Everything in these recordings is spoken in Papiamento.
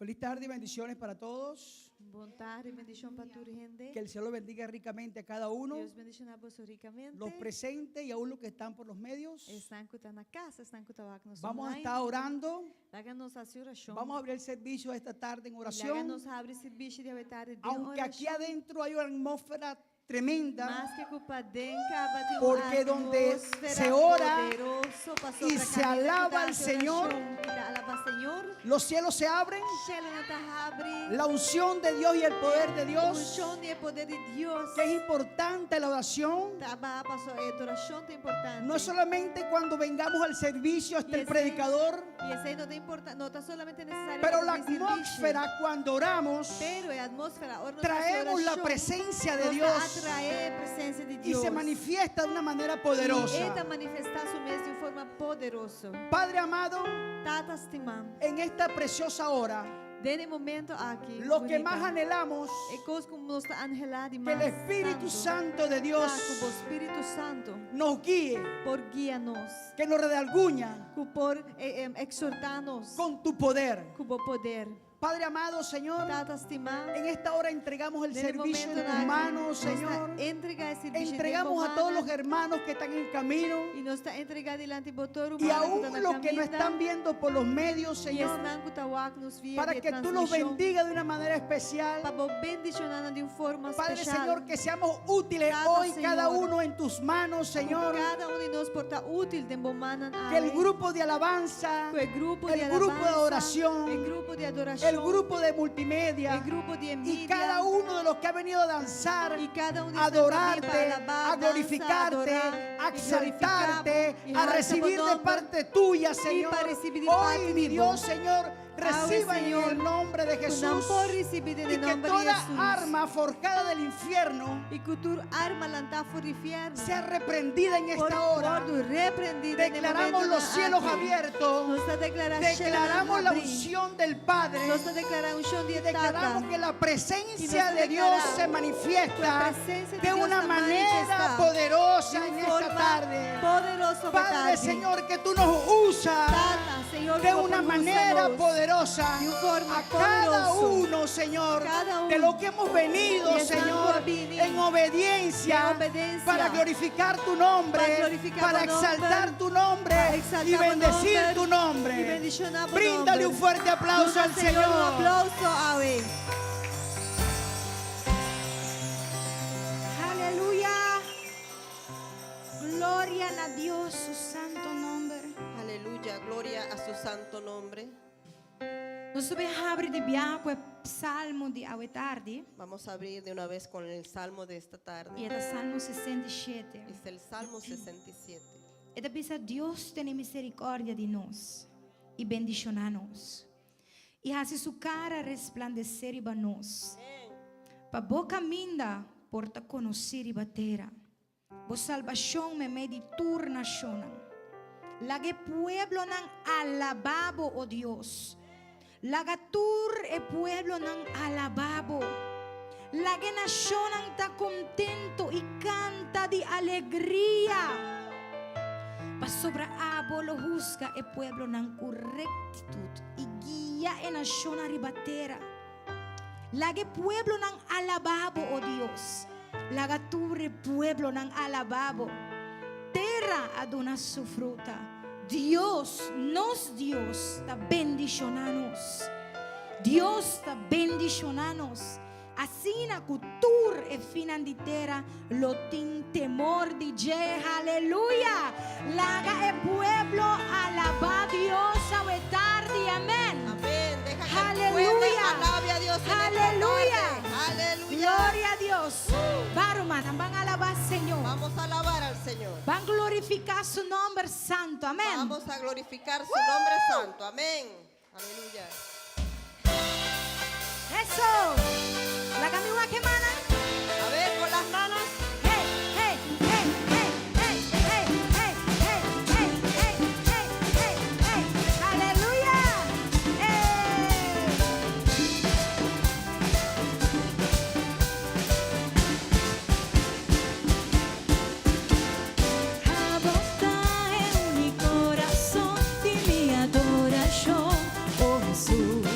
Feliz tarde y bendiciones para todos. Bon tardi, bendishon pa tur hende. Que el cielo bendiga ricamente a cada uno, Dios bendishoná boso rikamente. los presentes y aún los que están por los medios. Esnan ku ta na kas, esnan ku ta wak nos Vamos a online. estar orando. Laga nos hasi orashon. Vamos a abrir el servicio esta tarde en Laga oración. nos habri sirbishi di awe tardi den Aunque aquí orashon. adentro hay una atmósfera tremenda, Maske ku paden kaba tin un Porque donde atmósfera se ora poderoso pasobra y se kaminda ku alaba ta al hasi Señor, orashon i ta alabá Señor, los cielos se abren, shelunan ta habri, la unción de Dios y el poder de Dios, unshon di e poder di Dios que es importante la oración, ta baha paso e adorashon ta importante. no es solamente cuando vengamos al servicio hasta Y el predicador, I esei no ta importa, no ta solamente nesesario pero pa la nos bin sirbishi, atmósfera cuando oramos, pero e atmósfera ora nos hasi traemos la orashon, presencia de nos ta Dios atraé e presensia di y Dios. se manifiesta de una manera I e ta poderosa. manifestá su mes di un forma poderoso. Padre amado, Tata stimá, en esta preciosa hora, den e momento aki, lo que bunita, más anhelamos, e kos ku nos ta anhelá di que mas el Espíritu tantu, Santo de ta Dios ku bo Spiritu Santu nos guíe, por guia nos, que nos redarguña ku por eh, eh, eksortá nos con tu poder. ku bo poder. Padre amado, Señor, Tata stimá, en esta hora entregamos el den e servicio en momentonan tus aki, manos, nos ta Señor. entregá e sirbishi den bo Entregamos a todos los mannan hermanos que están en camino i nos ta entregá dilanti bo tur y rumannan ku ta aún na los que no kaminda están viendo por los medios, i Señor, esnan ku ta wak nos via para di e que tú los transmishon, bendiga de una manera especial. pa bo bendishoná nan di un forma Padre speshal. Señor, que seamos útiles Tata, hoy cada Señor, uno en tus manos, ku Señor. kada un di nos por ta útil den bo mannan Que el awe. grupo de alabanza, Ku e grupo di el grupo de alabansa, adoración, e grupo di adorashon, el grupo de multimedia e grupo di y media, cada uno de los que ha venido a danzar, i kada un di a esnan ku a bin pa adorarte, alabá, a dansa, glorificarte, adorá, a i glorifiká bo, exaltarte, i a halsa bo recibir de nòmber, parte tuya, i Señor. pa risibí di Hoy, parti mi di bo. Dios, Señor, Awe, reciban en Señor, el nombre de ku nan Jesús por risibí den y e que nòmber di toda Hesus. arma forjada del infierno I ku tur arma lantá for di fièrnu sea reprendida en por esta hora. wòrdu reprendí den e Declaramos momentonan los cielos aki. abiertos. Nos ta deklará shelunan Declaramos la habrí. unción del Padre. Nos ta deklará unshon di e Tata. Declaramos que la I presencia nos ta de Dios deklará se ku e manifiesta presensia di de Dios una ta manera manifestá poderosa di en un esta forma tarde. poderoso pa Padre tardi. Señor, que tú nos usas Tata, Señor, de ku bo una por usa manera nos poderosa di un forma a cada poderoso. uno, Señor, Kada de un. lo que hemos venido, I esnan ku Señor, a bini en obediencia, den obedensia para glorificar tu nombre, pa glorifiká para bo nòmber, exaltar tu nombre pa y eksaltá bo bendecir nòmber tu nombre. i bendishoná bo Bríndale nòmber. un fuerte aplauso Duna al Señor un Señor. aplauso awe. Aleluya! Gloria na Dios su santo nomber. Aleluya, gloria a su santo nombre. Nos ta bai habri di biaha ku e salmo di awe tardi. Vamos a abrir de una vez con el salmo de esta tarde. I e ta Salmo 67. Es el Salmo 67. E ta bisa Dios tene miserikòrdia di nos i bendishoná nos. I hasi su kara resplandesé riba nos. Pa bo kaminda por ta konosí riba tera. Bo salbashon meimei di tur nashonnan. Laga e pueblonan alabá bo, o Dios. Laga tur e pueblonan alabá bo. Laga e nashonnan ta kontentu i kanta di alegria. Pasobra abo lo husga e pueblonan ku rektitut i guia e nashonnan riba tera. Laga e pueblonan alabá bo, o Dios. Laga tur e pueblonan alabá bo. Tera a duna su fruta. Dios, nos Dios, ta bendishoná nos. Dios ta bendishoná nos. Asina ku tur e finnan di tera lo tin temor di dje. Haleluya! Laga e pueblo alabá Dios awe tardi. Amèn. Amén. Deja que el pueblo Haleluya! alabe a Dios en esta Haleluya! tarde. Aleluya. Gloria a Dios. Ban rumannan, ban alabá Señor. Vamos a alabar al Señor. Ban glorifiká su nòmber santu. Amèn. Vamos a glorificar su nombre santo. Amén. Aleluya. Eso! Laga mi wak e mannan. A ver, con las manos. Hey, hey, hey, hey, hey, hey, hey, hey, hey, hey, hey, hey, hey. Aleluya! Hey! Abo ta e úniko rason di mi adorashon, o Hesus.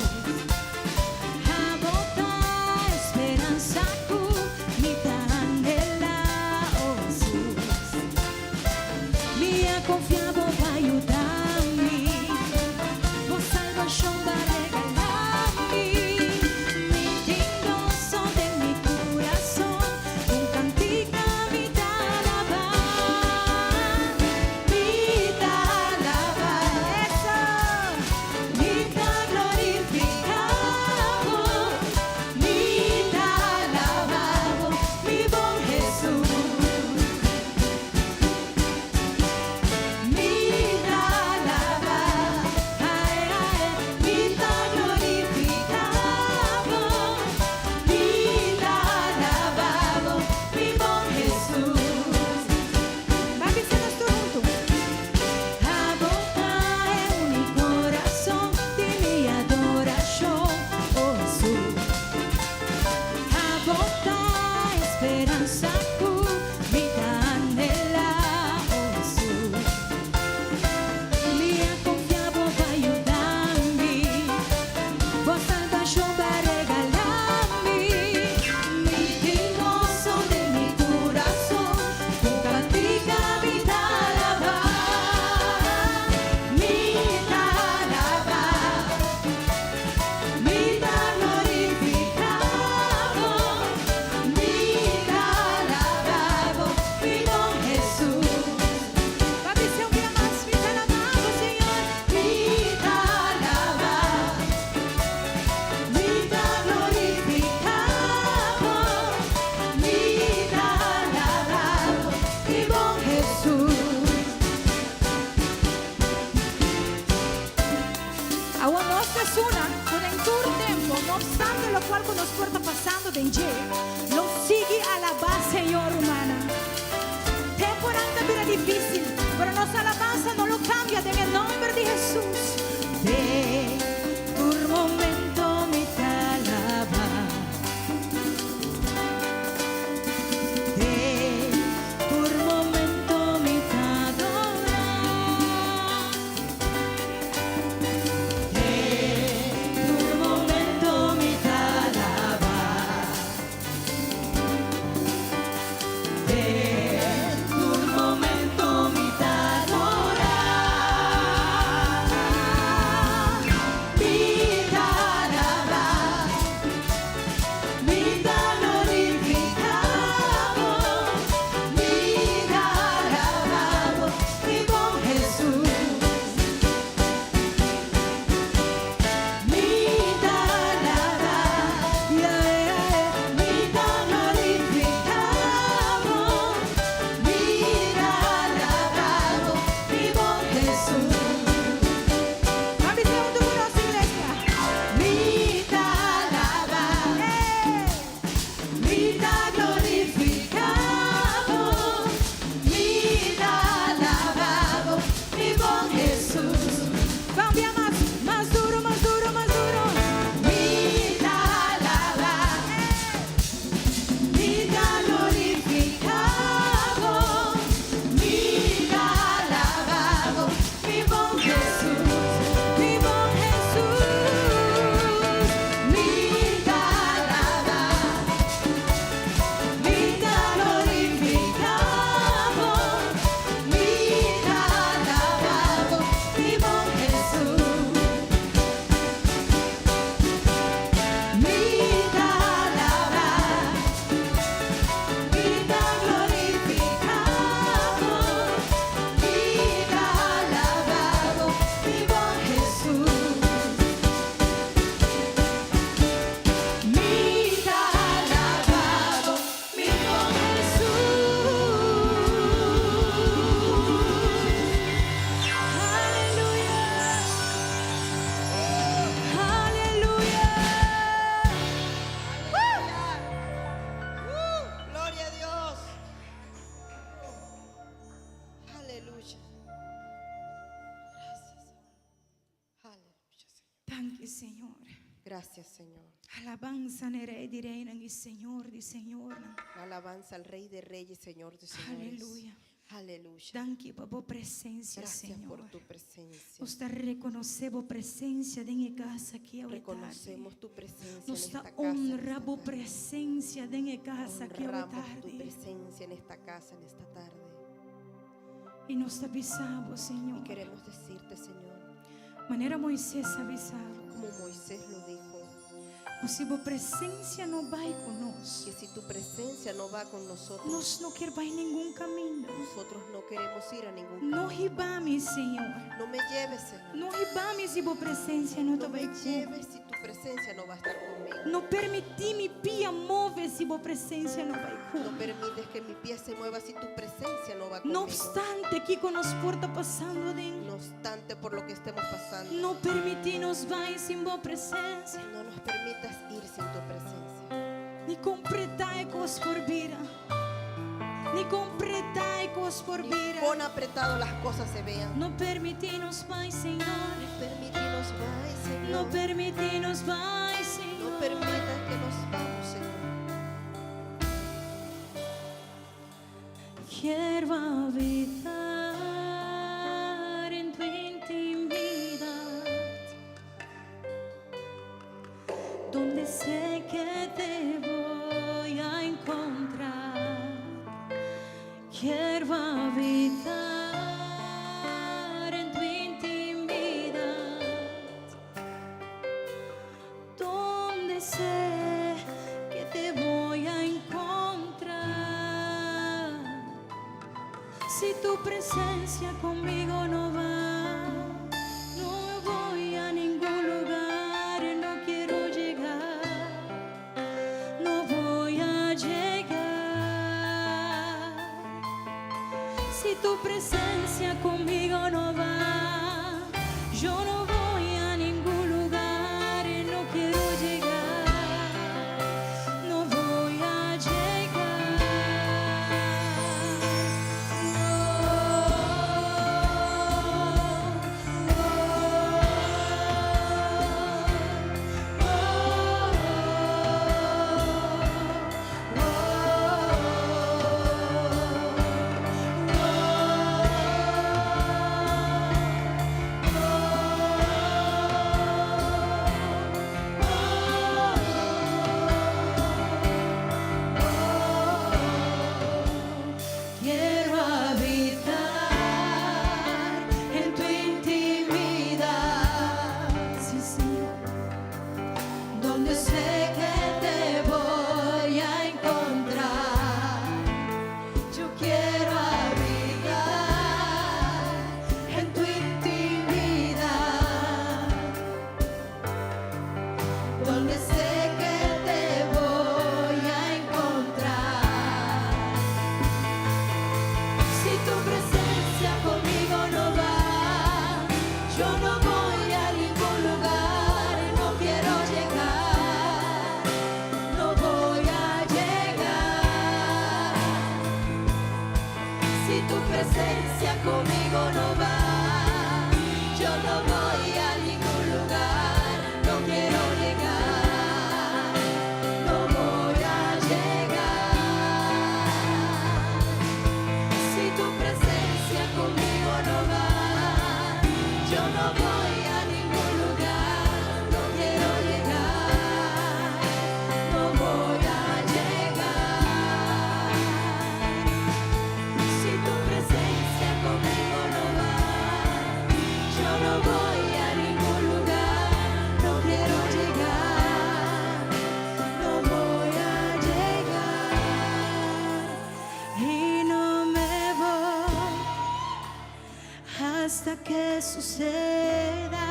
alabansa no lo kambia den e nòmber di Hesus. Den tur momento mi ta alabá. Den tur momento mi ta adorá. Den tur momento mi ta alabá. Den tur momento mi ta adorá. Mi ta alabá, mi ta glorifiká Bo, mi ta alabá Bo, mi bon Hesus. Mi ta alabá, yeah, mi ta glorifiká Bo, mi ta alabá Bo, mi bon Hesus. Ban bisa huntu ku nos, iglesia. Mi ta alabá, mi ta glorifiká Bo, mi ta alabá Bo, mi bon Hesus. Ban bia mas, mas duru, mas duru, mas duru. Mi ta alabá, mi ta glorifiká Bo, mi ta alabá Bo, mi bon Hesus, Mi bon Hesus. Mi ta alabá, mi ta glorifiká Bo, mi ta alabá Bo, mi bon Hesus. Mi ta alabá, mi ta glorifiká Bo, mi ta alabá Bo, mi bon Hesus. Mi ta alabá Bo, mi bon Hesus. Aleluya. Aleluya. Gloria a Dios. Aleluya. Gracias. Aleluya, Señor. Danki, Señor. Gracias, Señor. Alabansa na Rei di Reinan i Señor di Señornan. La alabanza al Rey de Reyes, Señor de Señores. Aleluya. Aleluya. Danki pa bo presensia, Gracias Señor. por tu presencia. Nos ta rekonosé bo presensia den e kas aki awe tardi. Reconocemos tu presencia en Nos esta ta casa en honra esta bo tarde. presensia den e kas aki awe Honramos tu tardi. presencia en esta casa en esta tarde. I nos ta bisa Bo, Y Señor. queremos decirte, Señor, Manera Moises a bisa. como Moisés lo dijo, Ku si bo presensia no bai ku nos. que si tu presencia no va con nosotros, Nos no ke bai ningun kaminda. nosotros no queremos ir a ningún No camino. hiba mi, Señor. No me lleves, Señor. No hiba mi si bo presensia no No me bai ku. lleves si tu presencia no va a estar conmigo. No permití mi pia move si bo presensia no bai No ku. permites que mi pie se mueva si tu presencia no va No conmigo. opstante kiko nos por ta pasando aden. No obstante por lo que estemos pasando, No permití nos bai sin bo presensia. no nos permitas ir sin tu presencia. Ni kon pretá e kos por bira. Ni kon pretá e kos por Ni bira. cuán apretado las cosas se vean. No permití nos bai, Señor. Permítenos, bai, Señor. No permití nos bai, No Señor. permitas que nos vamos, Señor. Quiero habitar en tu intimidad, donde sé que te voy a encontrar. Quiero habitar en tu intimidad, donde sé que te voy a encontrar. Si tu presencia conmigo no va, no voy a ningún lugar, no quiero llegar, no voy a llegar. Si tu presencia conmigo no va, yo no voy a ningún lugar, no quiero llegar, no voy a llegar. No. Quiero habitar en tu intimidad, donde sé que te voy a encontrar. Si tu presencia conmigo no va, yo no voy a ningún lugar, no quiero llegar, no voy a llegar. Si tu presencia conmigo no va, yo no voy a ningún lugar, no quiero llegar, no voy a llegar. Si tu presencia conmigo no va, yo no voy a ningún lugar, no quiero llegar, no voy a llegar. Si tu presencia conmigo no va, yo no voy a ningún lugar, no quiero llegar, no voy a llegar. Y no me voy hasta que suceda,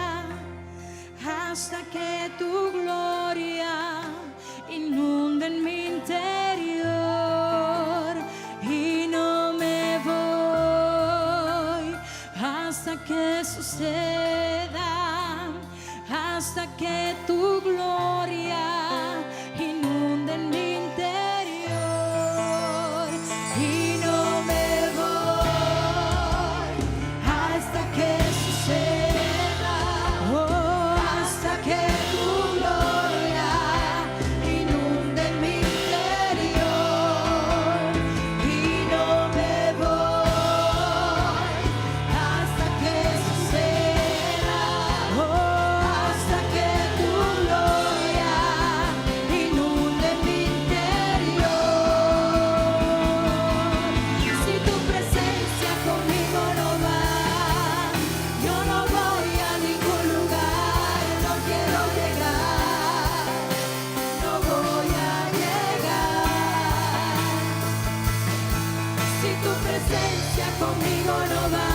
hasta que tu gloria inunde en mi interior. Y no me voy hasta que suceda, hasta que tu gloria inunde en mi interior. Y no me voy hasta que suceda, oh, hasta que tu gloria inunde mi interior. Y no me voy hasta que suceda, oh, hasta que tu gloria inunde mi interior. Si tu presencia conmigo no va, yo no voy a ningún lugar, no quiero llegar, no voy a llegar. Si tu presencia conmigo no va,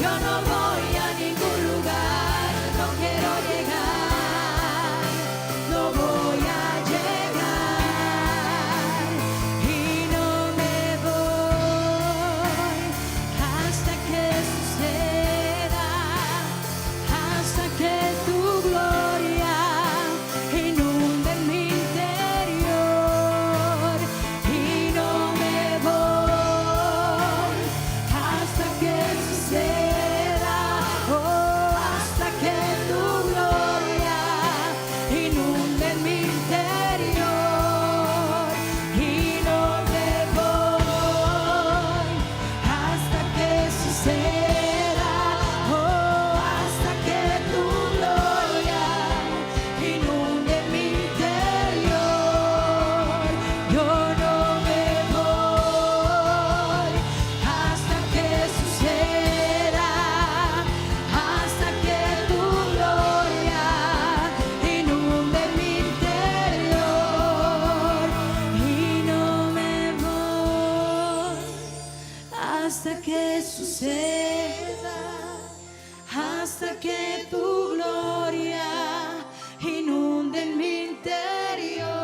yo no voy a ningún lugar, no quiero llegar, no voy a llegar. Y no me voy hasta que suceda, hasta que tu gloria inunde mi interior. Y no me voy hasta que suceda, oh, hasta que tu gloria inunde mi interior. Y no me voy hasta que suceda, oh, hasta que tu gloria inunde mi interior. Yo no me voy hasta que suceda, hasta que tu gloria inunde mi interior. Y no me voy hasta que suceda, hasta que tu gloria inunde mi interior.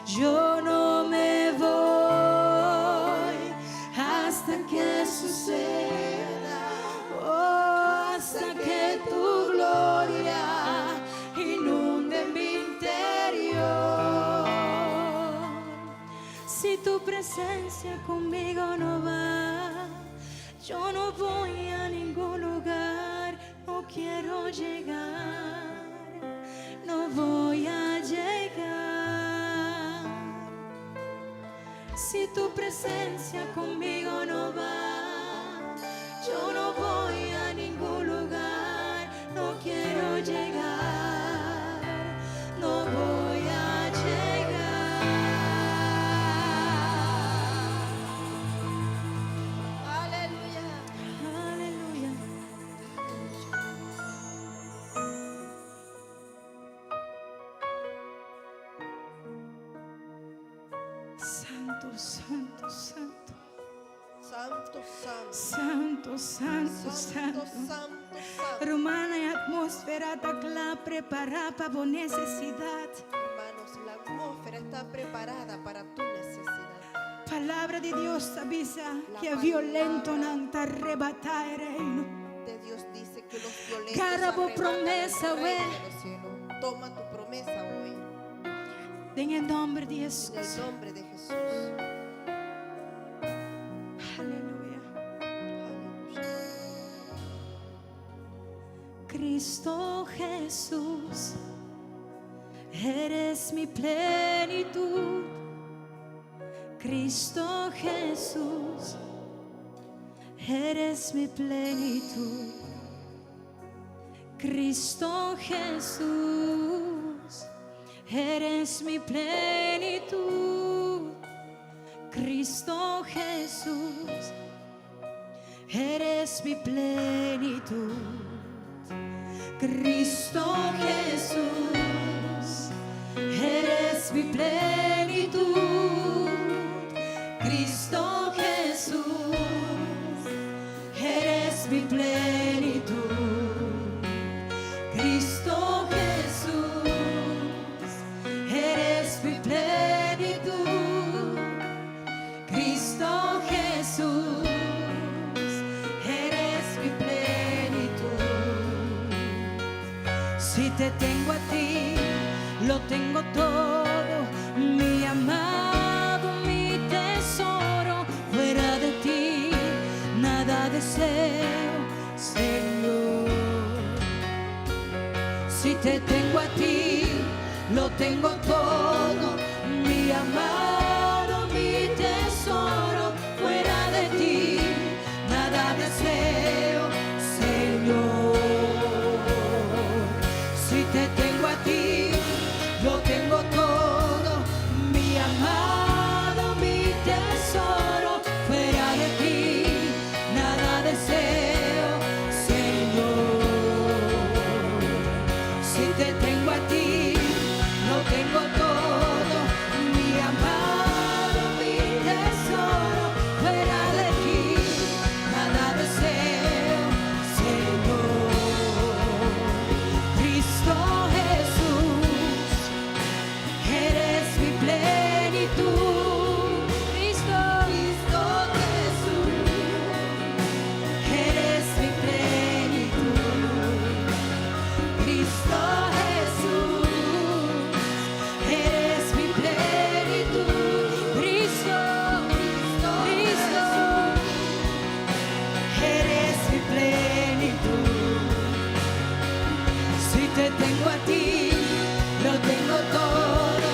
Yo no me voy hasta que suceda, oh, hasta que tu gloria inunde mi interior. Si tu presencia conmigo no va, yo no voy a ningún lugar, no quiero llegar, no voy a llegar. Si tu presencia conmigo no va, yo no voy a ningún lugar, no quiero llegar, no voy a llegar. Aleluya. Aleluya. Santo. Santo, santo, santo. Santo, santo. Santo, santo, Santo, santo. santo, santo. Ruman, e atmósfera ta kla prepará pa bo nesesidat. Hermanos, la atmósfera está preparada para tu necesidad. Palabra di Dios ta bisa La ku violentonan ta arrebatá e reino. De Dios dice que los violentos Gara bo arrebatan el promesa, reino we. de los cielos. Toma tu promesa hoy. Den nòmber di En Hesus. el nombre de Jesús. Aleluya. Aleluya. Cristo Jesús, eres mi plenitud. Cristo Jesús, eres mi plenitud. Cristo Jesús, eres mi plenitud. Cristo Jesús, eres mi plenitud. Cristo Jesús, eres mi plenitud. Cristo Jesús, eres mi plenitud. Cristo Jesús, eres mi plenitud. Cristo Jesús, eres mi plenitud. Si te tengo a ti, lo tengo todo, mi amado, mi tesoro. Fuera de ti, nada deseo, Señor. Si te tengo a ti, lo tengo todo, mi amado, mi tesoro. Fuera de ti, nada deseo, Señor. Si te tengo a ti, lo tengo todo, mi amado, mi tesoro. Fuera de ti, nada deseo, Señor. Si te tengo a ti, lo tengo todo, mi amado, mi tesoro. Fuera de ti, nada deseo, Señor. Cristo Jesús, eres mi plenitud. Cristo, Cristo Jesús, eres mi plenitud. Cristo Jesús, eres mi plenitud. Cristo, Cristo, eres mi plenitud. Si te tengo a ti, lo tengo todo,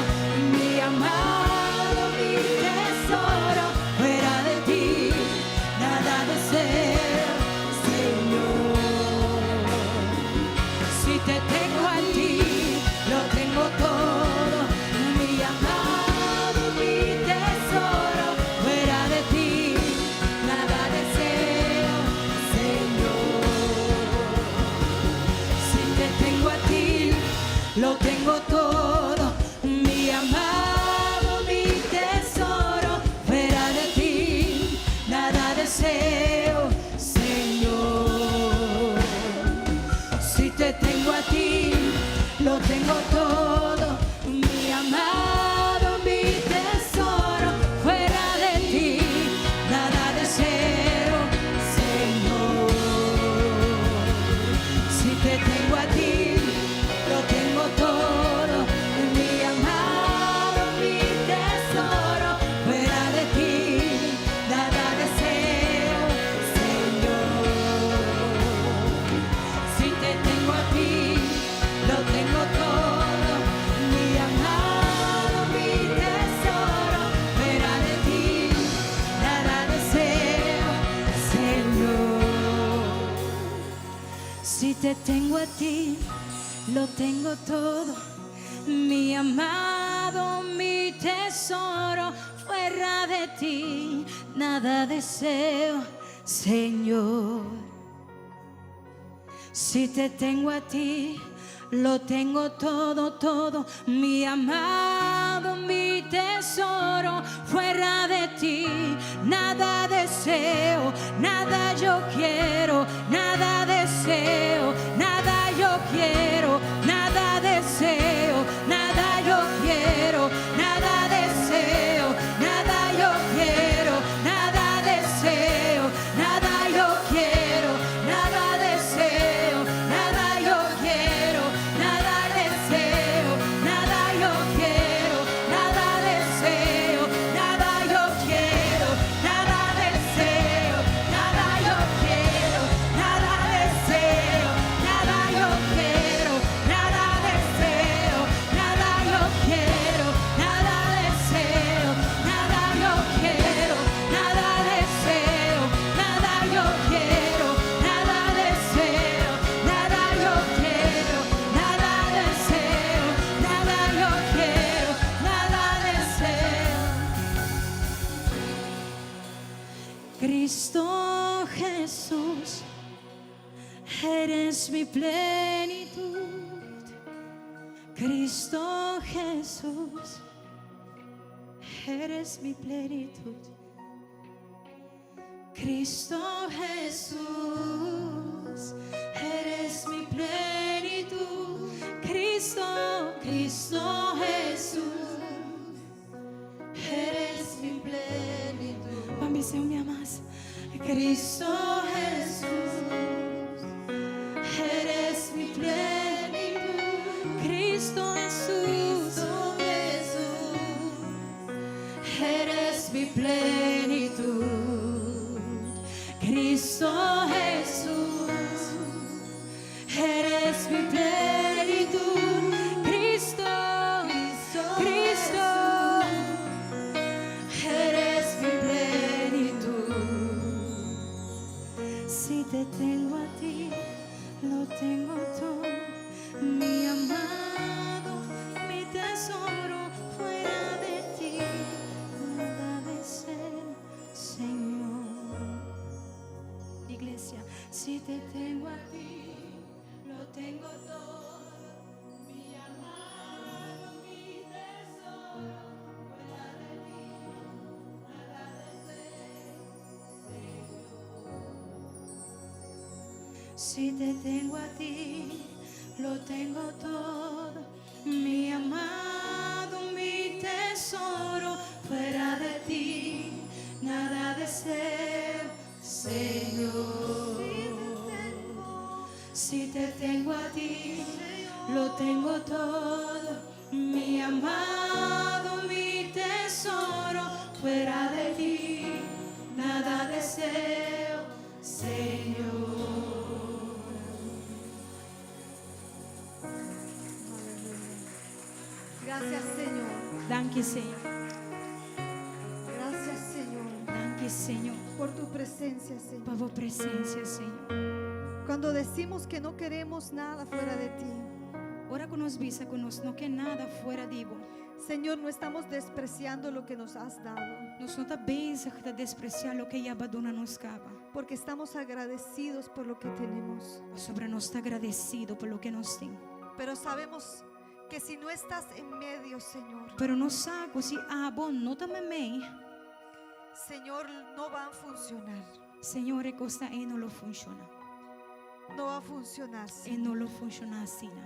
mi amado, mi tesoro. Fuera de ti, nada deseo, Señor. Si te tengo a ti, lo tengo todo, mi amado, mi tesoro. Fuera de ti, nada deseo, Señor. Si te tengo a ti, lo tengo todo, mi amado, mi tesoro. Fuera de ti, nada deseo, Señor. Si te tengo a ti, lo tengo todo, mi amado, mi tesoro. Fuera de ti, nada deseo, Señor. Si te tengo a ti, lo tengo todo, mi amado, mi tesoro. Fuera de ti, nada deseo, Señor. Si te tengo a ti, lo tengo todo, mi amado, mi tesoro. Fuera de ti, nada deseo, Señor. Si te tengo a ti, lo tengo todo, mi amado, mi tesoro. Fuera de ti, nada deseo, Señor. Si te tengo a ti, lo tengo todo, todo, mi amado, mi. tesoro, fuera de ti nada deseo, nada yo quiero, nada deseo, nada yo quiero, nada deseo, nada yo quiero, nada deseo, nada yo quiero, nada deseo, nada yo quiero, nada deseo, nada yo quiero, nada deseo, nada yo quiero, nada deseo, nada yo quiero, nada deseo, nada yo quiero, nada deseo, nada yo quiero, nada deseo, nada yo quiero, nada deseo, nada yo quiero, nada deseo, nada yo quiero, nada deseo, nada yo quiero, nada deseo, nada yo quiero, nada deseo. Cristo Jesús, eres mi plenitud. Cristo Jesús, eres mi plenitud. Cristo Jesús, eres mi plenitud. Cristo, Cristo Jesús, eres mi plenitud. Mami, se me amas. Cristo Jesús, eres mi plenitud. Cristo Jesús, eres mi plenitud. Cristo Jesús, eres mi plenitud. Cristo, Cristo, eres mi plenitud. Si te tengo a ti, lo tengo todo, mi amado, mi tesoro, fuera de ti, nada deseo, Señor. Iglesia, si te tengo a ti, lo tengo todo, mi amado, mi tesoro, fuera de ti, nada deseo, Señor. Si te tengo a ti, lo tengo todo, mi amado, mi tesoro, fuera de ti, nada deseo, Señor. Si te tengo a ti, lo tengo todo, mi amado, mi tesoro, fuera de ti, nada deseo, Señor. Gracias, Señor. Danki, Señor. Gracias, Señor, Danki, Señor, por tu presencia, Señor. pa bo presensia, Señor. Cuando decimos que no queremos nada fuera de ti, Ora ku nos bisa ku nos no ke nada fuera di bo. Señor, no estamos despreciando lo que nos has dado, Nos no ta bezig ta despresiá loke bo a duna nos kaba. porque estamos agradecidos por lo que tenemos. Pasobra nos ta agradesido pa loke nos tin. Pero sabemos que si no estás en medio, Señor, Pero nos sa ku si abo no ta meimei, Señor, no va a funcionar. Señor, e kos ei no lo funshoná. No va a funcionar. E Señor. no lo funshoná asina.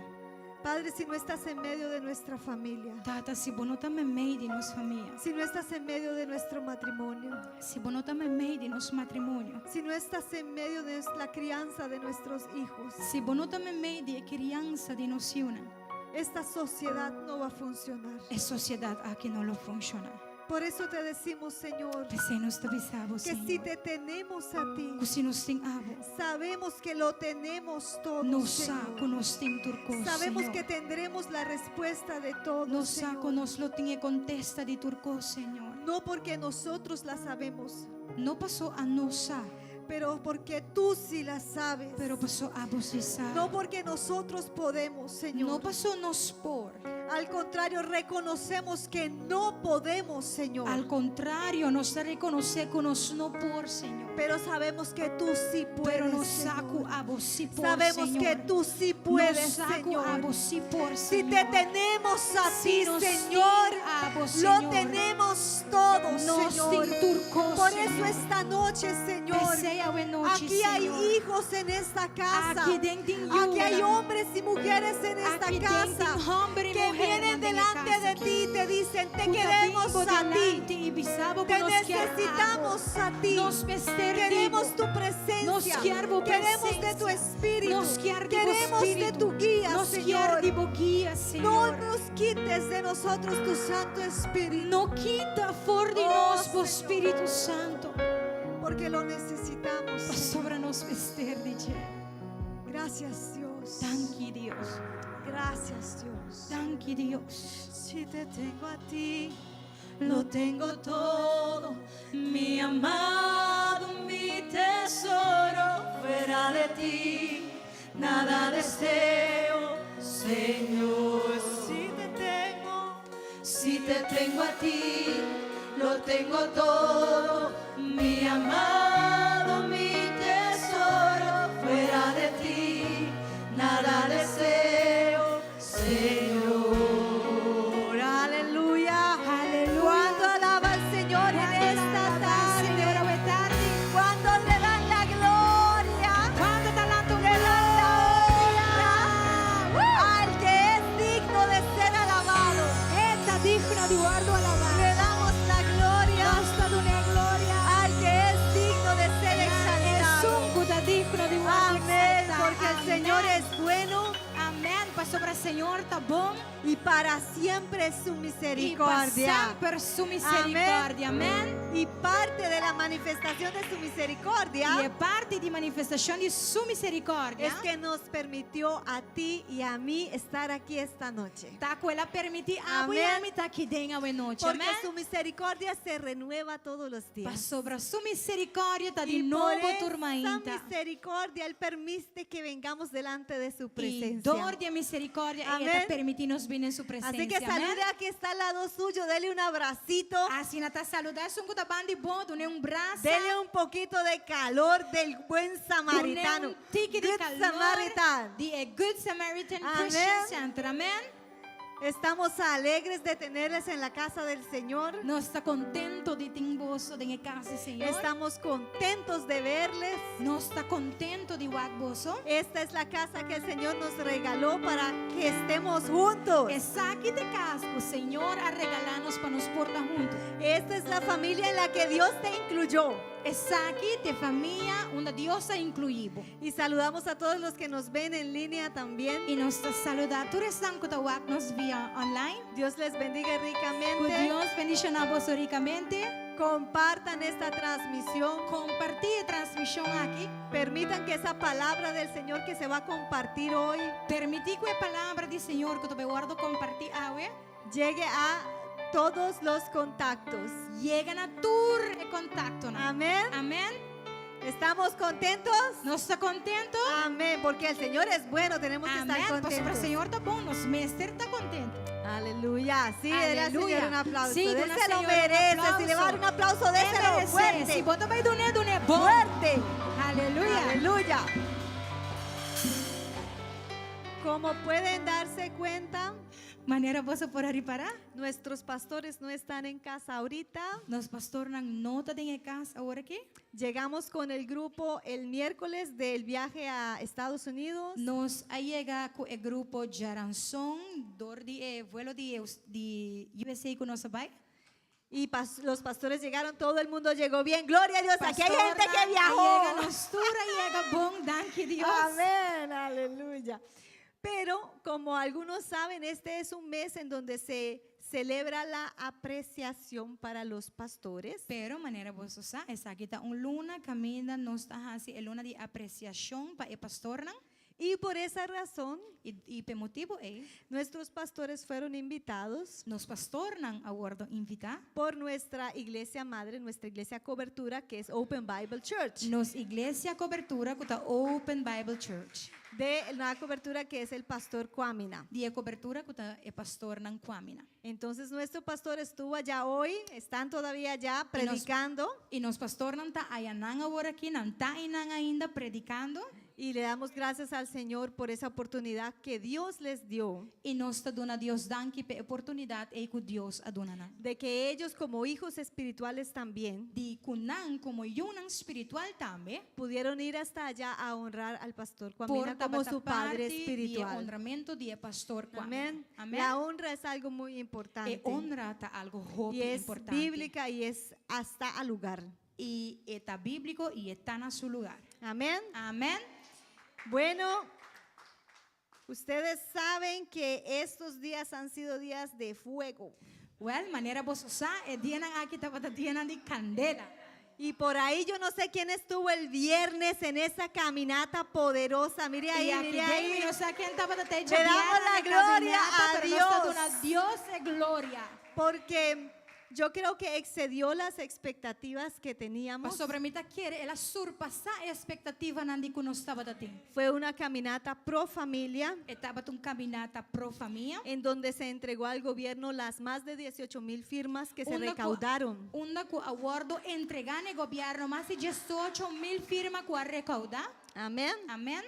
Padre, si no estás en medio de nuestra familia, Tata, si bo no ta meimei di nos famia, si no estás en medio de nuestro matrimonio, si bo no ta meimei di nos matrimonio, si no estás en medio de la crianza de nuestros hijos, si bo no ta meimei di e kriansa di nos yunan, esta sociedad no va a funcionar. e sosiedat aki no lo funshoná. Por eso te decimos, Señor, P'esei nos ta bisa bo, que si Señor, te tenemos a ti, ku si nos tin abo, sabemos que lo tenemos todo, nos sa Señor. ku nos tin tur kos, Sabemos Señor. que tendremos la respuesta de todo, Nos sa Señor. ku nos lo tin e kontesta di tur kos, Señor. No porque nosotros la sabemos, No paso nos sa, pero porque tú sí la sabes. pero paso abo sí sa. No porque nosotros podemos, No Señor. paso nos por. Al contrario, reconocemos que no podemos, Señor. Al kontrario, nos ta rekonosé ku nos no por, Señor. Pero sabemos que tú sí Pero puedes, nos sa ku Señor. abo sí por, Sabemos Señor. que tú sí puedes, Nos sa ku Señor. abo sí por, Si Señor. te tenemos a Si ti, nos Señor, tin abo, lo Señor. tenemos todo, Nos Señor. tin tur kos, Por eso Señor. esta noche, Señor, P'esei awe nochi, aquí hay Señor. hijos en esta casa. Aki den tin Aquí hay yunan. hombres y mujeres en esta Aki den casa tin hòmber i que muhé vienen den e delante kas de aki. ti y te dicen, te Ku ta queremos bin bo a ti. dilanti i bisa bo Te ku nos kier necesitamos abo. a ti. Nos mester di Queremos bo. tu presencia. Nos kier bo Queremos de tu presensia. espíritu. Nos kier di bo Queremos de spiritu. tu guía, Nos kier Señor. di bo guia, No Señor. nos quites de nosotros tu Santo Espíritu, No kita for di Oh, nos bo Señor. Spiritu Santu. porque lo necesitamos. Señor. Pasobra nos mester di dje. Gracias, Dios. Danki Dios. Gracias, Dios. Danki Dios. Si te tengo a ti, Lo tengo todo, mi amado, mi tesoro, fuera de ti, nada deseo, Señor. si te tengo, Si te tengo a ti, lo tengo todo, mi amado, mi tesoro, fuera de ti, nada deseo, Señor. Aleluya. Aleluya. Cuando alaba al Señor en esta tarde, Señor, awe tardi. cuando le dan la gloria, Kuantu ta lanta un le dan la honra al que es digno de ser alabado. E ta digno di wòrdu alabá. Le damos la gloria Nos ta dun'é gloria. al que es digno de ser exaltado. Esun ku ta digno di wòrdu Amén, eksaltá. porque el Señor Amén. es bueno Amèn. Pasobra Señor ta bon y para siempre es su i pa misericordia. semper su miserikòrdia. Amèn. Y parte de la manifestación de su misericordia I e parti di manifestashon di su miserikòrdia es que nos permitió a ti y a mí estar aquí esta noche. ta ku el a permití abo i Amèn. ami ta aki den awe nochi. Porque Amèn. su misericordia se renueva todos los días. Pasobra su miserikòrdia ta di Y por nobo esa tur mainta. misericordia Él permite que vengamos delante de su I presencia. dor di e miserikòrdia Amèn. e ta permití nos bin den su presensia. Así que Amèn. salude a que está al lado suyo, dele un abracito, Asina ta saludá esun ku ta band'i bo, dun'é un brasa. dele un poquito de calor del buen samaritano. Dun'é un tiki di Good kalor Samaritan. Di e Good Samaritan Amèn. Christian Center. Amèn. Estamos alegres de tenerles en la casa del Señor. Nos ta kontentu di tin boso den kas di Señor. Estamos contentos de verles. Nos ta kontentu di wak boso. Esta es la casa que el Señor nos regaló para que estemos juntos. Esaki ta e kas ku Señor a regalá nos pa nos por ta huntu. Esta es la familia en la que Dios te incluyó. Esaki ta e famia unda Dios a inkluí bo. Y saludamos a todos los que nos ven en línea también. I nos ta saludá tur esnan ku ta wak nos via online. Dios les bendiga Ku ricamente. Dios bendishoná boso rikamente. Compartan esta transmisión. Kompartí e transmishon aki. Permitan que esa palabra del Señor que se va a compartir hoy Permití ku e palabra di Señor ku ta bai wòrdu kompartí awe llegue a todos los contactos. yega na tur e kontaktonan. Amén. Amèn. ¿Estamos contentos? Nos ta kontentu? Amén, porque el Señor es bueno, tenemos que estar Amèn. Pasobra contentos. Señor ta bon, nos mester ta kontentu. Aleluya. Sí, dele al Aleluya. Señor un aplauso. Sí, Él duna se lo Señor un merece. Si le va a dar un aplauso, déselo E meresé. fuerte. Si bo ta bai dun'é, dun'é bon. Fuerte. Aleluya. Aleluya. Como pueden darse cuenta, Manera boso por ripará. nuestros pastores no están en casa ahorita. Nos pastornan no ta den kas awor aki. Llegamos con el grupo el miércoles del viaje a Estados Unidos. Nos a yega ku e grupo djaranson, dor di e vuelo di, di USA ku nos a bai. Y pas- los pastores llegaron, todo el mundo llegó bien. Gloria a Dios, aquí hay gente que Pastornan viajó. a yega, nos tur a yega bon, danki Dios. Amén, aleluya. Pero como algunos saben, este es un mes en donde se celebra la apreciación para los pastores. Pero manera boso sa, esaki ta un luna kaminda nos ta hasi e luna di apresiashon pa e pastornan. Y por esa razón, I, i pa e motibu ei, nuestros pastores fueron invitados nos pastornan a wòrdu invitá. Por nuestra iglesia madre, nuestra iglesia cobertura, que es Open Bible Church. Nos iglesia kobertura ku ta Open Bible Church. De la cobertura que es el pastor Kwamina. Di e kobertura ku ta e pastornan Kwamina. Entonces nuestro pastor estuvo allá hoy, están todavía allá predicando. I nos pastornan ta ayanan awor aki, nan ta einan ainda predikando. Y le damos gracias al Señor por esa oportunidad que Dios les dio I nos ta duna Dios danki pa e oportunidat ei ku Dios a duna nan. De que ellos como hijos espirituales también Di ku nan komo yunan spiritual tambe pudieron ir hasta allá a honrar al pastor por Kwamina como tabata su padre parti di e espiritual. honramentu di e pastor Kwamina. Amén. Amèn. La honra es algo muy E importante. honra ta algu hopi Y es importante. bíblica y es hasta al lugar. I e ta bíbliko i e ta na su lugá. Amén. Amèn. Bueno, ustedes saben que estos días han sido días de fuego. Wèl, manera boso sa, e dianan aki tabata dianan di kandela. Y por ahí yo no sé quién estuvo el viernes en esa caminata poderosa. Mire ahí, I aki mire den mi ahí. no sa ken tabata te Le damos la gloria a pero nos ta Dios. duna Dios e gloria. Porque yo creo que excedió las expectativas que teníamos. Pasobra mi ta kere, el a surpasá e ekspektativanan di ku nos tabatin. Fue una caminata pro familia E tabata un kaminata pro famia. En donde se entregó al gobierno las más de 18 mil firmas que se Unda ku- recaudaron. Unda ku a wòrdu entregá na gobièrnu mas di 18 mil firma ku a rekoudá. Amén. Amèn.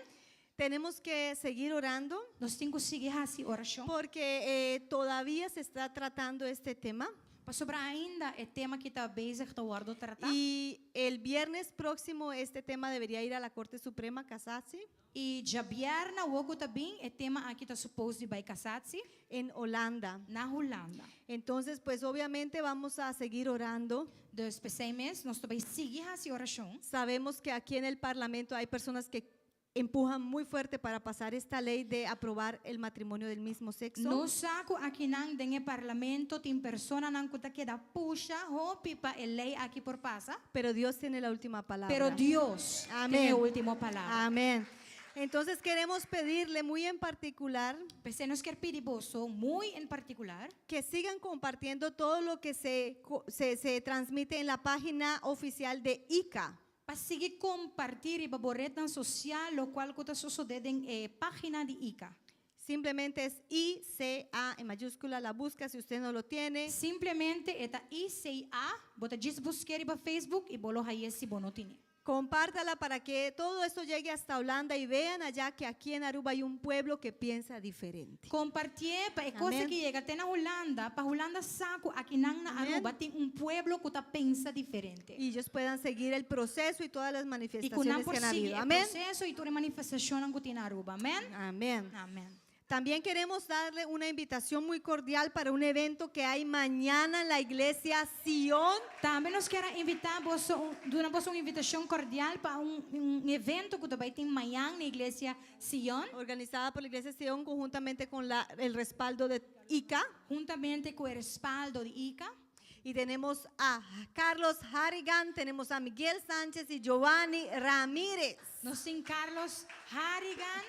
Tenemos que seguir orando Nos tin ku sigui hasi orashon. Porque todavía se está tratando este tema. Pasobra ainda e tema aki ta bezig ta wòrdu tratá. Y el viernes próximo este tema debería ir a la Corte Suprema, Cassatie, I djabièrnè ku ta bin e tema aki ta supuesto di bai Cassatie en Holanda. Na Hulanda. Entonces, pues obviamente vamos a seguir orando. Dus p'esei mes, nos ta bai sigui hasi orashon. Sabemos que aquí en el Parlamento hay personas que empujan muy fuerte para pasar esta ley de aprobar el matrimonio del mismo sexo. Nos sa ku akinan den e parlamento tin personanan ku ta keda pusha hopi pa e lei aki por pasa. Pero Dios tiene la última palabra. Pero Dios Amén. tin e último palabra. Amén. Entonces queremos pedirle muy en particular P'esei nos ke pidi boso, muy en partikular, que sigan compartiendo todo lo que se transmite en la página oficial de ICA. Pa sigui kompartí riba bo retnan sosial lokual ku ta sosodé den e página di ICA. Simplemente es ICA en mayúscula, la busca si usted no lo tiene. Simplemente e ta ICA, bo ta djis busk'é riba Facebook i bo lo hay'é si bo no tin'é. Compártala para que todo esto llegue hasta Holanda y vean allá que aquí en Aruba hay un pueblo que piensa diferente. Kompartí pa e kos Amèn. aki yega te na Hulanda, pa Hulanda sa ku akinan na Amèn. Aruba tin un pueblo ku ta pensa diferente. Y ellos puedan seguir el proceso y todas las I ku nan manifestaciones por que han sigui habido. e Amén. proseso i tur e manifestashonnan ku tin na Aruba. Amèn. Amén. Amèn. También queremos darle una invitación muy cordial para un evento que hay mañana en la iglesia Sion. Tambe nos ke invitá boso, duna boso un invitashon kordial pa un evento ku bai tin mañan na iglesia Sion, Organizada por la iglesia Sion conjuntamente con el respaldo de ICA. Huntamente ku e respaldo di ICA. Y tenemos a Carlos Harrigan, tenemos a Miguel Sánchez y Giovanni Ramírez. Nos tin Carlos Harrigan,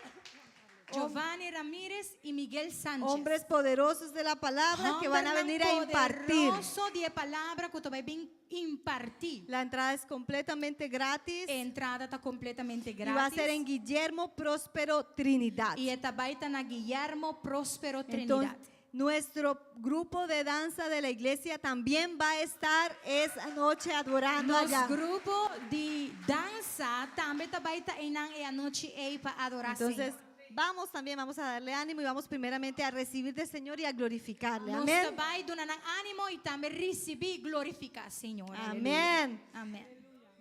Giovanni Ramírez i Miguel Sánchez. Hombres poderosos de la palabra que van a venir a impartir. Poderoso di palabra ku ta bai bin impartí. La entrada es completamente gratis Entrada ta kompletamente y gratis. va a ser en Guillermo Próspero Trinidad. I e ta bai ta na Guillermo Próspero Trinidad. Entonces, nuestro grupo de danza de la iglesia también va a estar esa noche adorando Nos allá. grupo di dansa tambe ta bai ta einan e anochi ei pa adorá Entonces, Señor. Vamos también, vamos a darle ánimo y vamos primeramente a recibir del Señor y a glorificarle. Nos Amén. bai duna nan ánimo i tambe risibí i glorifiká Señor. Amèn. Amèn.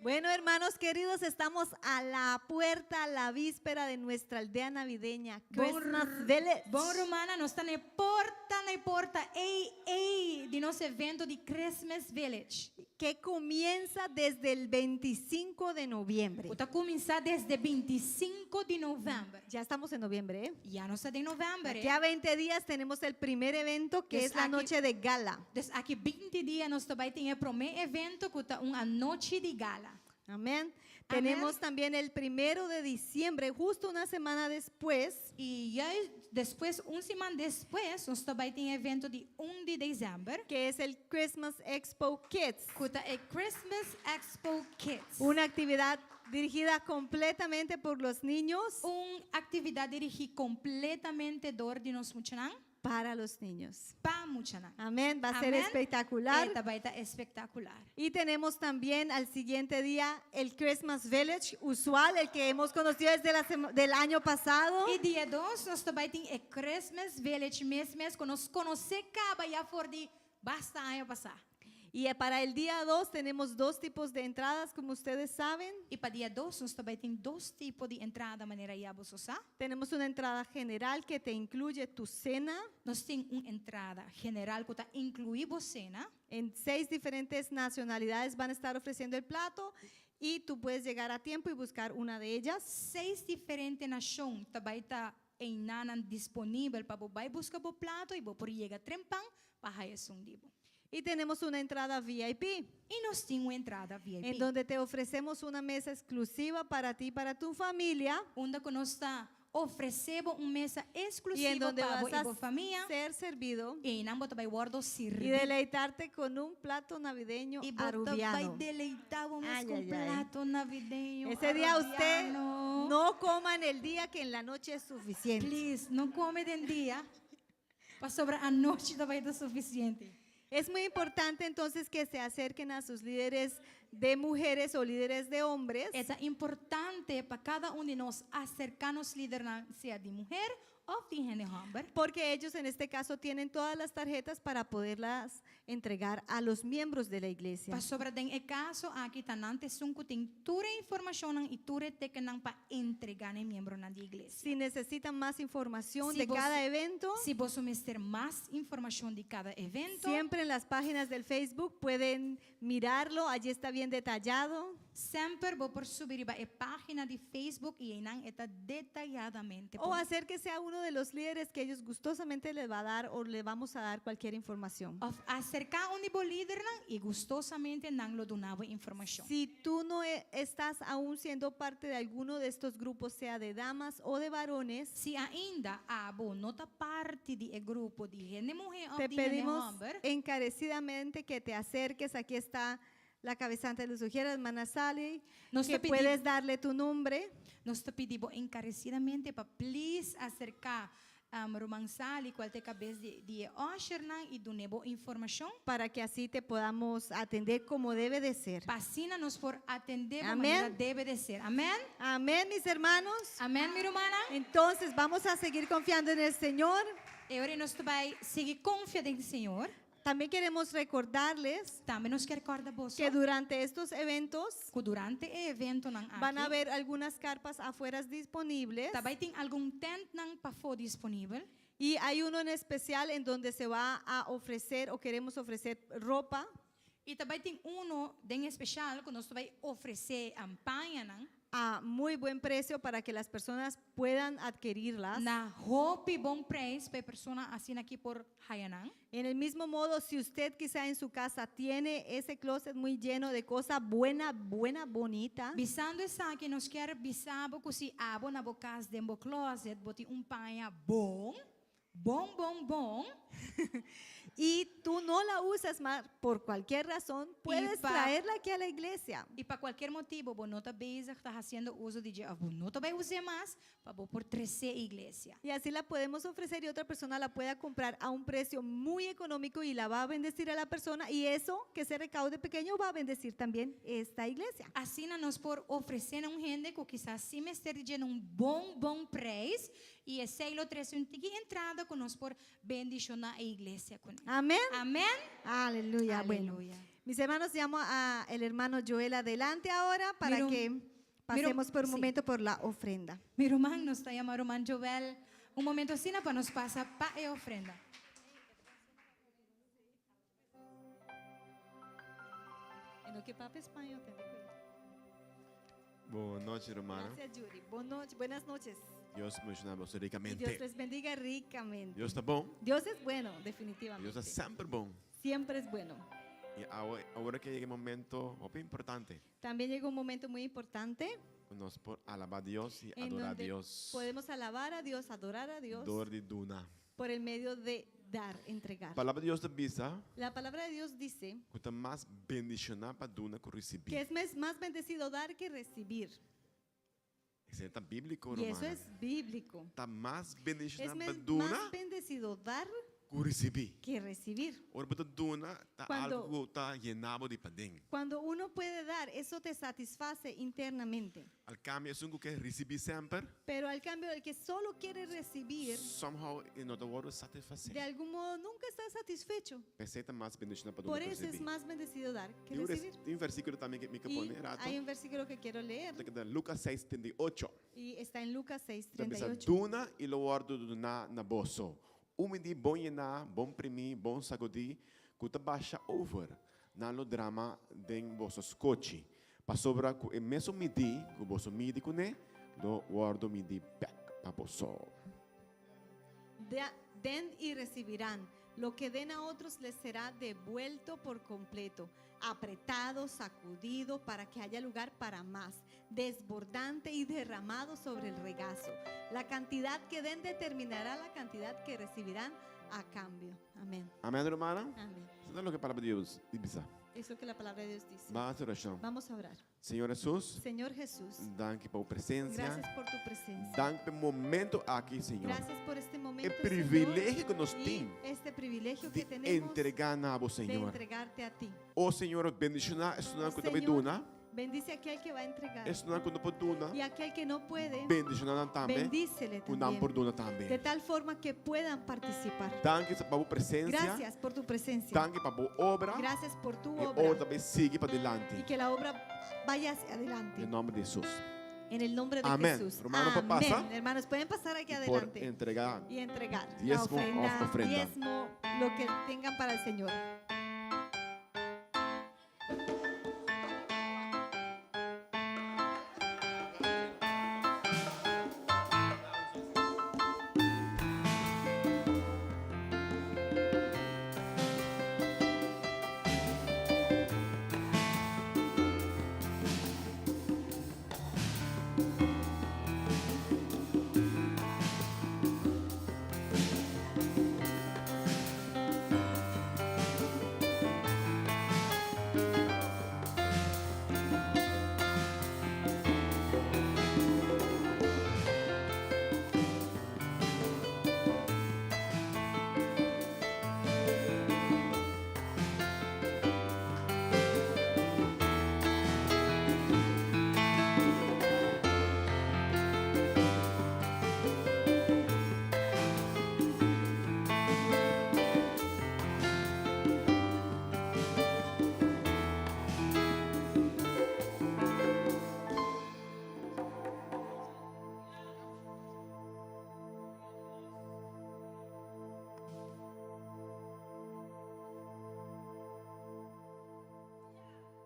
Bueno, hermanos queridos, estamos a la puerta, a la víspera de nuestra aldea navideña, Christmas Village. Bon rumannan, nos ta na porta, na porta, ei, ei, di nos evento di Christmas Village. Que comienza desde el 25 de noviembre. Ta kuminsá desde 25 di novèmber. Ya estamos en noviembre, ¿eh? Ya nos ta den novèmber. Aquí a 20 días tenemos el primer evento que Pues es la noche de gala. Dus aki 20 dia nos ta bai tin e promé evento ku ta un anochi di gala. Amén. Tenemos también el primero de diciembre, justo una semana después, I ya despues, un siman despues, nos tambe tin evento di 1 di desèmber, que es el Christmas Expo Kids. ku ta e Christmas Expo Kids. Una actividad dirigida completamente por los niños Un aktividat dirigí kompletamente dor di nos muchanan, para los niños. pa muchanan. Amén. Va a ser Amén. espectacular. E ta bai ta espektakular. Y tenemos también al siguiente día el Christmas Village usual, el que hemos conocido desde la del año pasado. I dia 2, nos tambe tin e Christmas Village mes mes, ku nos konosé kaba ya for di basta aña pasá. Y para el día 2 tenemos dos tipos de entradas, como ustedes saben. I pa dia 2, nos tambe tin dos tipo di entrada, manera ya boso sa. Tenemos una entrada general que te incluye tu cena Nos tin un entrada general ku ta inkluí bo sena. En seis diferentes nacionalidades van a estar ofreciendo el plato y tú puedes llegar a tiempo y buscar una de ellas. Seis diferente nashon ta bai ta einan disponibel pa bo bai buska bo plato i bo por yega trempan pa haña esun di bo. Y tenemos una entrada VIP I nos tin un entrada VIP. en donde te ofrecemos una mesa exclusiva para ti y para tu familia Unda ku nos ta ofresé bo un mesa y en eksklusivo donde pa bo vas i bo a famia. ser servido I einan bo ta bai wòrdu y sirbí. deleitarte con un plato navideño I bo ta bai arubiano. deleitá bo mes Ay, ku un ay, ay. plato navideño Ese día usted arubiano. no coma en el día, que en la noche es suficiente. Please, no kome den dia. Pasobra anochi ta bai ta sufisiente. Es muy importante entonces que se acerquen a sus líderes de mujeres o líderes de hombres Ta importante pa kada un di nos aserká nos lidernan, sea di muhé òf di hende hòmber. Porque ellos en este caso tienen todas las tarjetas para poderlas entregar a los miembros de la iglesia. Pasobra den e kaso aki ta nan ta esun ku tin tur e informashonnan i tur e tekennan pa entregá na e miembronan di iglesia. Si necesitan más información Si de vos- cada evento, Si bo mester mas informashon di kada evento, siempre en las páginas del Facebook pueden mirarlo, allí está bien detallado. Semper bo por subi riba e página di Facebook i einan e ta detayadamente. O acérquese a uno de los líderes que ellos gustosamente les va a dar o le vamos a dar cualquier información. Òf aserká un di bo lidernan i gustosamente nan lo duna bo informashon. Si tú no estás aún siendo parte de alguno de estos grupos, sea de damas o de varones, Si ainda abo no ta parti di e grupo di hende muhé òf te di hende pedimos hòmber, encarecidamente que te acerques. Aquí está la cabezante de los ujieres, hermana Sally, Nos que te pedi- puedes darle tu nombre. Nos ta pidi bo enkaresidamente pa please aserká ruman Sally, kual ta e kabes di, di ushernan i dun'é bo informashon. Para que así te podamos atender como debe de ser. Pa asina nos por atendé di Amèn. manera debe di ser. Amèn? Amén, mis hermanos. Amèn, mi rumannan? Entonces vamos a seguir confiando en el Señor. Awor nos ta bai sigui konfia den Señor. También queremos recordarles Tambe nos ke kòrda boso que durante estos eventos ku durante e eventonan aki, van a haber algunas carpas afuera disponibles. Ta bai tin algun tentnan pafó disponibel. Y hay uno en especial en donde se va a ofrecer o queremos ofrecer ropa I ta bai tin uno den espesial ku nos ta bai ofresé pañanan a muy buen precio para que las personas puedan adquirirlas. Na hopi bon preis pa persona asina aki por haya nan. En el mismo modo, si usted quizá en su casa tiene ese closet muy lleno de cosa buena, buena, bonita, Bisando esaki nos ke bisa bo ku si abo na bo kas den bo closet bo tin un paña bon, bon, bon, bon. Y tú no la usas más por cualquier razón, puedes traerla aquí a la iglesia. I pa kualke motibu bo no ta bezig ta hasiendo uso di dje, bo no ta bai usa mas, pa bo por trese iglesia. Y así la podemos ofrecer y otra persona la pueda comprar a un precio muy económico y la va a bendecir a la persona y eso que se recaude pequeño va a bendecir también esta iglesia. Asina nos por ofresé na un hende ku kisas sí mester di dje un bon bon preis i esei lo trese un tiki entrada ku nos por bendishoná e iglesia kuné. Amén. Amèn. Aleluya. Bueno, Aleluya. mis hermanos, llamo a el hermano Joel adelante ahora para que pasemos por un momento por la ofrenda. Mi ruman, nos ta yama ruman Joel un momento asina pa nos pasa pa e ofrenda. En lo que papia español, te cuento. Bon nochi, ruman. Gracias, Yuri. Buenas noches. Dios bendishoná boso Y rikamente. Dios les bendiga ricamente. Dios ta bon. Dios es bueno, definitivamente. Dios ta semper bon. Siempre es bueno. I awe, awor ku yega e momento hopi importante También llega un momento muy importante ku nos por alabá Dios i en adorá donde Dios podemos alabar a Dios, adorar a Dios dor di duna. por el medio de dar, entregar. Palabra di Dios ta bisa La palabra de Dios dice ku ta mas bendishoná pa duna ku risibí. que es más bendecido dar que recibir. Esei ta bíbliko, Y eso rumannan. es bíblico. Ta mas Es bendishoná pa más duna bendecido dar ku risibí. que recibir. Ora bo ta duna, ta Cuando- algu ku ta yena bo di paden. Cuando uno puede dar, eso te satisface internamente. Al kambio, esun ku ke risibí semper, Pero al cambio, el que solo quiere recibir, somehow e no ta wòrdu satisfasé. de algún modo nunca está satisfecho. P'esei ta mas bendishoná pa duna Por ku eso es risibí. más bendecido dar que Tin un recibir. tin un versíkulo tambe ku mi ke Y pone rato. hay un versículo que quiero leer Ta keda Lucas 6, 38. y está en Lucas 6, Ta bisa, 38. Duna i lo wòrdu duná na boso. Un midí bon yená, bon primí, bon sagudí, ku ta basha over, nan lo drama den boso skochi. Pasobra ku e mesun midí ku boso midi kuné, lo wòrdu midí bèk pa boso. Den y recibirán. Lo que den a otros les será devuelto por completo, apretado, sacudido, para que haya lugar para más, desbordante y derramado sobre el regazo. La cantidad que den determinará la cantidad que recibirán a cambio. Amén. Amén, rumannan? Amén. Esei ta loke palabra di Dios ta bisa. Es lo que la palabra de Dios dice. Ban hasi orashon. Vamos a orar. Señor Hesus, Señor Jesús, danki pa bo presensia. gracias por tu presencia. Danki pa e momento aki, Señor. Gracias por este momento, E privilegio ku nos Señor, tin y este privilegio di que tenemos entregá na bo, de Señor. entregarte a ti. O Señor, bendishoná esunnan ku ta bai Señor, duna. Bendice a aquel que va a entregar. Esunnan ku no por duna, Y aquel que no puede, bendishoná nan tambe, bendícele ku nan por también. duna De tambe. tal forma que puedan participar. Danki pa bo presensia. Gracias por tu presencia. Danki pa bo obra. Gracias por tu E obra. obra bai sigui padilanti. Y que la obra vaya hacia adelante. Den nòmber di Hesus. En el nombre de Amén. Jesús. Rumannan por Amén. pasa. Hermanos, pueden pasar aquí Y por adelante. entregá Y entregar la diezmo ofrenda, of ofrenda. diezmo, lo que tengan para el Señor.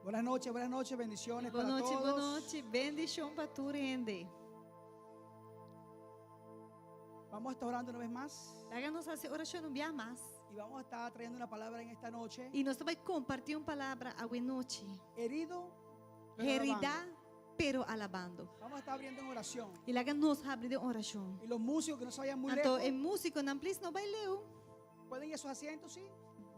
Buenas noches, buenas noches, bendiciones Buenas para noches, todos. buenas noches, bendicion pa tur hende. Vamos a estar orando una vez más Laga nos hasi orashon un biaha mas. y vamos a estar trayendo una palabra en esta noche. I nos ta bai kompartí un palabra awe nochi. Herido, pero Heridá, alabando. pero alabando. Vamos a estar abriendo en oración. I laga nos habri den orashon. Y los músicos que no se vayan muy Anto, lejos, e músikonan, please, no bai leu. pueden ir a sus asientos, sí.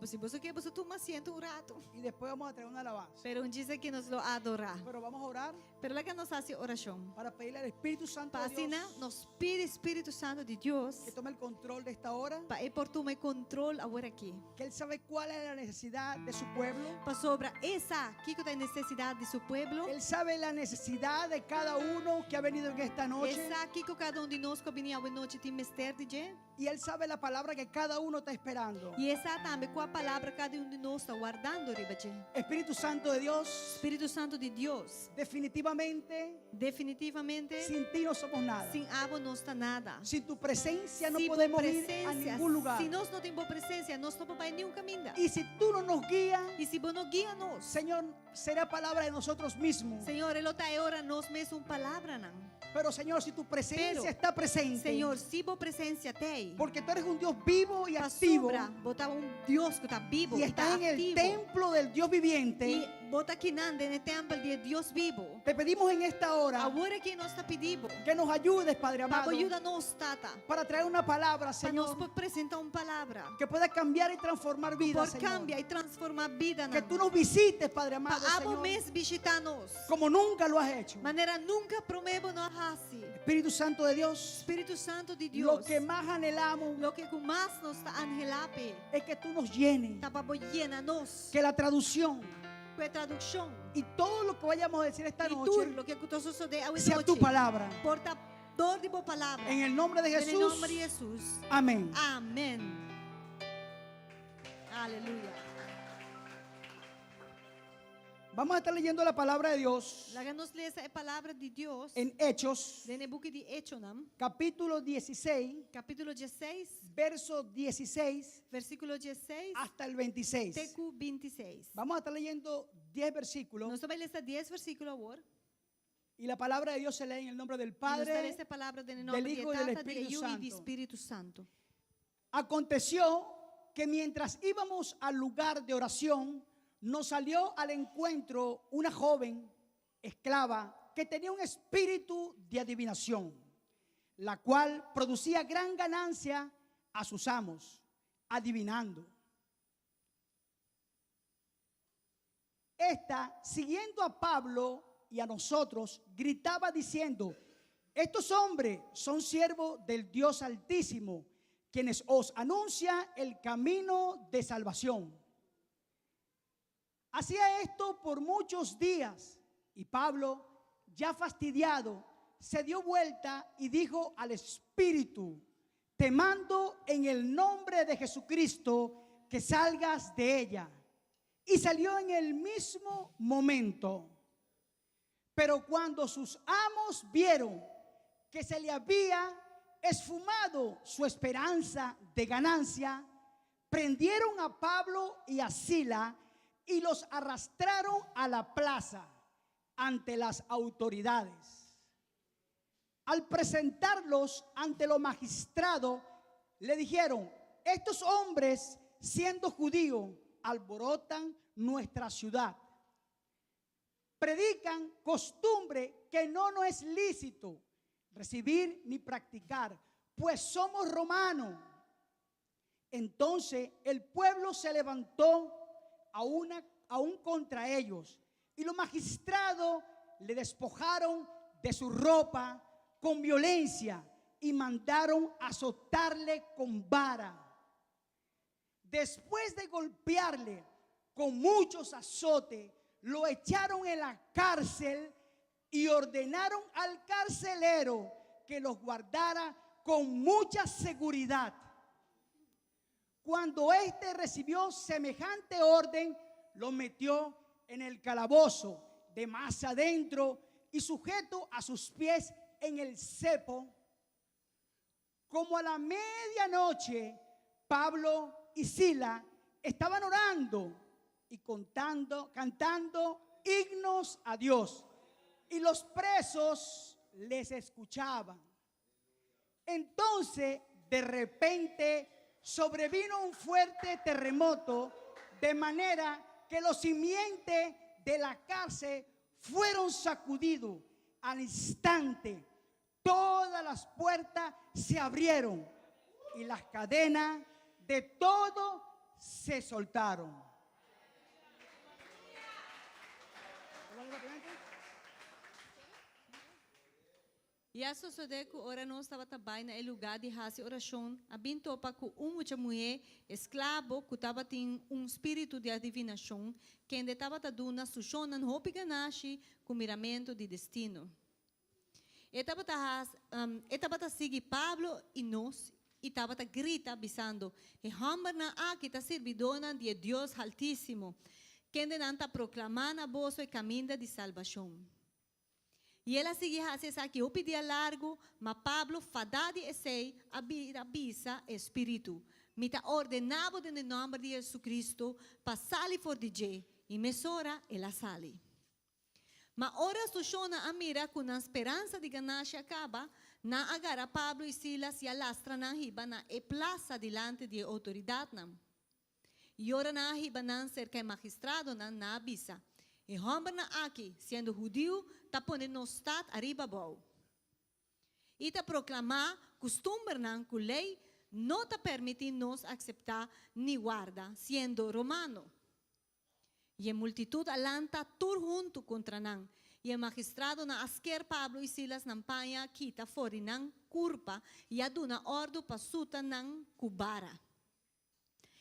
Si boso ke, boso tuma asiento un ratu. Y después vamos a traer una alabanza. Pero un djis aki nos lo adorá. Pero vamos a orar Pero laga nos hasi orashon. para pedirle al Espíritu Santo de Pa asina Dios nos pidi Spiritu Santu di Dios que tome el control de esta hora, pa e por tuma kontrol awor aki. que Él sabe cuál es la necesidad de su pueblo. Pasobra e sa kiko ta e nesesidat di su pueblo. Él sabe la necesidad de cada uno que ha venido en esta noche. E sa kiko kada un di nos ku a bini awe nochi tin mester di dje. Y Él sabe la palabra que cada uno está esperando. I e sa tambe kua palabra kada un di nos ta wardando riba dje. Espíritu Santo de Dios, Spiritu Santu di Dios, definitivamente, definitivamente, sin ti no somos nada. sin abo nos ta nada. Sin tu presencia no Si bo podemos ir a presensia, ningún lugar. Si nos no tin bo presensia, nos no por bai niun kaminda. Y si tú no nos guías, I si bo no guia nos, Señor, será palabra de nosotros mismos. Señor, e lo ta e ora nos mesun palabranan. Pero Señor, si tu presencia Pero, está presente, Señor, si bo presensia t'ei, porque tú eres un Dios vivo y activo, pasobra, bo ta un Dios ku ta bibu y i ta estás en el aktivo. templo del Dios viviente, I bo ta akinan den e tèmpel di Dios bibu. te pedimos en esta hora Awor aki nos ta pidi bo. que nos ayudes, Padre Pa amado, yuda nos, Tata. para traer una palabra, Pa nos Señor, por presentá un palabra. que pueda cambiar y transformar vidas, Por Señor. kambia i transformá bida. Que tú nos visites, Padre amado, Pa abo Señor, mes bishitá nos. como nunca lo has hecho. Manera nunka promé bo no a hasi. Espíritu Santo de Dios, Spiritu Santu di lo Dios. que más anhelamos Loke ku mas nos ta anhelá p'e. es que tú nos llenes, Ta pa bo llena nos. que la traducción Ku e tradukshon. y todo lo que vayamos a decir esta I tur noche loke ku ta sosodé awe sea tu nochi. palabra. Por ta dor di bo palabra. En el nombre de Den Jesús. nòmber di Hesus. Amén. Amèn. Aleluya. Vamos a estar leyendo la palabra de Dios Laga nos lesa e palabra di Dios. en Hechos, Den e buki di Echonan, capítulo 16, kapítulo 16, verso 16 versíkulo 16, hasta el 26. te ku 26. Vamos a estar leyendo 10 versículos Nos ta bai lesa 10 versíkulo awor. y la palabra de Dios se lee en el nombre del Nos ta Padre. lesa e palabra den nòmber del di Hijo y del Tata, di Espíritu Yu i di Santo. Spiritu Santu. Aconteció que mientras íbamos al lugar de oración, nos salió al encuentro una joven esclava que tenía un espíritu de adivinación, la cual producía gran ganancia a sus amos, adivinando. Esta, siguiendo a Pablo y a nosotros, gritaba diciendo, estos hombres son siervos del Dios Altísimo, quienes os anuncia el camino de salvación. Hacía esto por muchos días y Pablo, ya fastidiado, se dio vuelta y dijo al Espíritu, te mando en el nombre de Jesucristo que salgas de ella. Y salió en el mismo momento. Pero cuando sus amos vieron que se le había esfumado su esperanza de ganancia, prendieron a Pablo y a Sila y los arrastraron a la plaza ante las autoridades. Al presentarlos ante los magistrados, le dijeron, estos hombres, siendo judíos, alborotan nuestra ciudad. Predican costumbre que no nos es lícito recibir ni practicar, pues somos romanos. Entonces el pueblo se levantó a una, aún contra ellos y los magistrados le despojaron de su ropa con violencia y mandaron azotarle con vara. Después de golpearle con muchos azotes, lo echaron en la cárcel y ordenaron al carcelero que los guardara con mucha seguridad. Cuando éste recibió semejante orden, lo metió en el calabozo de más adentro y sujeto a sus pies en el cepo. Como a la medianoche, Pablo y Sila estaban orando y contando, cantando himnos a Dios. Y los presos les escuchaban. Entonces, de repente, sobrevino un fuerte terremoto, de manera que los simientes de la cárcel fueron sacudidos. Al instante, todas las puertas se abrieron y las cadenas de todo se soltaron. I a sosodé ku ora nos tabata bai na e lugá di hasi orashon, a bin topa ku un mucha muhé esklabo ku tabatin un spiritu di adivinashon, kende tabata duna su shonnan hopi ganashi ku miramentu di destino. E tabata has, e tabata sigui Pablo i nos i tabata grita, bisando, E hòmbernan aki ta sirbidónan di e Dios Haltísimo, kendenan ta proklamá na boso e kaminda di salbashon. I el a sigui hasi esaki hopi dia largu, ma Pablo, fadá di esei, a bira bisa e spiritu, Mi ta ordená bo den e nòmber di Jesucristo pa sali for di dje. I mesora el a sali. Ma ora su shonnan a mira ku nan speransa di ganashi a kaba, nan a gara Pablo i Silas i a lastra nan hiba na e plasa dilanti di e outoridatnan. I ora nan a hiba nan serka e magistradonan, nan a bisa, E hòmbernan aki, siendo hudiu, ta pone nos stat ariba abou i ta proklamá kustumbernan ku lei no ta permití nos akseptá ni warda, siendo romano. I e multitut a lanta tur huntu kontra nan, i e magistradonan a sker Pablo i Silas nan paña kita for di nan kurpa i a duna òrdu pa suta nan ku bara.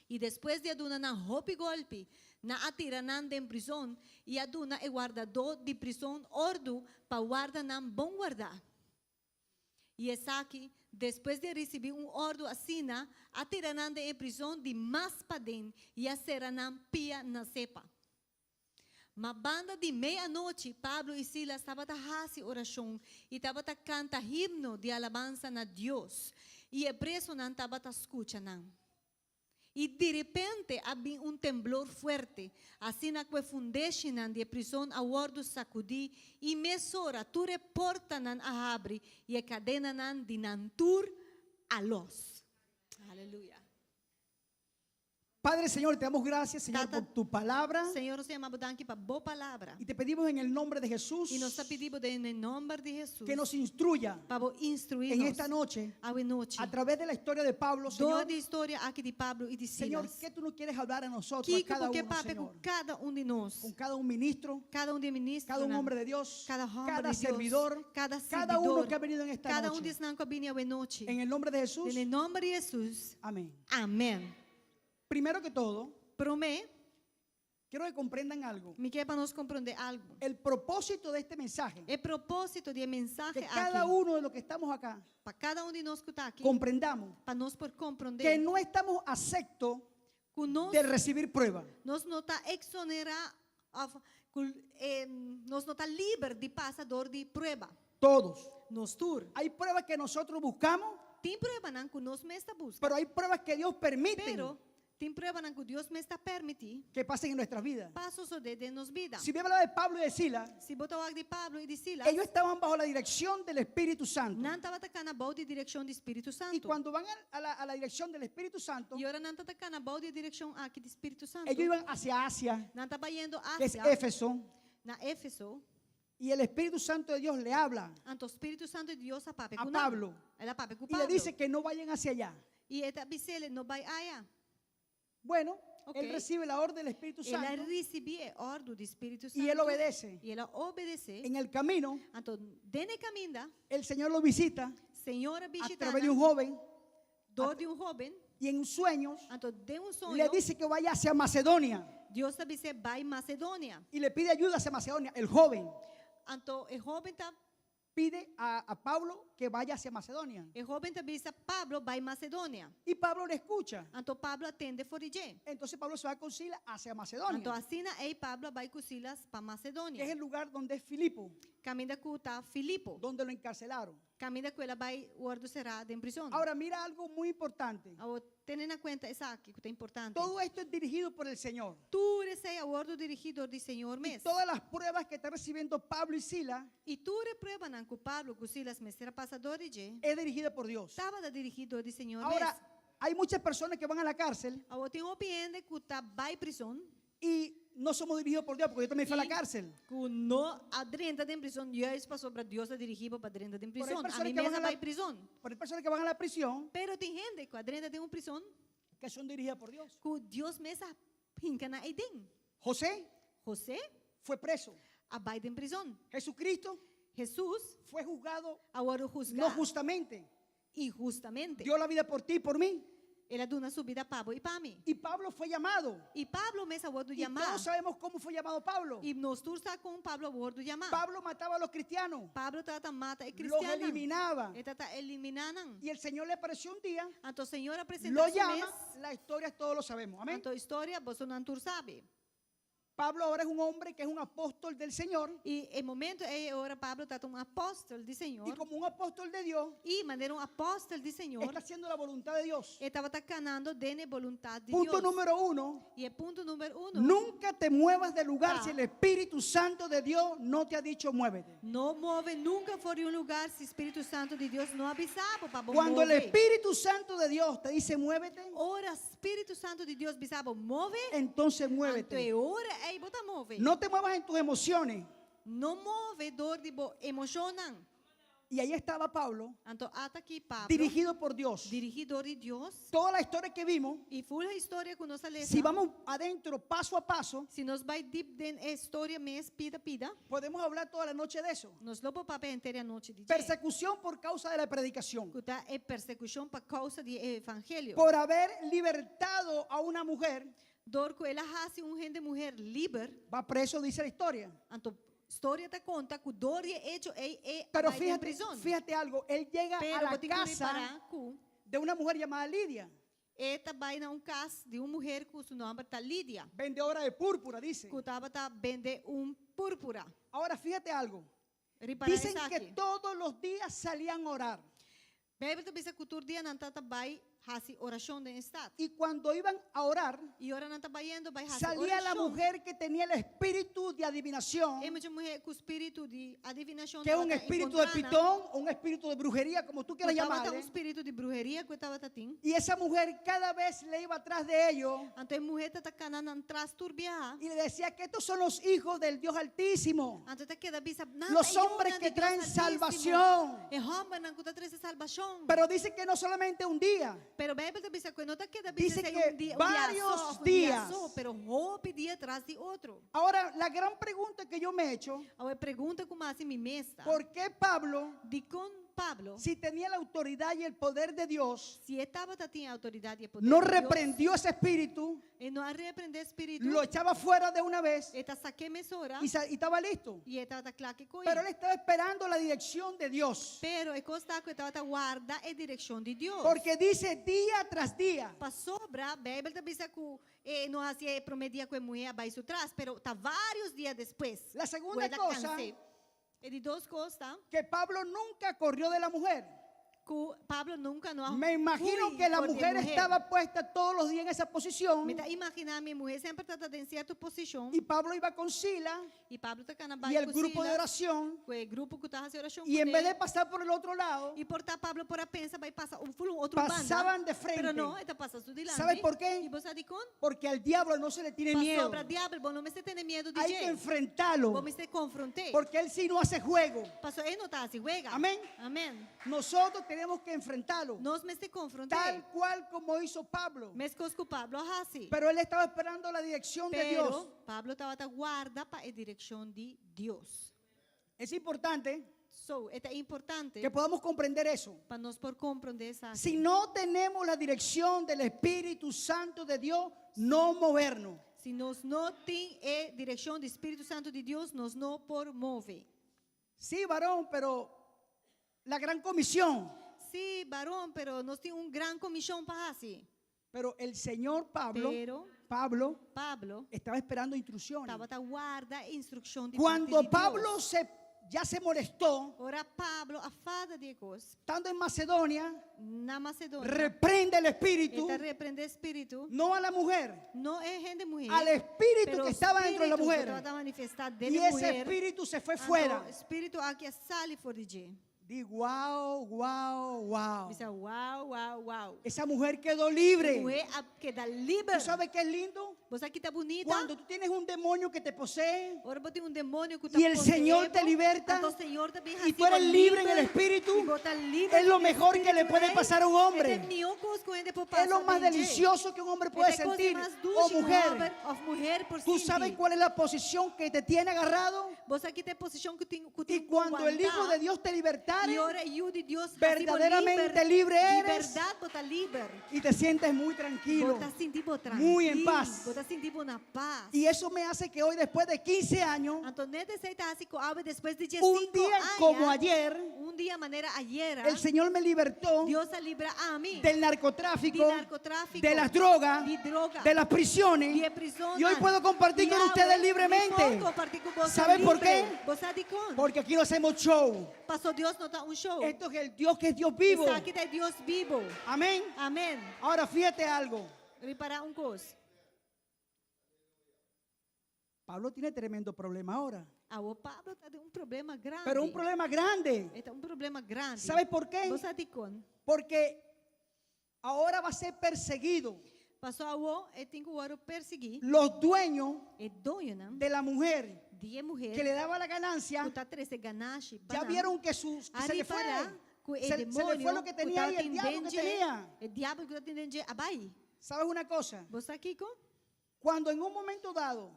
I despues di a duna nan hopi golpi, nan a tira nan den prizon i a duna e wardadó di prizon òrdu pa warda nan bon wardá. I esaki, despues di a risibí un òrdu asina, a tira nan den e prizon di mas paden i a sera nan pia na sepa. Ma banda di mei anochi, Pablo i Silas tabata hasi orashon i tabata kanta himno di alabansa na Dios, i e presonan tabata skucha nan. I direpente a bin un temblor fuerte, asina ku e fundeshinan di e prizon a wòrdu sakudí, i mesora tur e portanan a habri i e kadenanan di nan tur a lòs. Aleluya. Padre Señor, te damos gracias, Señor, Tata, por tu palabra. Señor, nos ta yama bo danki pa bo palabra. Y te pedimos en el nombre de Jesús I nos ta pidi bo den e nòmber di Hesus que nos instruya pa bo instruí en nos esta noche awe nochi. a través de la historia de Pablo, Dor Señor. di historia aki di Pablo i di Señor, Silas. ¿qué tú nos quieres hablar a nosotros, a Kiko cada bo ke uno, papia ku Señor? kada un di nos, Con cada un ministro, kada un di e cada un ministronan, hombre de Dios, kada hòmber cada di Dios, servidor, kada cada uno sirbidor, que ha venido en esta kada un di noche. esnan ku a bini awe nochi. En el nombre de Jesús, Den e nòmber di Hesus, amén. amèn. Primero que todo, Promé, quiero que comprendan algo. mi ke pa nos komprondé algu. El propósito de este mensaje, E propósito di e mensahe que cada aki, uno de los que estamos acá pa kada un di nos ku ta aki, comprendamos pa nos por que komprondé no estamos aceptos ku nos de recibir prueba. nos no ta eksonerá òf ku nos no ta liber di pasa dor di prueba. Todos. Nos tur. Hay pruebas que nosotros buscamos, Tin pruebanan ku nos mes ta buska, pero hay pruebas que Dios permite pero tin pruebanan ku Dios mes ta permití que pasen en nuestras vidas. pa sosodé den nos bida. Si bien hablaba de Pablo y de Sila, Si bo ta wak di Pablo i di Silas, ellos estaban bajo la dirección del Espíritu Santo. nan tabata kana bou di direkshon di Spiritu Y Santu. cuando van a la dirección del Espíritu Santo, I ora nan tabata kana bou di direkshon aki di Spiritu Santu, ellos iban hacia Asia, nan ta bayendo que es Asia, Éfeso, na Éfeso. y el Espíritu Santo de Dios le habla Anto Spiritu Santu di Dios a papia a ku nan. Pablo El a papia ku y le Pablo. dice que no vayan hacia allá. I e ta bis'é, no bai aya. Bueno, Ok. él recibe la orden del Espíritu El a Santo risibí e òrdu di Spiritu y él Santu. obedece. I el a obedesé. En el camino, Anto, den e kaminda, el Señor lo visita Señor a a bishitá través de un nan joven dor di un hóben. y en sueños Anto, den un le soño, dice que vaya hacia Macedonia Dios a bis'é bai Masedonia. y le pide ayuda hacia Macedonia. El joven Anto, e hóben ta, pide a Pablo que vaya hacia Macedonia e hóben ta bisa Pablo bai Masedonia. y Pablo le escucha. Anto Pablo a tende for di dje. Entonces Pablo se va con Silas hacia Anto Macedonia, asina ei Pablo a bai ku Silas pa que es Masedonia. el lugar donde es Filipo, Kaminda ku ta Filipo. donde lo encarcelaron. Kaminda ku el a bai wòrdu será den prizòn. Ahora mira algo muy importante. Awor tene na kuenta esaki ku ta importante. Todo esto es dirigido por el Señor. Tur esei a wòrdu dirigí dor di Señor Y mes. todas las pruebas que está recibiendo Pablo y Sila I tur e pruebanan ku Pablo ku Silas mester a pasa dor di dje, es dirigida por Dios. tabata dirigí dor di Señor Ahora, mes. hay muchas personas que van a la cárcel Awor tin hopi hende ku ta bai prizòn y no somos dirigidos por Dios, porque yo también fui a la i cárcel. ku no a drenta den prizòn juist pasobra Dios a dirigí bo pa drenta den Pero hay prizòn. personas Ami que mes van a a la, bai prizòn. pero hay personas que van a la prisión Pero tin hende ku a drenta den un prizòn que son dirigidas por Dios. ku Dios mes a hinka nan eiden. José José fue preso. a bai den prizòn. Jesucristo Hesus fue juzgado a wòrdu husgá no justamente. inhustamente. Dio la vida por ti y por mí. El a duna su bida pa bo i pa mi. Y Pablo fue llamado. I Pablo mes a wòrdu Y yamá. todos sabemos cómo fue llamado Pablo. I nos tur sa kon Pablo a wòrdu yamá. Pablo mataba a los cristianos, Pablo tabata mata e los kristiannan. eliminaba. E tabata eliminá nan. Y el Señor le apareció un día, Anto Señor a presentá lo su llama, mes. la historia todos lo sabemos. Amén. Anto historia bosonan tur sabi. Pablo ahora es un hombre que es un apóstol del Señor. I e momento ei ora Pablo tabata un apòstel di Y Señor. como un apóstol de Dios, I manera un apòstel di Señor, está haciendo la voluntad de Dios. e tabata kanando den e boluntat di Punto Dios. número uno. I e punto number uno, Nunca te muevas del lugar Ah. si el Espíritu Santo de Dios no te ha dicho muévete. no move nunka for di un lugá si Spiritu Santu di Dios no a bisa bo pa bo Cuando el move. Espíritu Santo de Dios te dice muévete, Ora Spiritu Santu di Dios bisa bo move, entonces anto muévete. e ora ei bo ta move. No te muevas en tus emociones. No move dor di bo emoshonnan. Y ahí estaba Pablo, Anto ata aki Pablo, dirigido por Dios. dirigí dor di Dios. Toda la historia que vimos, I full e historia ku nos a lesa. si vamos adentro paso a paso, Si nos bai deep den e historia mes pida pida, podemos hablar toda la noche de eso. nos lo por papia henter anochi di dje. Persecución por causa de la predicación. Ku ta e persekushon pa kousa di evangelio. Por haber libertado a una mujer, Dor ku el a hasi un hende muhé liber, va preso, dice la historia. anto historia ta konta ku dor di e echo ei e Pero bai den fíjate, prizòn. fíjate algo, él llega a Pero la bo tin ku casa ripará ku de una mujer llamada Lidia, e ta bai na un kas di un muhé ku su nòmber ta Lidia, vendedora de púrpura, dice. ku tabata bende un púrpura. Ahora fíjate algo. Ripará Dicen que esaki. todos los días salían a orar. Beibel ta bisa ku tur dia nan tabata bai hasi orashon den stat. Y cuando iban a orar, I ora nan ta bayendo bai hasi salía la orashon. mujer que tenía el espíritu de adivinación, E mucha muhé ku spiritu di adivinashon que es un tabata espíritu de enkontrá nan. pitón o un espíritu de brujería, como tú quieras Ku tabata un llamarle. spiritu di bruheria ku e tabatin. Y esa mujer cada vez le iba atrás de ellos Anto e muhé tabata kana nan tras tur biaha. y le decía que estos son los hijos del Dios Altísimo. Anto e ta keda bisa nan Los ta e hombres yunan que di Dios traen Altísimo. salvación. E hòmbernan ku ta trese salbashon. Pero dice que no solamente un día, Pero Beibel ta bisa ku no ta keda bisa Dice esei que un dia, un dia varios so, òf un dia días. so, pero hopi dia tras di otro. Ahora, la gran pregunta que yo me he hecho, Awor e pregunta ku mi a hasi mi mes ta. ¿por qué Pablo, Dikon Pablo, si tenía la autoridad y el poder de Dios, si e tabatin outoridat i poder no di Dios, reprendió ese espíritu, e no a reprendé e spiritu, lo echaba fuera de una vez e ta sak'é mesora y, y estaba listo? i e tabata kla ku koi. Pero él estaba esperando la dirección de Dios. Pero e kos ta ku e tabata warda e direkshon di Dios. Porque dice día tras día. Pasobra, Beibel ta bisa ku e no a hasi e promé dia ku e muhé a bai su tras, pero ta vários dia despues. La segunda Ku el a cosa- kans'é. E di dos kos ta Que Pablo nunca corrió de la mujer. ku Pablo nunka no a Me imagino hui que la for di mujer muhé. estaba puesta todos los días en esa posición Mi ta imaginá mi e muhé semper tabata den sierto posishon y Pablo iba con Sila i Pablo ta kana bai y el ku grupo de Silas, oración ku e grupo ku ta hasi orashon y en kuné. vez de pasar por el otro lado, I por ta Pablo por a pensa bai pasa un full un otro banda. Pasaban de frente. Pero no, e ta pasa su dilanti. ¿Sabe por qué? I bo sa dikon? porque al diablo no se le tiene miedo. Pasobra diabel, bo no mester tene miedu di Hay que dje. enfrentarlo, Bo mester konfront'é. porque él sí no hace juego. Paso e no ta hasi wega. Amèn. Amèn. Nosotros tenemos que enfrentarlo, Nos mester konfront'é. tal cual como hizo Pablo. Meskos ku Pablo a hasi. Pero él estaba esperando la dirección de Dios. Pero Pablo tabata warda pa e direkshon di Dios. Es importante So, ta importante que podamos comprender eso. pa nos por komprondé esaki. Si no tenemos la dirección del Espíritu Santo de Dios, no movernos. Si nos no tin e direkshon di Spiritu Santu di Dios, nos no por move. Sí, varón, pero la gran comisión. Sí, varón, pero nos tin un gran komishon pa hasi. Pero el Señor Pablo, Pero Pablo Pablo estaba esperando instrucciones. tabata warda instrukshon di Cuando parti di Pablo Dios. se, ya se molestó, Ora Pablo a fada di e kos estando en Macedonia, na Masedonia. reprende el espíritu, E ta reprendé spiritu. no a la mujer, No e hende muhé. al espíritu pero que estaba dentro de la spiritu mujer. ku tabata manifestá den Y e ese muhé. espíritu se fue Anto, fuera. Spiritu aki a sali for di dje. Di wow, wow, wow. Bisa wow, wow, wow. Esa mujer quedó libre. Muhé a keda liber. ¿Tú sabes qué es lindo? Bo sa ki ta bunita. Cuando tú tienes un demonio que te posee Ora bo tin un demonio ku ta y el Señor te poseé bo, liberta anto Señor ta bin y tú eres hasi bo libre en el liber, espíritu, i bo ta liber es lo den e mejor que le espíritu puede ei. pasar a un hombre. E ta e mihó kos ku hende por pasa Es lo más den dje. delicioso que un hombre puede E ta e kos sentir. mas O dushi ku un mujer, hòmber òf muhé por tú sinti. sabes cuál es la posición que te tiene agarrado. Bo sa ki ta e posishon ku tin ku Y tin cuando el Hijo de Dios te libertare I ora e Yu di Dios hasi bo verdaderamente liber, libre Di eres. berdat bo ta liber. y te sientes muy tranquilo. Bo ta sinti bo trankil. Muy en paz. Bo ta sinti bo na pas. Y eso me hace que hoy, después de 15 años, Anto net esei ta hasi ku awe despues di 15 un día aña, como ayer, un dia manera ayera, El Señor me libertó Dios a libra ami del narcotráfico, di narkotráfiko, de las drogas, di droga, de las prisiones. di e prizonnan. Y hoy puedo compartir I con awe, ustedes mi libremente. por kompartí ku boso ¿Saben por libre. qué? Bo sa dikon? Porque aquí no hacemos show. Pasó Dios no ta un show. Esto es el Dios que es Dios vivo. Esaki ta Dios bibu. Amén. Amèn. Ahora fíjate algo. Ripará un kos. Pablo tiene tremendo problema ahora. Awor Pablo ta den un problema grandi. Pero un problema grande. E ta un problema grandi. ¿Sabe por qué? Bo sa dikon? Porque ahora va a ser perseguido. Pasó awor e tin ku wòrdu persiguí. Los dueños E doñonan de la mujer di e muhé que le daba la ganancia ku ta trese ganashi ya pa nan, vieron que, sus, que a se le fue. ripará ku e Se, se le fue demonio lo que ku tenía ahí, el tabatin diablo den que dje, tenía. e diabel ku tabatin den dje a bai. ¿Sabes una cosa? Bo sa kiko? Cuando en un momento dado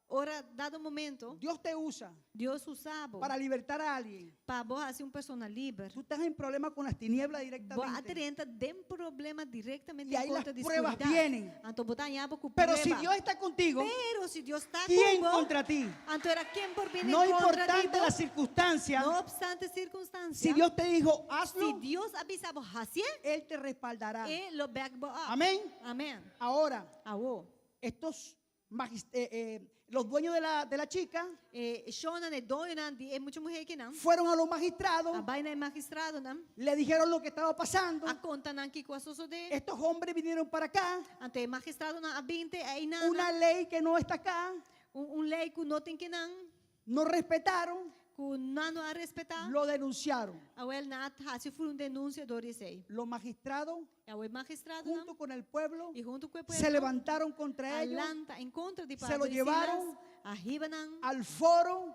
Ora dado momento, Dios te usa Dios usa bo para libertar a alguien, pa bo hasi un persona liber. tú estás en problema con las tinieblas Bo a directamente. drenta den problema direktamente Y ahí en las kontra di pruebas skuridat. vienen. Anto bo ta haña bo ku Pero si prueba. Dios está contigo, Pero si Dios ta ¿quién ku bo, contra ti? anto era ken por bini No en kontra di importante bo? la circunstancia, No obstante sirkunstansia. si Dios te dijo Si hazlo, Dios a bisa bo hasié, Él te respaldará. E lo back bo up. Amén. Amèn. Ahora, Awor. estos los dueños de la chica E shonnan e doñonan di e mucha muhé akinan. fueron a los magistrados, A bai na e magistradonan. le dijeron lo que estaba pasando. A konta nan kiko a sosodé. Estos hombres vinieron para acá, Anto e magistradonan a bin te einan. una ley que no está acá, Un, un lei ku no tin akinan. no respetaron, Ku nan no a respetá. lo denunciaron. Awel nan a hasi un denunsia dor di esei. Los magistrados, Awor e magistradonan junto con el pueblo, i huntu ku e se pueblo levantaron contra ellos a lanta en kontra di se lo Pablo i Silas, llevaron a hiba nan, al foro,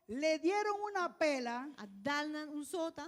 le dieron una pela, a dal nan un sota,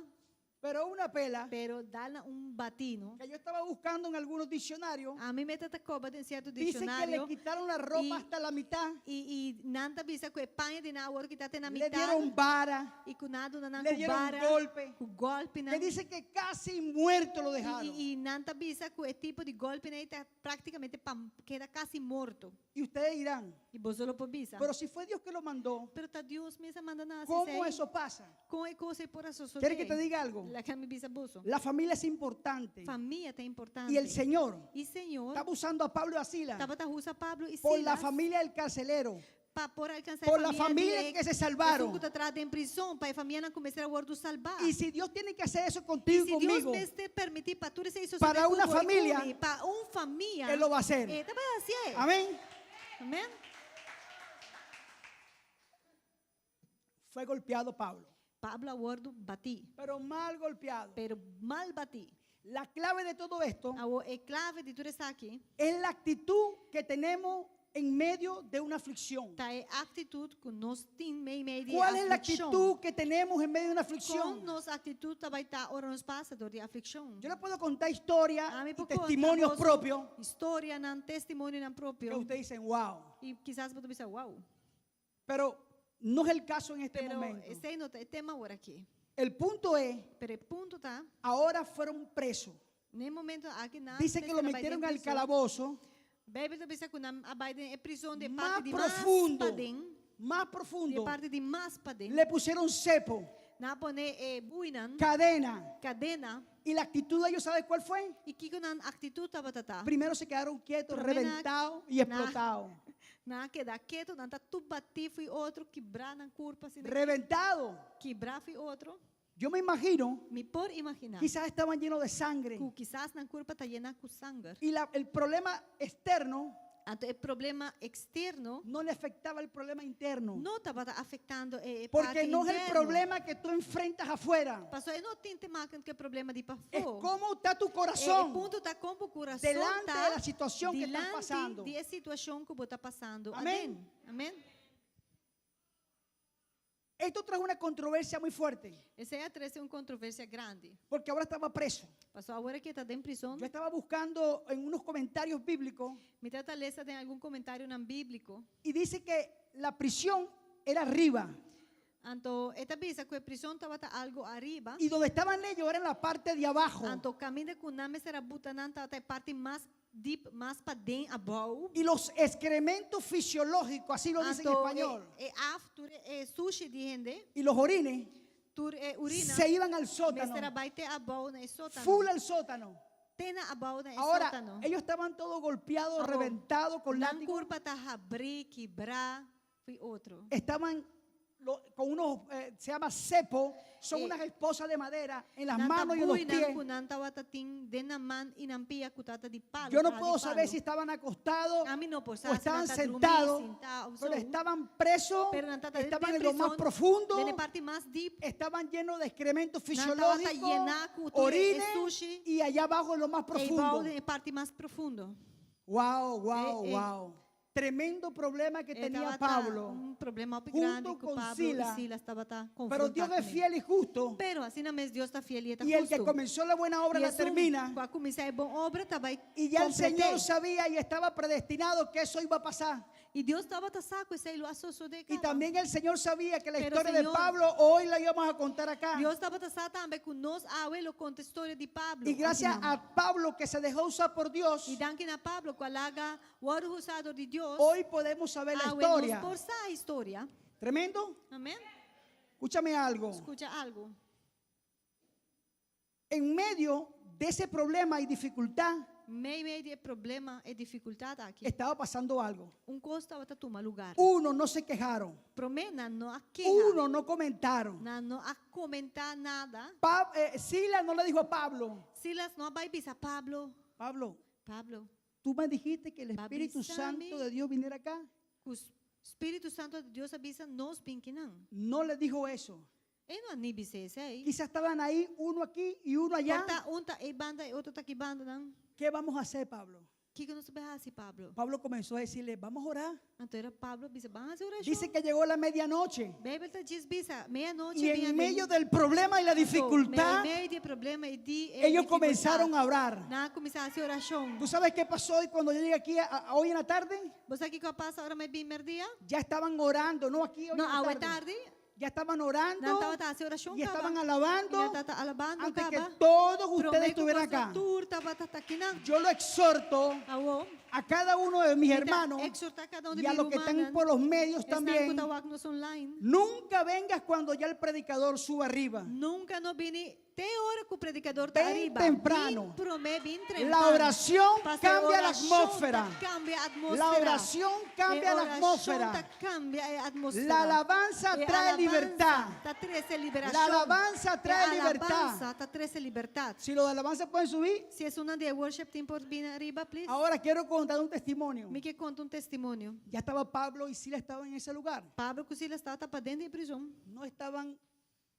pero una pela pero dal nan un batí, no? que yo estaba buscando en algunos diccionarios. Ami mes tabata koba den sierto Dice que le dikshonario quitaron la ropa y hasta la mitad, i i nan ta bisa ku e paña di nan a wòrdu kitá te na le mitar dieron vara, i ku nan a duna nan le ku dieron bara, golpe, ku gòlpinan. que dice que casi muerto lo I, dejaron. i, i nan ta bisa ku e tipo di gòlpinan ei ta práktikamente pa keda kasi morto. Y ustedes dirán, I boso lo por bisa. pero si fue Dios que lo mandó, Pero ta Dios mes a manda nan hasi ¿cómo esei. eso pasa? Kon e kos ei por a sosodé? ¿Quieres que te diga algo? Laga mi bisa boso. La familia es importante. Famia ta importante. Y el Señor I Señor estaba usando a Pablo y a Silas tabata usa Pablo i por la Silas familia del carcelero, pa por alkansá por la famia familia di e que se salvaron. esun ku ta traha den prizòn, pa e famianan ku mester a wòrdu salvá. Y si Dios tiene que hacer eso contigo y Si Dios conmigo, mester permití pa tur esei Para sosodé una ku bo i familia, ku mi, pa un famia, Él lo va a hacer. E ta bai hasié. Amén. Amèn. Fue golpeado Pablo, Pablo a wòrdu batí, pero mal golpeado. pero mal batí. La clave de todo esto Awor e klave di tur esaki es la actitud que tenemos en medio de una aflicción. ta e aktitut ku nos tin meimei di ¿Cuál es la aflikshon. actitud que tenemos en medio de una Kon aflicción? nos aktitut ta bai ta ora nos pasa dor di aflikshon? Yo le puedo contar historias Ami y por konta testimonios boso propios Historianan, testimonionan que propio. ustedes dicen, wow. I kisas bo ta bisa, wow. Pero no es el caso en este Pero momento. esei no ta e tema awor aki. El punto es, Pero e punto ta, ahora fueron presos. na e momento aki nan Dice que lo mester a bai metieron den al prison. calabozo Beibel ta bisa ku nan a bai den e prison di más parti di mas profundo, paden, más di profundo. parti di mas paden. Le pusieron cepo, Nan a pone e buinan, cadena. kadena, Y la actitud de ellos, ¿sabes cuál fue? i kiko nan aktitut tabata ta? Primero se quedaron quietos, Promé nan reventados y na explotados. nan a keda ketu, nan ta tur batí fo'i otro, kibrá nan kurpa asina. Reventado. Kibrá fo'i otro. Yo me imagino, Mi por imaginá quizás estaban llenos de sangre. ku kisas nan kurpa ta yená ku sanger. Y la- el problema externo Anto e problema eksterno no le afectaba el problema interno. no tabata afektando e Porque parti no es el interno. problema que tú enfrentas afuera. Paso e no tin te maken ku e problema di Es pafó. cómo está tu E corazón punto ta kon bo kurason delante ta de la situación que estás dilanti pasando. di e situashon ku bo ta pasando. Amén. Amèn. Esto trajo una controversia muy fuerte, Esei a trese un kontroversia grandi. porque ahora estaba preso. Paso awor ku e ta den prizòn. Yo estaba buscando en unos comentarios bíblicos Mi tabata lesa den algun komentarionan bíbliko. y dice que la prisión era arriba Anto e ta bisa ku e prizòn tabata algu ariba. y donde estaban ellos era en la parte de abajo. Anto kaminda ku nan mester a buta nan tabata e parti mas dip, mas paden abou. Y los excrementos fisiológicos, así lo dicen en Anto español, e, e af tur e sushi di hende, y los orines Tur e urina. Se iban al Mester sótano, a bai te abou na e sótano. full al sótano. Te na abou na e Ahora, sótano. ellos estaban todos golpeados, Awor, reventados con Nan látigo. kurpa ta habrí, kibrá, i otro. Estaban con unos, se llama cepo, son Eh, unas esposas de madera en las Nan ta manos y en los bui nan pies. ku nan tabatin den nan man i nan pia ku tabata di palu, Yo no traha di puedo saber palu. si estaban acostados Ami no por sa o si estaban nan ta drumí, sentados, sintá of pero zo. estaban presos, Pero nan tabata estaban den en lo más prison, profundo, den e parti mas diep. estaban llenos de excrementos Nan tabata fisiológicos, yená ku tur e orines sushi. y allá abajo en lo más Ei bou profundo. den e parti mas profundo. Wow, wow, Eh, eh. wow. Tremendo problema que E tenía tabata Pablo. Un problema hopi junto grandi ku con Pablo Sila. i Silas tabata Pero Dios konfrontá es kuné. fiel y justo. Pero asina mes Dios ta fiel i ta Y el que hustu. comenzó la buena obra I la esun termina. ku a kuminsá e bon obra ta bai Y ya el komplet'é. Señor sabía y estaba predestinado que eso iba a pasar. I Dios tabata sa ku esei lo a sosodé Y kaba. también el Señor sabía que la Pero, historia de Señor, Pablo hoy la íbamos a contar acá. Dios tabata sa tambe ku nos awe lo konta historia di Pablo. Y gracias Akinan. a Pablo que se dejó usar por Dios, I danki na Pablo ku a laga wòrdu usá dor di Dios. hoy podemos saber la Awe nos historia. por sa historia. Tremendo. Amèn. Escúchame algo. Skucha algu. En medio de ese problema y dificultad Meimei di e problema i difikultat aki. estaba pasando algo. Un kos tabata tuma lugá. Uno no se quejaron. Promé nan no a keha. Uno no comentaron. Nan no a komentá nada. Sila no le dijo a Pablo, Silas no a bai bisa Pablo. Pablo, Pablo, tú me dijiste que el Ba Espíritu bisa Santo mi. de Dios viniera acá. ku Spiritu Santu di Dios a bisa nos bin akinan. No le dijo eso. E no a ni bis'é esei. Quizás estaban ahí, uno aquí y uno allá. Por ta un ta ei banda i otro ta aki banda nan. ¿Qué vamos a hacer, Pablo? Kiko nos ta bai hasi, Pablo? Pablo comenzó a decirle, vamos a orar. Anto ora Pablo a bisa, ban hasi orashon. Dice que llegó la medianoche Beibel ta djis bisa, meianochi y en medio del problema y la dificultad, Meimei di e problema i di e ellos comenzaron a orar. Nan a kuminsá hasi orashon. ¿Tú sabes qué pasó hoy cuando yo llegué aquí hoy en la tarde? Bo sa kiko a pasa ora mi a bin merdia? Ya estaban orando, no aquí hoy No, en la awe tarde. tardi. Ya estaban Nan orando tabata hasi orashon y kaba. estaban alabando I nan tabata alabando antes que kaba. todos ustedes Promé ku estuvieran boso acá. Tur tabata akinan. Yo lo exhorto Awor. a cada uno de mis Mi ta hermanos exhortá kada un di y a mi los que están rumannan. por los medios Esnan también. ku ta wak nos online. Nunca vengas cuando ya el predicador suba arriba. Nunka no bini te ora ku predikadó ta Ven ariba. temprano. Bin promé, bin trempan. La oración Pasobra cambia la orashon atmósfera. ta kambia atmósfera. La oración cambia E la orashon atmósfera. ta kambia e atmósfera. La alabanza E trae alabansa libertad. Ta trese liberashon. La alabanza trae E libertad. alabansa ta trese libertat. Si los de alabanza pueden subir, Si esunnan di worship team por bin ariba, please. ahora quiero contar un testimonio. Mi ke konta un testimonio. Ya estaba Pablo y Sila estaban en ese lugar. Pablo ku Silas tabata paden di prizòn. No estaban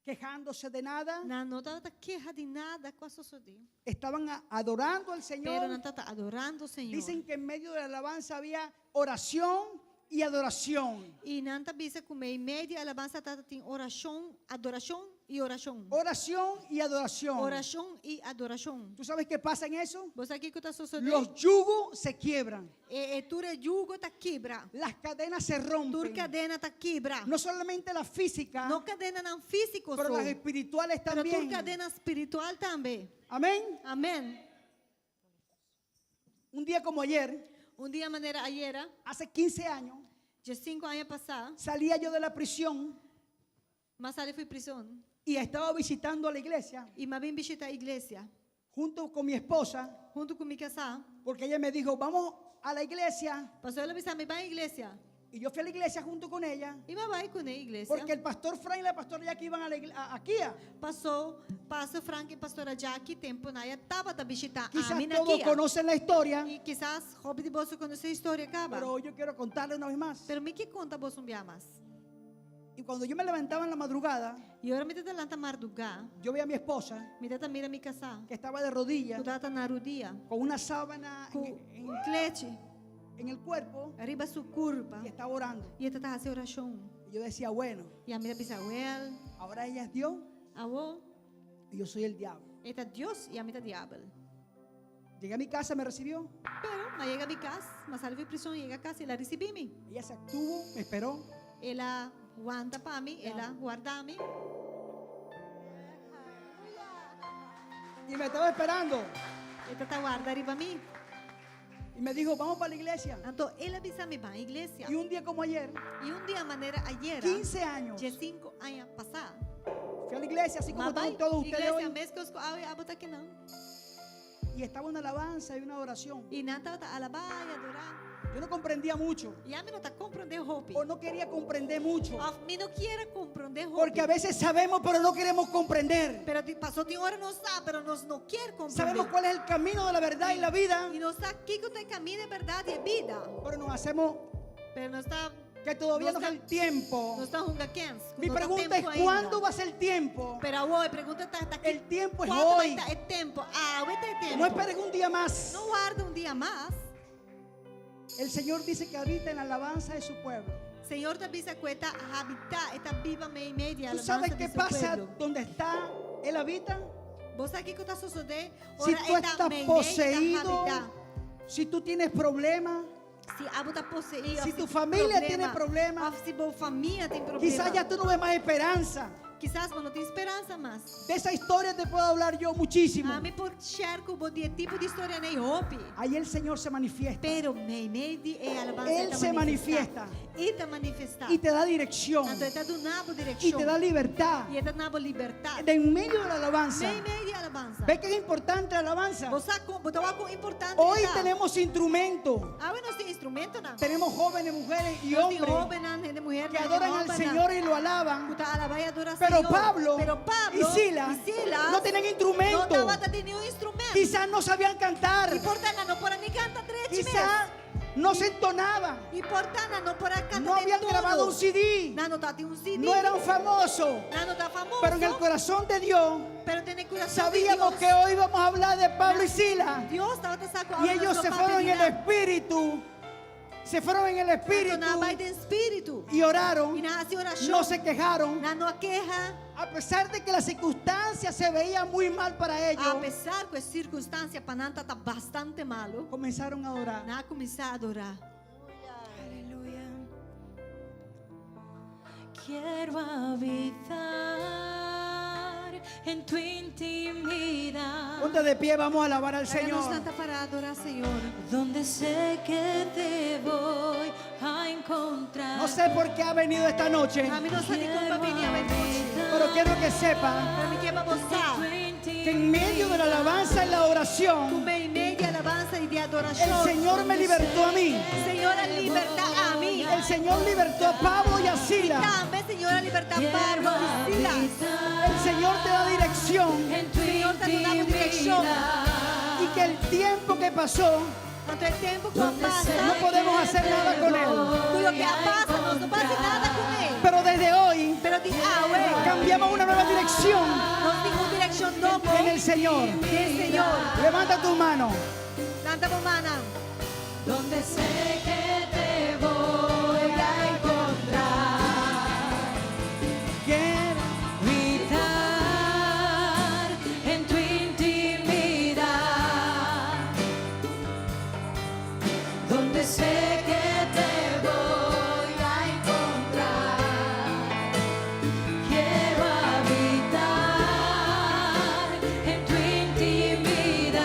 quejándose de nada. Nan no tabata keha di nada ku a sosodé. Estaban adorando al Pero Señor. nan tabata adorando Señor. Dicen que en medio de la alabanza había oración y adoración. I nan ta bisa ku meimei di alabansa tabatin orashon, adorashon i orashon. Oración y adoración. Orashon i adorashon. ¿Tú sabes qué pasa en eso? Bo sa kiko ta sosodé? Los yugos se quiebran. E, e tur e yugo ta kibra. Las cadenas se Tur rompen. kadena ta kibra. No solamente la física, No kadenanan físiko pero so. las espirituales Pero tur también. kadena spiritual tambe. Amén. Amèn. Un día como ayer, Un dia manera ayera, hace 15 años, 15 aña pasá, salía yo de la prisión m'a sali for di prizòn. y estaba visitando a la iglesia I m'a bin bishitá iglesia. junto con mi esposa, Huntu ku mi kasá. porque ella me dijo, vamos a la iglesia. Pasó el a bisa mi ban iglesia. Y yo fui a la iglesia junto con ella, I m'a bai kuné iglesia. porque el pastor Frank y la pastora Jackie iban a la iglesia, a, a Kia. Pasó, pastor Frank i pastora Jackie tempu nan ya tabata bishitá Quizás ami na todos Kia. conocen la historia, I kisas hopi di boso konosé e historia kaba. pero hoy yo quiero contarle una vez más. Pero mi ke konta boso un bia mas. Y cuando yo me levantaba en la madrugada, I ora mi tabata lanta mardugá, yo vi a mi esposa mi tabata mira mi kasá. que estaba de rodillas Ku tabata na rudia. con una sábana Ku en, un klechi en el cuerpo riba su kurpa. y estaba orando. I e tabata hasi orashon. Y yo decía, bueno, I ami a bisa, well, ahora ella es Dios awor, y yo soy el diablo. e ta Dios i ami ta diabel. Llegué a mi casa, me recibió. Pero, m'a yega mi kas, m'a sali for di prizòn, yega kas, el a risibí mi. Ella se abstuvo, me esperó. El a wanta pa mi, el a warda mi. Y me estaba esperando. E tabata warda riba mi. Y me dijo, vamos para la iglesia. Anto, el a bisa mi ban iglesia. Y un día como ayer, I un dia manera ayera, 15 años, 15 aña pasá, fui a la iglesia, así como M'a bai están todos ustedes iglesia hoy. meskos ku awe abo ta akinan. Y estaba una alabanza y una adoración. I nan tabata alabá i adorá. Yo no comprendía mucho I ami no ta komprondé hopi. o no quería comprender mucho. Òf mi no kier a komprondé hopi. Porque a veces sabemos, pero no queremos comprender. Pero di- pasó tin ora nos sa, pero nos no kier komprondé. Sabemos cuál es el camino de la verdad y la vida, I nos sa kiko ta e kaminda di bèrdat i bida. pero nos hacemos Pero nos ta que todavía No no es está- el tiempo. nos ta hunga kèns. Mi pregunta es, ¿cuándo va a ser el tiempo? Pero awor, e pregunta ta, ta El tiempo es Kuando hoy. ta e tempu? Awe ta e tempu. No esperes un día más. No warda un dia mas. El Señor dice que habita en la alabanza de su pueblo. Señor ta bisa ku e ta habitá, e ta biba meimei di ¿Tú sabes alabansa qué di su pasa pueblo. donde está? Él habita. Bo sa kiko ta sosodé, Si ora tú e ta estás meimei, poseído, ta habitá. si tú tienes problemas, Si abo ta poseí, Si tu familia tiene problema, òf si bo famia tin problema, quizás ya tú no ves más esperanza. kisas bo no tin speransa mas. De esa historia te puedo hablar yo muchísimo. Ami por share ku bo di e tipo di historianan ei hopi. Ahí el Señor se manifiesta Pero meimei di e alabansa Él e ta se manifestá. E ta manifestá. y te da dirección Anto e ta duna bo direkshon. y te da libertad. I e ta duna bo libertat. De en medio de la alabanza. Meimei di alabansa. ¿Ve que es importante la alabanza? Bo sa kon, bo ta wak kon importante Hoy ta. tenemos instrumentos. Awe nos tin instrumentonan. Tenemos jóvenes, mujeres y Nos tin hombres hóbennan, hende muhé, que adoran al Señor y lo alaban. Ku ta alabá i adorá Pero Señor. Pablo Pero Pablo y Silas i Silas no tenían instrumento. No tabatin ningun instrumènt. Quizás no sabían cantar. I por ta nan no por a ni kanta drechi Quizás no se entonaban. mes. I por ta nan no por a kanta No habían den grabado tono. un CD. Nan no tabatin un CD. No eran famosos. Nan no ta famoso. Pero en el corazón de Dios Pero den kurason di sabíamos Dios. que hoy íbamos a hablar de Pablo y Silas. Dios tabata sa ku Y ellos se fueron en el Espíritu. Se fueron en el Espíritu Nan a bai den spiritu. y oraron. I nan a hasi orashon. No se quejaron. Nan no a keha. A pesar de que las circunstancias se veían muy mal para ellos, Apesar ku e sirkunstansia pa nan tabata bastante malu. comenzaron a orar. Nan a kuminsá adorá. Aleluya. Quiero habitar en tu intimidad. Ponte de pie, vamos a alabar al Laga nos Señor. lanta para adorá Señor. Donde sé que te voy a encontrar. No sé por qué ha venido esta noche, Ami no sa dikon bo a bini awe nochi. pero quiero que sepa Pero mi ke pa bo sa. que en medio de la alabanza y la Ku oración, meimei di alabansa i di adorashon. el Señor me libertó a mí. Señor a libertá ami. El Señor libertó a Pablo y a Silas. Tambe Señor a libertá Pablo i Silas. El Señor te da dirección En tu Señor ta duna bo direkshon. y que el tiempo que pasó Anto e tempu ku a pasa. no podemos hacer nada con él. Ku loke a pasa, nos no por hasi nada kuné. Pero desde hoy Pero di awe. cambiamos una nueva dirección Nos tin un direkshon nobo. en el Señor. Den Señor. Levanta tu mano. Lanta bo mannan. Donde sé que te voy a encontrar. Quiero Habitar en tu intimidad, donde sé que te voy a encontrar. Quiero habitar en tu intimidad,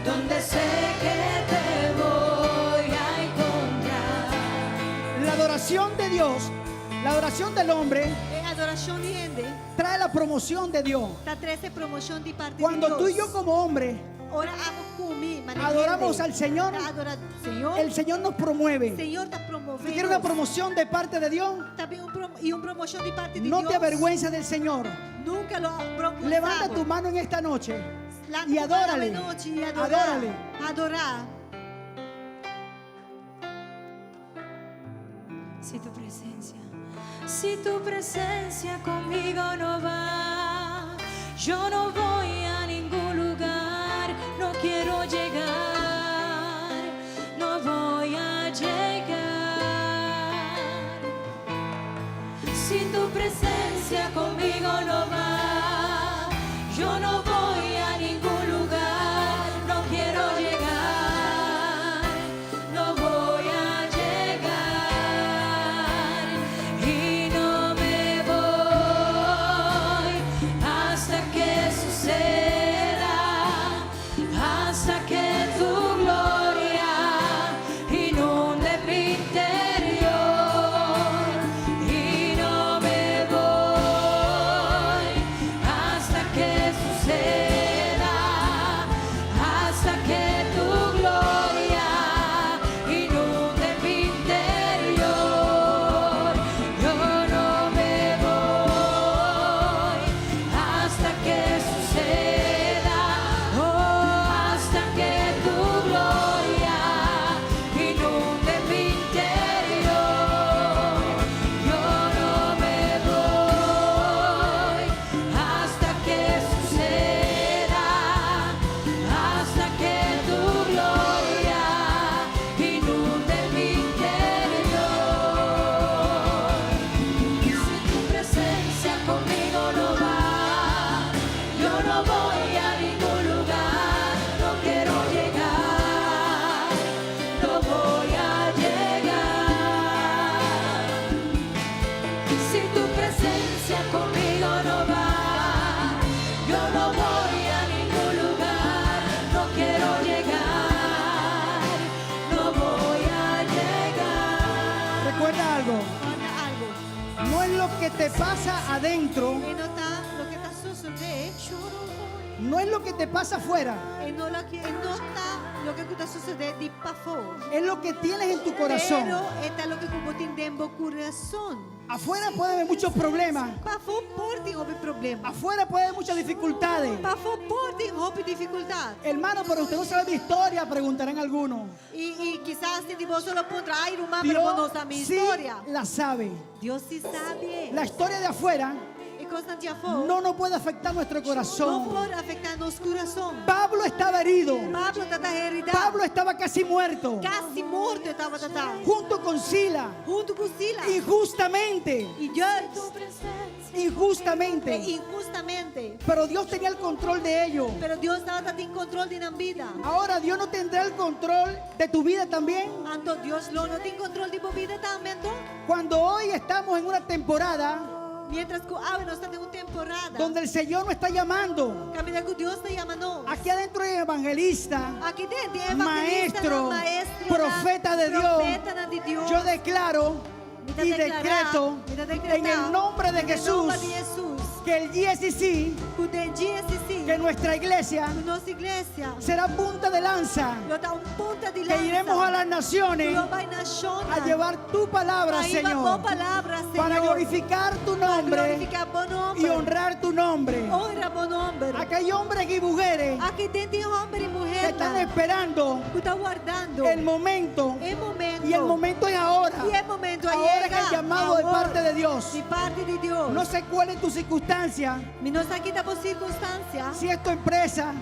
donde sé que te voy a encontrar. La adoración de Dios, la adoración del hombre, E adorashon di hende. trae la promoción de Dios. Ta trese promoshon di parti Cuando di tú y Dios. yo como hombre Ora abo ku mi, manera adoramos hende. al Señor, Ta adorá Señor. el Señor nos promueve. Señor ta promové. ¿Tú quieres una promoción de parte de Dios? Ta bin un prom i un promoshon di parti di No Dios. te avergüences del Señor. Nunka lo brongonsá bo. Levanta tu mano en esta noche Lanta y tu mano adórale. anochi i adorá. Adórale. Adorá. Si tu presencia, si tu presencia conmigo no va, yo no voy a ningún lugar, no quiero llegar, no voy a llegar. Si tu presencia conmigo no va, yo no voy a ningún lugar, no quiero llegar, no voy a llegar y no me voy hasta que suceda, hasta que tu gloria inunde mi interior y no que te pasa adentro, E no ta loke ta sosodé. no es lo que te pasa afuera, E no, lo, e no ta loke ta sosodé di pafó. es lo que tienes en tu corazón. Pero e ta loke ku bo tin den bo kurason. Afuera puede haber muchos problemas, Pafó por tin hopi problema. afuera puede haber muchas dificultades. Pafó por tin hopi difikultat. Hermano, pero usted no sabe mi historia, preguntarán algunos. I, i kisas tin di boso lo puntra, ai ruman, pero bo no Dios sa mi sí historia. la sabe. Dios sí sabi. La historia de afuera E kosnan di afó no nos puede afectar nuestro no corazón. por afektá nos kurason. Pablo estaba herido. Pablo tabata heridá. Pablo estaba casi muerto. Kasi morto e tabata. Junto con Sila. Huntu ku Sila. Injustamente. I Dios Injustamente. inhustamente. Pero Dios tenía el control de ellos. Pero Dios tabatin kontrol di nan bida. Ahora Dios no tendrá el control de tu vida también. Anto Dios lo no tin kontrol di bo bida tambe, anto? Cuando hoy estamos en una temporada Mientras ku awe nos ta den un temporada. donde el Señor nos está llamando. Kaminda ku Dios ta yama nos. Aquí adentro hay evangelista, Aki den, tin evangelista, maestro, maestro, profeta de Dios. profeta di Dios. Yo declaro Mi ta y deklará, decreto mi ta dekretá, en el nombre de den Jesús nòmber di Hesus, que el GSC, ku den GSC, que nuestra iglesia ku nos iglesia, será punta de lanza, lo ta un punta di lansa. que iremos a las naciones Lo bai nashonnan. a llevar tu palabra, Pa hiba Señor, bo palabra, Señor. para glorificar tu nombre Glorifiká bo nòmber. y honrar tu nombre. Honra bo nòmber. Acá hay hombres y mujeres Aki den tin hòmber i muhé que están esperando ku ta wardando el momento e momento. y el momento es ahora. I e momento Ahora es yega. el llamado de Awor, parte de Dios. Di parti di Dios. No sé cuál es tu circunstancia, Mi no sa ki ta bo sirkunstansia. si es tu empresa,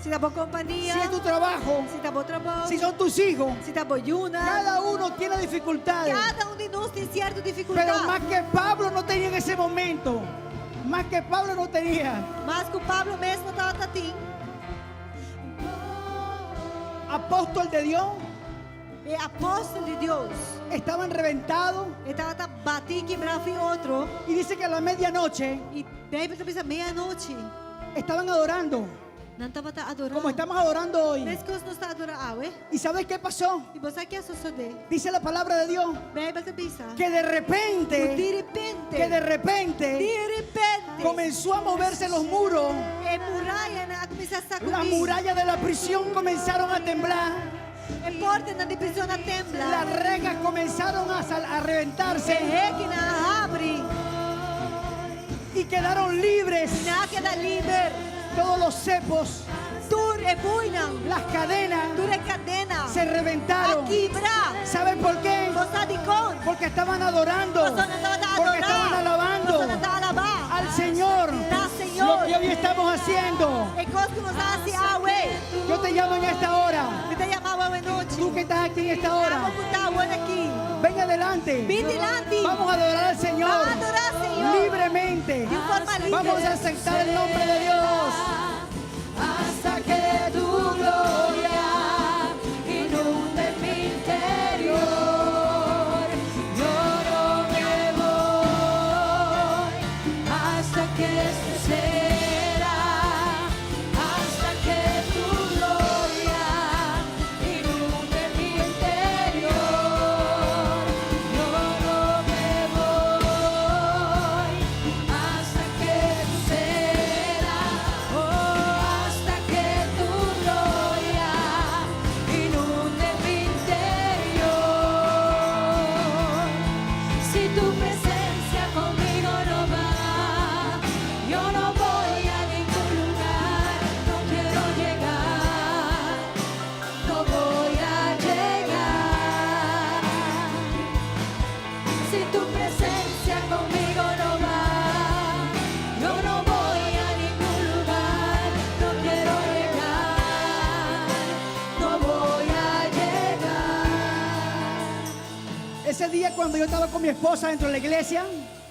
Si ta bo kompania. si es tu trabajo, Si ta bo trabou. si son tus hijos. Si ta bo yunan. Cada uno tiene dificultades. Kada un di nos tin sierto difikultat. Pero más que Pablo no tenía en ese momento, más que Pablo no tenía, Mas ku Pablo mes no tabatin. apóstol de Dios, E apòstel di Dios. estaban reventados. E tabata batí kibrá for di otro. Y dice que a la medianoche I Beibel ta bisa meianochi. estaban adorando, Nan tabata adorá. como estamos adorando hoy. Meskos nos ta adorá awe. ¿Y sabes qué pasó? I bo sa kiko a sosodé. Dice la palabra de Dios Beibel ta bisa. que de repente, Di repente. que de repente Di repente. comenzó a moverse los muros. E murayanan a kuminsá sakudí. Las murallas de la prisión comenzaron a temblar. E portanan di prizòn a tembla. Las rejas comenzaron a, a reventarse E hekinan a habri. y quedaron libres Nan a keda liber. todos los cepos, Tur e buinan. las cadenas Tur e kadena. se reventaron. A kibra. ¿Saben por qué? Bo sa dikon. Porque estaban adorando, Pasobra nan tabata porque adorá. estaban alabando Pasobra nan ta alabá. al Señor. Na Señor. Lo que hoy estamos haciendo. E kos ku nos ta hasi awe. Yo te llamo en esta hora. Mi ta yama bo awe nochi. Tú que estás aquí en esta hora, Abo ku ta awor aki. ven adelante. Bin dilanti. Vamos a adorar al Señor Ban adorá Señor. libremente. Di un forma liber. Vamos a aceptar el nombre de Dios. Hasta que tu gloria inunde mi interior. Yo no me voy hasta que suceda, hasta que tu gloria inunde mi interior. Yo no me voy hasta que suceda, oh, hasta que tu gloria inunde mi interior. Si tu presencia conmigo no va, yo no voy a ningún lugar, no quiero llegar, no voy a llegar. Si tu presencia conmigo no va, yo no voy a ningún lugar, no quiero llegar, no voy a llegar. Ese día cuando yo estaba con mi esposa dentro de la iglesia,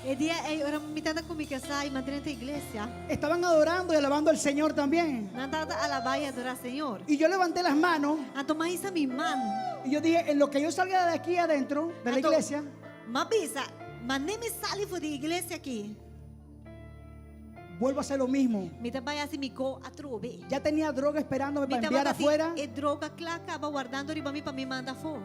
E dia ei ora mi tabata ku mi kasá i mi den iglesia. estaban adorando y alabando al Señor también. Nan tabata alabá i adorá Señor. Y yo levanté las manos Anto m'a hisa mi man. y yo dije, en lo que yo salga de aquí adentro de la Anto, iglesia, M'a bisa, manera mi sali for di iglesia aki. vuelvo a hacer lo mismo. Mi ta bai hasi meskos atrobe. Ya tenía droga esperándome Mi para enviar tabata afuera. e droga kla kaba wardando riba mi pa mi manda afó.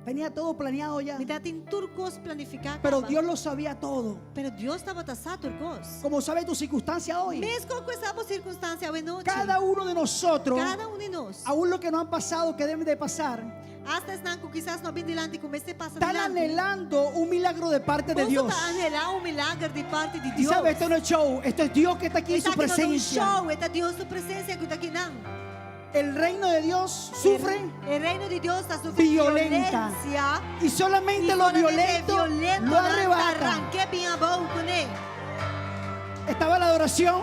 Tenía todo planeado ya. Mi tabatin tur kos planifiká Pero kaba. Dios lo sabía todo. Pero Dios tabata sa tur kos. Como sabe tu circunstancia hoy. Meskos ku e sa bo sirkunstansia awe nochi. Cada uno de nosotros, Kada un di nos. aún lo que no han pasado, que deben de pasar, Asta esnan ku kisas no a bin dilanti ku mester pasa están dilanti. anhelando un milagro de parte de Boso Dios. ta anhelá un milager di parti di Y Dios. sabe, esto no es show, esto es Dios que está aquí en su Esaki no ta un presencia. show, e ta Dios su presensia ku ta akinan. El reino de Dios sufre E reino di Dios ta sufri violenta. violensia. Y solamente I lo solamente violento violento lo nan ta arrebata. rank'é bin abou kuné. Estaba la adoración,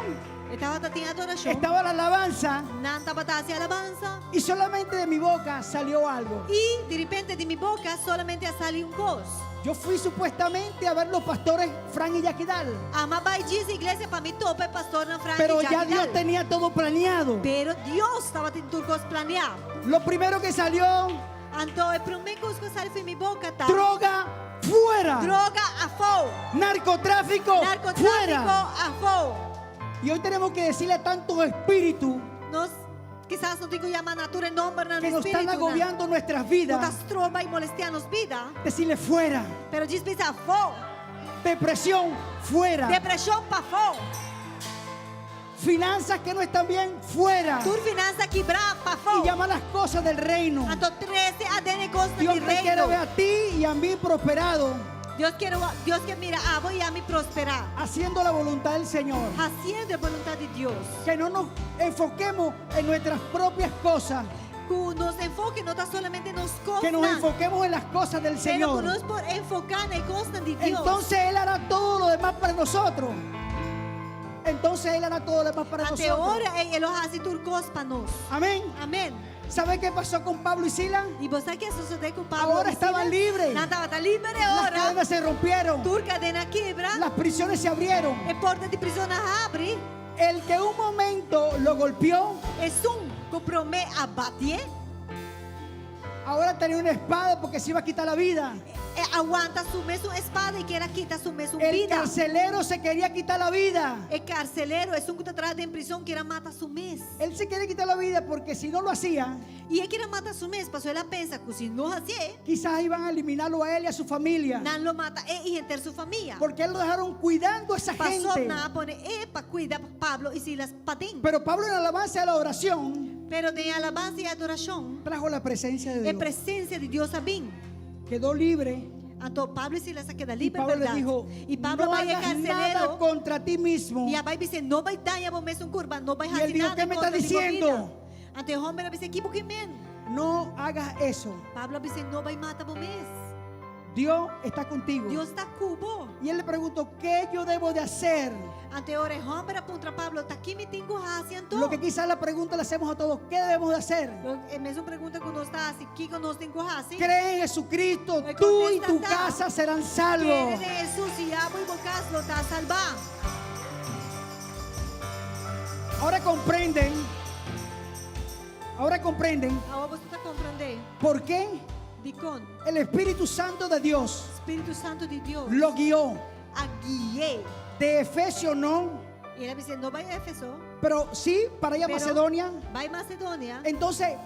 E tabatin adorashon. estaba la alabanza Nan tabata hasi alabansa. y solamente de mi boca salió algo. I di repente di mi boka solamente a sali un kos. Yo fui supuestamente a ver los pastores Frank y Jackie Dal, Ami a bai djis iglesia pa mi topa e pastornan Frank pero i ya Jackie Dios Dal. tenía todo planeado. Pero Dios tabatin tur kos planiá. Lo primero que salió, Anto e promé kos ku a sali for di mi boka ta droga fuera, droga afó, narcotráfico narkotráfiko fuera. afó. Y hoy tenemos que decirle a tantos espíritus Nos kisas nos tin ku yama na tur e nòmbernan que nos están spiritunan. agobiando nuestras Ku vidas, ta stroba i molestiá nos bida. decirle fuera, Pero djis bisa afó. depresión fuera, Depreshon pafó. finanzas que no están bien fuera. Tur finansa kibrá pafó. Y llama las cosas del reino. Anto trese aden e kosnan Dios di te quiere reino. ver a ti y a mí prosperado, Dios ke Dios ke mira abo i ami prosperá. haciendo la voluntad del Señor. Hasiendo e boluntat di Dios. Que no nos enfoquemos en nuestras propias cosas, Ku nos enfoke no ta solamente nos que nos kosnan. enfoquemos en las cosas del Pero ku Señor. nos por enfoká na e kosnan di Dios. Entonces Él hará todo lo demás para nosotros. Entonces Él hará todo lo demás para Ante nosotros. ora ei e lo hasi tur kos pa nos. Amén. Amèn. ¿Sabe qué pasó con Pablo y Sila? I bo sa kiko a sosodé ku Pablo Ahora i estaban Silas? libres. Nan tabata liber Las ora. cadenas se rompieron. Tur kadena a kibra. Las prisiones se abrieron. E porta di prizòn a habri. El que un momento lo golpeó, Esun ku promé a batié. ahora tenía una espada porque se iba a quitar la vida. E a wanta su mesun spada i ker a kita su mesun El bida. carcelero se quería quitar la vida. E karselero, esun ku ta traha den prizòn ker a mata su mes. Él se quería quitar la vida porque si no lo hacía, I e ker a mata su mes, pasobra el a pensa ku si no hasié, quizás iban a eliminarlo a él y a su familia. nan lo mata e i henter su famia. Porque él lo dejaron cuidando a esa Pasobra gente. nan a pone e pa kuida Pablo i Silas paden. Pero Pablo en la alabanza y la oración Pero den alabansa i adorashon, trajo la presencia de e Dios. presensia di Dios a bin. Quedó libre. Anto Pablo i Silas a keda Y liber, Pablo le berdat? dijo, I Pablo no a bai e hagas nada karselero contra ti mismo. i a bai bis'é, no bai daña bo mesun kurpa, no bai I el hasi dijo, nada "Ke me kontra está di bo diciendo?" bida. Anto e hòmber a bis'é, ki bo ke men? No hagas eso. Pablo a bis'é, no bai mata bo mes. Dios está contigo. Dios ta ku bo. Y él le preguntó, ¿qué yo debo de hacer? Anto e ora e hòmber a puntra Pablo, ta ki mi tin ku hasi anto? Lo que quizás la pregunta la hacemos a todos, ¿qué debemos de hacer? E mesun pregunta ku nos ta hasi, kiko nos tin ku hasi? Cree en Jesucristo, Me tú y contesta tu ta. casa serán Kere salvos. den Hesus i abo i bo kas lo ta salbá. Ahora comprenden, ahora comprenden Awor boso ta komprondé. por qué Dikon, el Espíritu Santo de Dios Spiritu Santu di Dios lo guió. a gui'é. De Efesio no, I el a bisa, no bai Efeso, pero sí para allá a pero Macedonia. bai Macedonia. Entonces,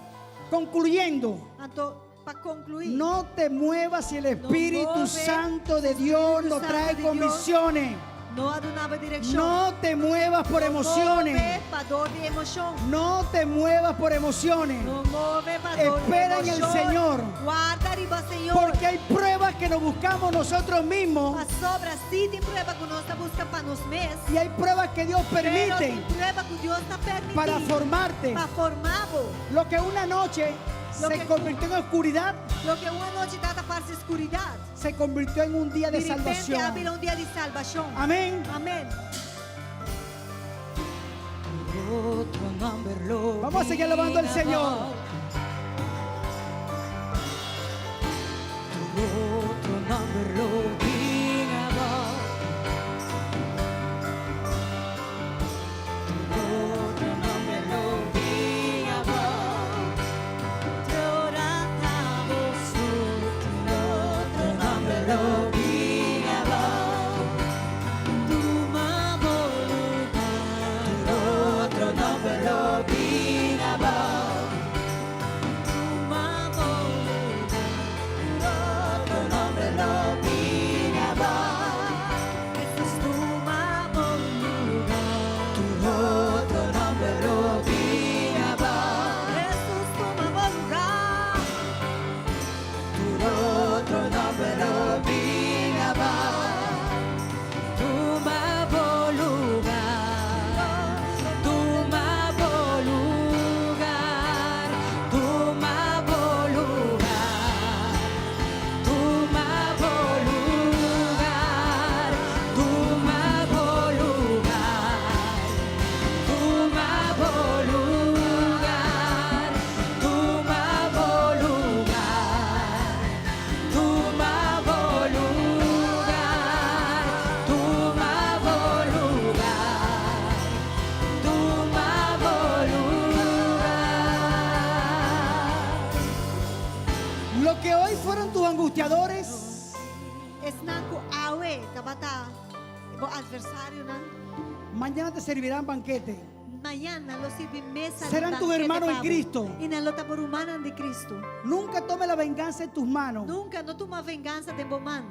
concluyendo, Anto, pa konkluí, no te muevas si el Espíritu move Santo de si Dios Espíritu no Santo trae de Dios convicciones. no a duna bo direkshon. No te muevas por No emociones. move pa dor di emoshon. No te muevas por emociones. No move pa dor di Espera en el emoshon. Señor. Warda riba Señor. Porque hay pruebas que nos buscamos nosotros mismos Pasobra si tin prueba ku nos ta buska pa nos mes. y hay pruebas que Dios Pero permite tin prueba ku Dios ta permití para formarte. Pa forma bo. Lo que una noche Lo se que- convirtió en oscuridad, Loke un anochi tabata parse skuridat. se convirtió en un día de Di repente salvación. a bira un dia di salbashon. Amén. Amèn. Otro nombre lo Vamos a seguir alabando al Señor. Tu otro nombre lo Tu otro nombre lo Tu otro nombre lo Tu otro nombre lo angustiadores, Esnan ku awe tabata bo adversarionan, mañana te servirán banquete. Mañan nan lo sirbi mesa di Serán tus banquete hermanos en pa bo, Cristo. I nan lo ta bo rumannan di Cristo. Nunca tome la venganza en tus manos. Nunka no tuma vengansa den bo man.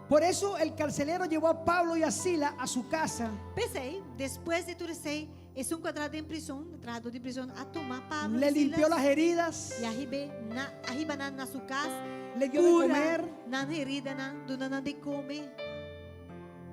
Por eso el carcelero llevó a Pablo y a Sila a su casa. P'esei, despues di tur esei, esun ku a traha den prison, e trahadó di prison, a tuma Pablo Le i limpió Silas las heridas. i a hib'é na, a hiba nan na su kas, Le dio de kura comer. nan heridanan, duna nan di kome.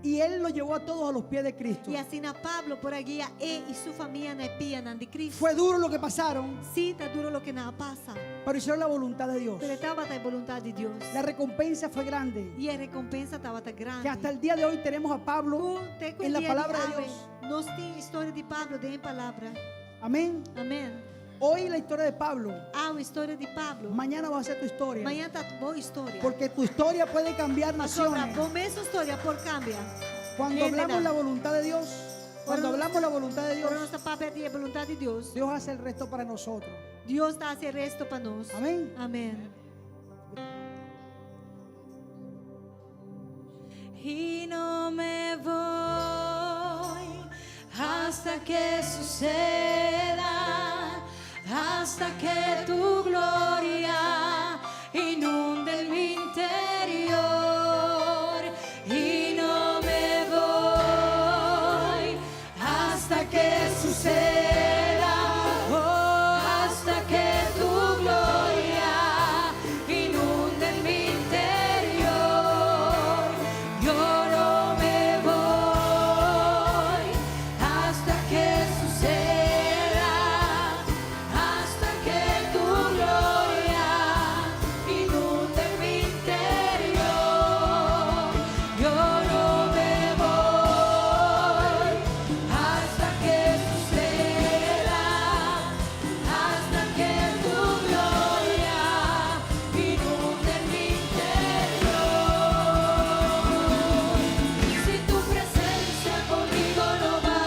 Y él lo llevó a todos a los pies de Cristo. I asina Pablo por a guia e i su famia na e pianan di Cristo. Fue duro lo que pasaron, Sí, ta duro loke nan a pasa, pero hicieron la voluntad de Dios. pero e tabata e boluntat di Dios. La recompensa fue grande. I e rekompensa tabata grandi. Que hasta el día de hoy tenemos a Pablo Ku te ku en la dia di palabra de awe, Dios. nos tin historia di Pablo den e palabra. Amén. Amén. Hoy la historia de Pablo. Awe historia di Pablo. Mañana va a ser tu historia. Mañan ta bo historia. Porque tu historia puede cambiar Pasobra naciones. bo mes historia por kambia. Cuando Hendenan. hablamos la voluntad de Dios, cuando hablamos la voluntad de Dios, Ora nos ta papia di e boluntat di Dios. Dios hace el resto para nosotros. Dios ta hasi e resto pa nos. Amén. Amén. Y no me voy hasta que suceda, hasta que tu gloria inunde mi interior. Y no me voy hasta que suceda, oh, hasta que tu gloria inunde mi interior. Yo no me voy hasta que suceda, hasta que tu gloria inunde mi interior. Yo no me voy hasta que suceda, hasta que tu gloria inunde mi interior. Si tu presencia conmigo no va,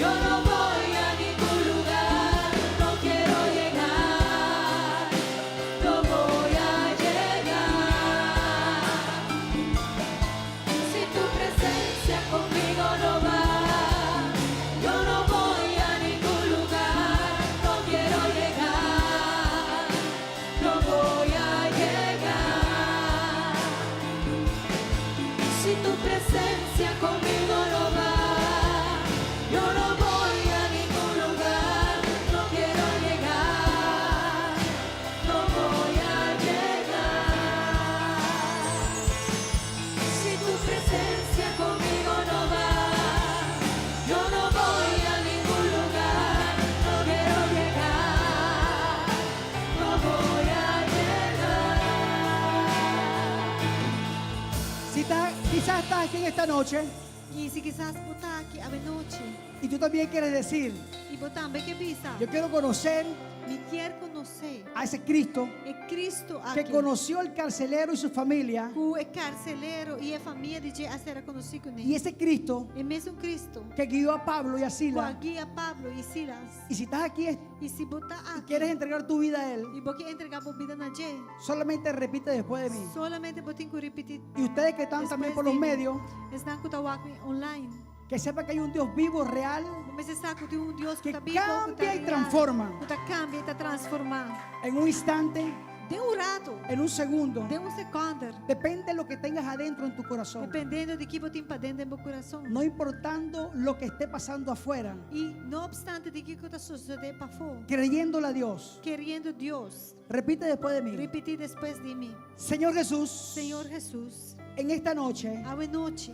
yo no voy a ningún lugar, no quiero llegar, no voy a llegar. Si tu presencia conmigo no va, yo no voy a ningún lugar, no quiero llegar, no voy a llegar. Si tu presencia conmigo no va, yo no voy a ningún lugar, no quiero llegar, no voy a llegar. Si tu presencia conmigo no va, yo no voy a ningún lugar, no quiero llegar, no voy a llegar. Si estás, quizás estás aquí en esta noche I si kisas bo ta aki awe nochi y tú también quieres decir, i bo tambe ke bisa. yo quiero conocer Mi kier konosé a ese Cristo e Cristo que aki. conoció al carcelero y su familia Ku e karselero i e famia di dje a sera konosí kuné. y ese Cristo E mesun Cristo que guió a Pablo y a ku a Sila. guia Pablo i Silas. Y si estás aquí I si bo ta y aki quieres entregar tu vida a Él, i bo ke entregá bo bida na dje. solamente repite después de mí. Solamente bo tin ku ripití. Y ustedes que están también por los medios, Esnan ku ta wak mi online. que sepan que hay un Dios vivo, real, Bo mester sa ku tin un Dios ku que ta bibu, ku ta cambia y real, transforma. ku ta kambia i ta transformá. En un instante, Den un ratu, en un segundo, den un sekònde, depende de lo que tengas adentro en tu corazón. dependiendo di kiko bo tin paden den bo kurason. No importando lo que esté pasando afuera, I no opstante di kiko ta sosodé pafó, creyéndole a Dios. keriendo Dios. Repite después de mí. Ripití despues di mi. Señor Jesús, Señor Hesus, en esta noche awe nochi,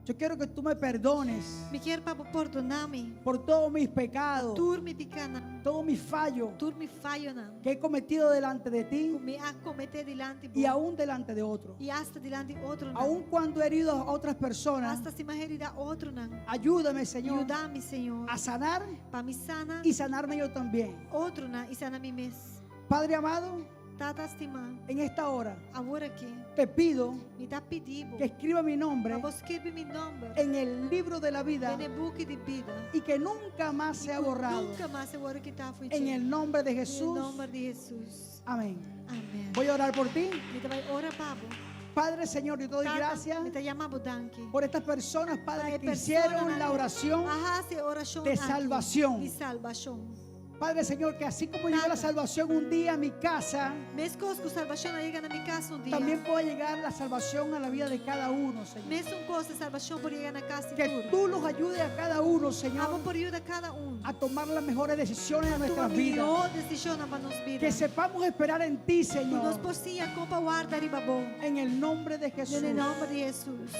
yo quiero que tú me perdones mi kier pa bo pordoná mi. por todos mis pecados, Tur mi pikánan, todos mis fallos tur mi fayonan, que he cometido delante de ti ku mi a kometé dilanti bo y aún delante de otros. i asta dilanti otronan. Aún cuando he herido a otras personas, Asta si m'a heridá otronan. ayúdame, Señor, Yuda mi, Señor, a sanar pa mi sana y sanarme yo también. otronan i sana mi mes. Padre amado, Tata stimá, en esta hora awor aki, te pido mi ta pidi bo que escriba mi nombre pa bo skirbi mi nòmber en el libro de la vida den e buki di bida. y que nunca más sea borrado. Nunka mas e wòrdu kitá for En dje. el nombre de Den Jesús. nòmber di Hesus. Amén. Amèn. Voy a orar por ti. Mi ta bai ora pa bo. Padre Señor, yo te doy Tata, gracias mi ta yama bo danki. por estas personas, Padre, Pa que hicieron la oración. A hasi orashon de aki, salvación. Di salbashon. Padre Señor, que así como llegó la Tata. salvación un día a mi casa, Meskos ku salbashon a yega na mi kas un dia. también pueda llegar la salvación a la vida de cada uno, Señor. Mesun kos salbashon por yega na kas di Que tur. tú los ayudes a cada uno, Abo Señor, por yuda kada un. a tomar las mejores decisiones de Tuma nuestras vidas. mihó desishon pa nos bida. Que sepamos esperar en ti, Ku nos Señor. por siña kon pa warda riba bo. En el nombre de Jesús. Den nòmber di Hesus.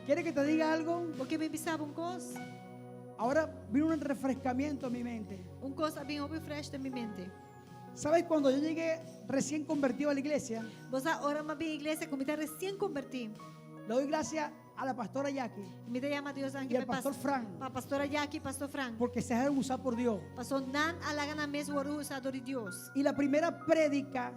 ¿Quiere que te diga algo? Bo ke mi bisa bo un kos? Ahora vino un refrescamiento a mi mente. Un kos a bin hopi fresh den mi mente. ¿Sabes? Cuando yo llegué recién convertido a la iglesia, Bo sa ora m'a bin iglesia ku mi ta resien konvertí. le doy gracias a la pastora Jackie Mi ta yama Dios danki y al pa pastor Frank, pa pastora Jackie, pastor Frank. porque se dejaron usar por Dios. Paso nan a laga nan mes wòrdu usá dor di Dios. Y la primera prédica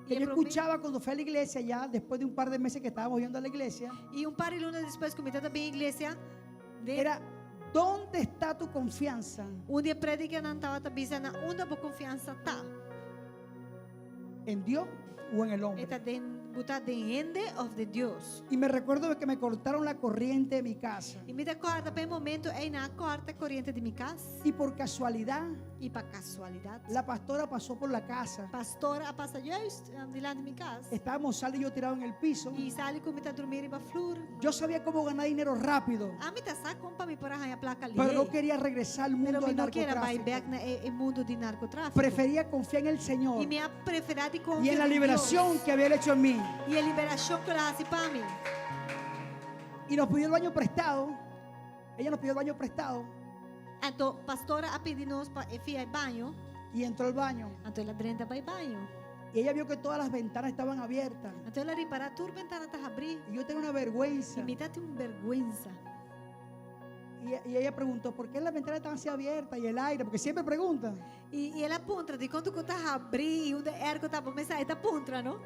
que Y yo el promé- escuchaba cuando fui a la iglesia, ya después de un par de meses que estábamos yendo a la iglesia, I un par di luna despues ku mi tabata bin iglesia, de era, ¿dónde está tu confianza? un di e prédikanan tabata bisa na unda bo konfiansa ta. ¿En Dios o en el hombre? E ta den bo ta den hende òf den Dios. Y me recuerdo de que me cortaron la corriente de mi casa. I mi ta kòrda pa e momento ei nan a kòrta koriente di mi kas. Y por casualidad, I pa kasualidat. la pastora pasó por la casa. Pastora a pasa juist dilanti mi kas. Estábamos Sally y yo tirados en el piso. I Sally ku mi ta drumí riba flur. Yo sabía cómo ganar dinero rápido, Ami ta sa kon pa mi por a haña plaka pero lihé. no quería regresar al mundo Pero mi del no ker a bai narcotráfico. bèk na e, e mundu di narkotráfiko. Prefería confiar en el Señor I mi a preferá di y konfia en la den liberación Dios. que había hecho en mí. I e liberashon ku el a hasi pa mi. Y nos pidió el baño prestado. Ella nos pidió el baño prestado Anto, pastora a pidi nos pa fia e baño. y entró al baño. Anto el a drenta bai baño. Y ella vio que todas las ventanas estaban abiertas. Anto el a ripará tur bentana ta habrí. Y yo tenía una vergüenza. I mi tabatin un bèrgwensa. Y, y ella preguntó, ¿por qué las ventanas están así abiertas y el aire? Porque siempre preguntan. I, i el a puntra, dikon tur kos ta habrí, i unda airco ta, bo sa, e ta puntra, no?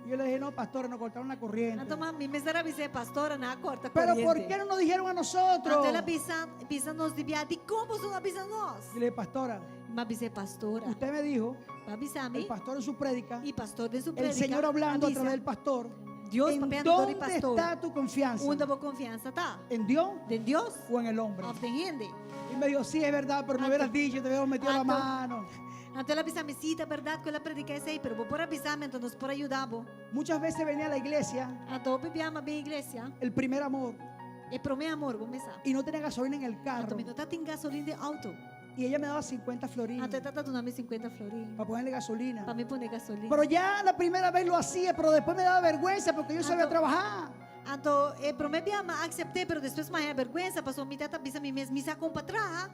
Y yo le dije, no, pastora, nos cortaron la corriente. Anto mi mester a bis'é pastora, nan a kòrta Pero koriente. ¿por qué no nos dijeron a nosotros? Anto el a bisa, bisa nos di bia, dikon boso no a bisa nos. Y le dije, pastora, M'a bis'é pastora. usted me dijo, B'a bisa mi. el pastor en su prédica, I pastor den su el prédika. Señor hablando a a bisa, través del pastor, Dios ¿en papiando dor di dónde pastor. está tu confianza? Unda bo konfiansa ta? ¿En Dios Den Dios o en el hombre? òf den hende? Y me dijo, sí, es verdad, pero me Anto- hubieras dicho, te hubiéramos metido la Anto- mano. Anto el a bisa mi sí, ta bèrdat ku el a prediká esei, pero bo por a bisa mi, anto nos por a yuda bo. Muchas veces venía a la iglesia Anto hopi bia m'a bin iglesia, el primer amor e promé amor, bo mes sa. y no tenía gasolina en el Anto carro. mi no tabatin gasolin den outo. Y ella me daba 50 florines Anto e tabata duna mi 50 florin para ponerle gasolina. pa mi pone gasolin. Pero ya la primera vez lo hacía, pero después me daba vergüenza porque yo sabía Anto- trabajar. Anto e promé bia m'a asept'é, pero despues m'a haña bèrgwensa, paso mi tabata bisa mi mes, mi sa kon pa traha.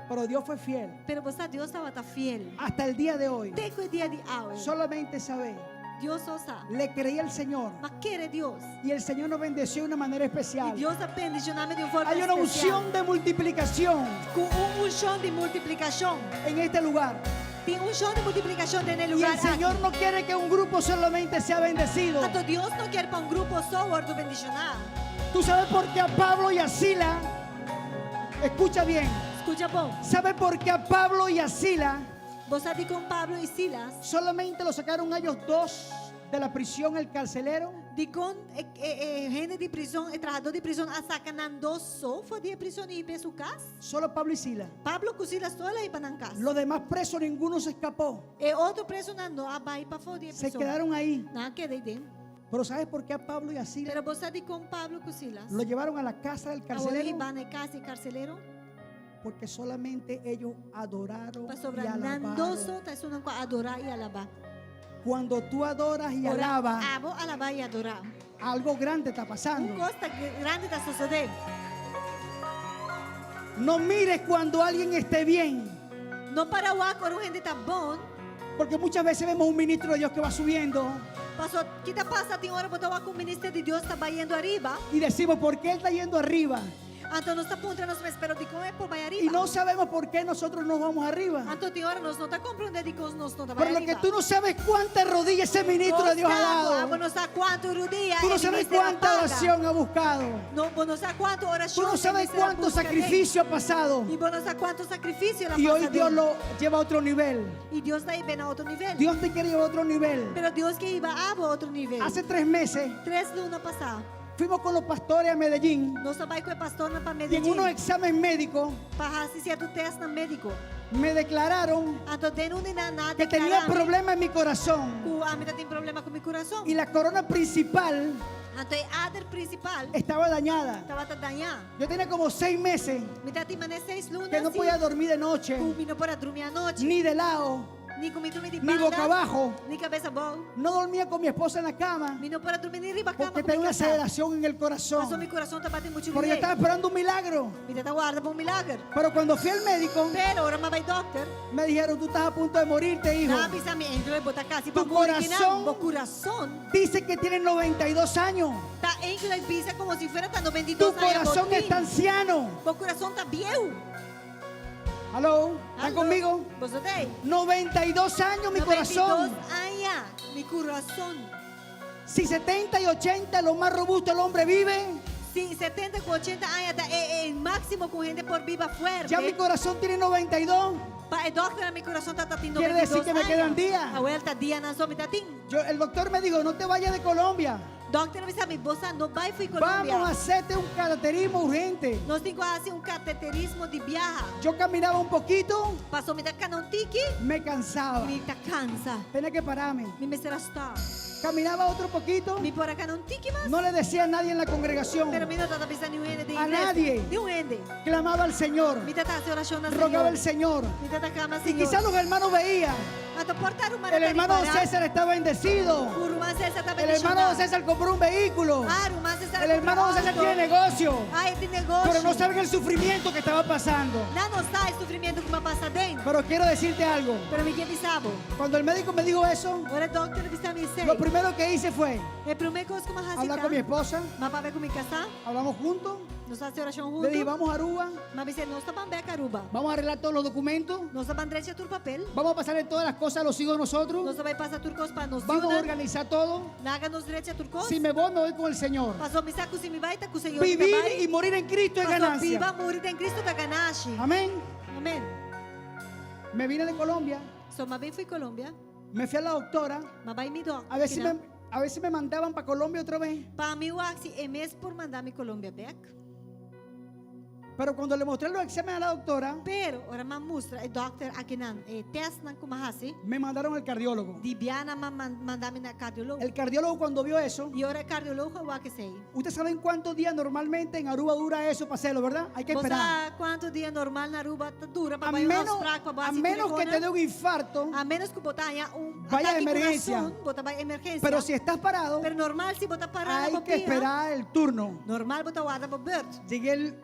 Pero Dios fue fiel. Pero bo sa Dios tabata fiel. Hasta el día de hoy. Te ku e dia di awe. Solamente esa vez Dios so sa. le creí al Señor. M'a kere Dios. Y el Señor nos bendeció de una manera I especial. Dios a bendishoná mi di un forma Hay una espesial. unción de multiplicación Ku un unshon di multiplikashon. en este lugar. Tin unshon di multiplikashon den e Y lugá el Señor aki. no quiere que un grupo solamente sea bendecido. Anto Dios no ke pa un grupo so wòrdu bendishoná. Tú sabes por qué a Pablo y a Sila, escucha bien, Skucha bon. ¿sabe por qué a Pablo y a Sila Bo sa dikon Pablo i Silas. solamente lo sacaron a ellos dos de la prisión el carcelero? Dikon e, e, e, hende di prizòn, e trahadó di prizòn, a saka nan dos so for di prizòn i hib'é su kas. Solo Pablo y Sila. Pablo ku Silas so el a hiba nan kas. Los demás presos, ninguno se escapó. E otro prezunan no a bai pafó di Se prizòn. quedaron ahí. Nan a keda eiden. Pero ¿sabes por qué a Pablo y a Sila Pero bo sa dikon Pablo ku Silas. lo llevaron a la casa del A carcelero? hiba nan na kas di karselero. Porque solamente ellos adoraron Pa y sobra alabaron. nan dos so ta esunnan ku a adorá i alabá. Cuando tú adoras y Ora alabas, abo alabá i adorá. algo grande está Un pasando. kos grandi ta sosodé. No mires cuando alguien esté bien, No para wak ora un hende ta bon. porque muchas veces vemos un ministro de Dios que va subiendo Paso ki ta pasa tin ora bo ta wak un minister di Dios ta bayendo ariba. y decimos, ¿por qué él está yendo arriba? Anto nos ta puntra nos mes, pero dikon e por bai Y ariba? no sabemos por qué nosotros no vamos arriba. Anto tin ora nos no ta komprondé dikon nos no ta bai Pero lo que ariba. tú no sabes cuántas rodillas ese ministro de Dios ha Abo dado. no sa kuantu rudia Tú no e sabes minister a cuánta paga. oración ha buscado. No, bo no sa kuantu orashon Tú no e sabes minister a cuánto buska den. sacrificio ha pasado. I bo no sa kuantu sakrifisio el a Y hoy pasa Dios den. lo lleva a otro nivel. I Dios ta hib'é na otro nivel. Dios te quiere llevar a otro nivel. Pero Dios ke hiba abo otro nivel. Hace tres meses Tres luna pasá. fuimos con los pastores a Medellín Nos a bai ku e pastornan pa y en Medellín. unos exámenes médicos Pa hasi sierto tèstnan médiko. me declararon Anto den un di nan nan a que tenía deklará mi problemas en mi corazón ku ami tatin problema ku mi kurason. y la corona principal Anto e ader prinsipal estaba dañada. tabata dañá. Yo tenía como seis meses Mi tatin mane seis luna que no sí, podía dormir de noche, ku mi no por a drumi anochi. ni de lado, Ni ku mi drumi di ni banda. boca abajo. Ni kabes abou. No dormía con mi esposa en la cama Mi no por a drumi ni riba kama porque ku tenía mi una kasá. aceleración en el Paso mi corazón. kurason ta bati muchu Porque yo lihé. estaba esperando un milagro. Mi tabata warda pa un milager. Pero cuando fui al médico, Pero ora m'a bai dòkter. me dijeron, tú estás a punto de morirte, hijo. Nan a bisa mi eigenlijk bo ta kasi pa Tu muri kinan. corazón- Bo kurason Dice que tiene 92 años. ta eigenlijk bisa komo si fuera ta Tu 92 aña corazón bo tin. está anciano. Bo kurason ta bieu. Aló, ¿están Aló. conmigo? Boso t'ei? 92 años mi 92 corazón. aña mi kurason. Si 70 y 80 lo más robusto el hombre vive, Si 70 ku 80 aña ta e, e máksimo ku hende por biba fuerte. ya mi corazón tiene 92. Pa e dòkter mi kurason ta tin Quiere 92 decir que me aña. quedan días. Awèl ta dianan so mi ta tin. Yo, el doctor me dijo, no te vayas de Colombia. Dòkter a bisa mi, Bo sa, no bai fo'i Colombia. Vamos a hacerte un cateterismo urgente. Nos tin ku hasi un kateterismo di biaha. Yo caminaba un poquito, Paso mi ta kana un tiki, me cansaba. mi ta kansa. Tenía que pararme. Mi mester a stòp. Caminaba otro poquito, Mi por a kana un tiki mas. no le decía a nadie en la congregación. Pero mi no tabata bisa niun hende den A iglesia. nadie. Niun hende. Clamaba al Señor, Mi tabata hasi orashon na rogaba al Señor. Señor. Mi tabata klama Y Señor. quizás los hermanos veían, Anto por ta ruman el hermano César está bendecido. Ku ruman César ta El hermano César compró un vehículo. Ah, ruman César El hermano César tiene negocio. Ah, e tin negoshi. Pero no saben el sufrimiento que estaba pasando. Nan no sa e sufrimentu ku m'a pasa aden. Pero quiero decirte algo. Pero mi ke bisa bo. Cuando el médico me dijo eso, Ora e dòkter a bisa mi esei. lo primero que hice fue E promé kos ku m'a hasi hablar ta. con mi esposa. M'a papia ku mi kasá. Hablamos juntos. Nos a hasi orashon Le dije, huntu. vamos a Aruba. M'a bis'é, nos ta ban bèk Aruba. Vamos a arreglar todos los documentos. Nos ta ban drecha tur papel. Vamos a pasarle todas las cosas a los hijos de nosotros. Nos ta bai pasa tur kos pa nos Vamos a yunan. organizar todo. Laga nos drecha tur kos. Si me voy, me voy con el Señor. Paso mi sa ku si mi bai ta ku Señor mi ta Vivir bai. y morir en Cristo es Paso ganancia. biba muri den Cristo ta ganashi. Amén. Amèn. Me vine de Colombia. So m'a bin fo'i Colombia. Me fui a la doctora. M'a bai mi dòkter. A ver si me, a ver si me mandaban para Colombia otra vez. Pa mi wak si e mes por manda mi Colombia bèk. Pero cuando le mostré los exámenes a la doctora, Pero ora m'a mustra e dòkter akinan e tèstnan ku m'a hasi. me mandaron al cardiólogo. Di biaha nan a manda mi na kardiólogo. El cardiólogo cuando vio eso, I ora e kardiólogo a wak esei. ustedes saben cuántos días normalmente en Aruba dura eso para hacerlo, ¿verdad? Hay que esperar. Bo sa kuantu dia normal na Aruba ta dura A pa bai un menos, afspraak pa a hasi menos que te dé un infarto, A ménos ku bo ta haña un Vaya atake emergensia. kurason, bo ta bai emergensia. pero si estás parado, Pero normal si bo ta pará hay que esperar el turno. Normal bo ta warda bo beurt. Llegué el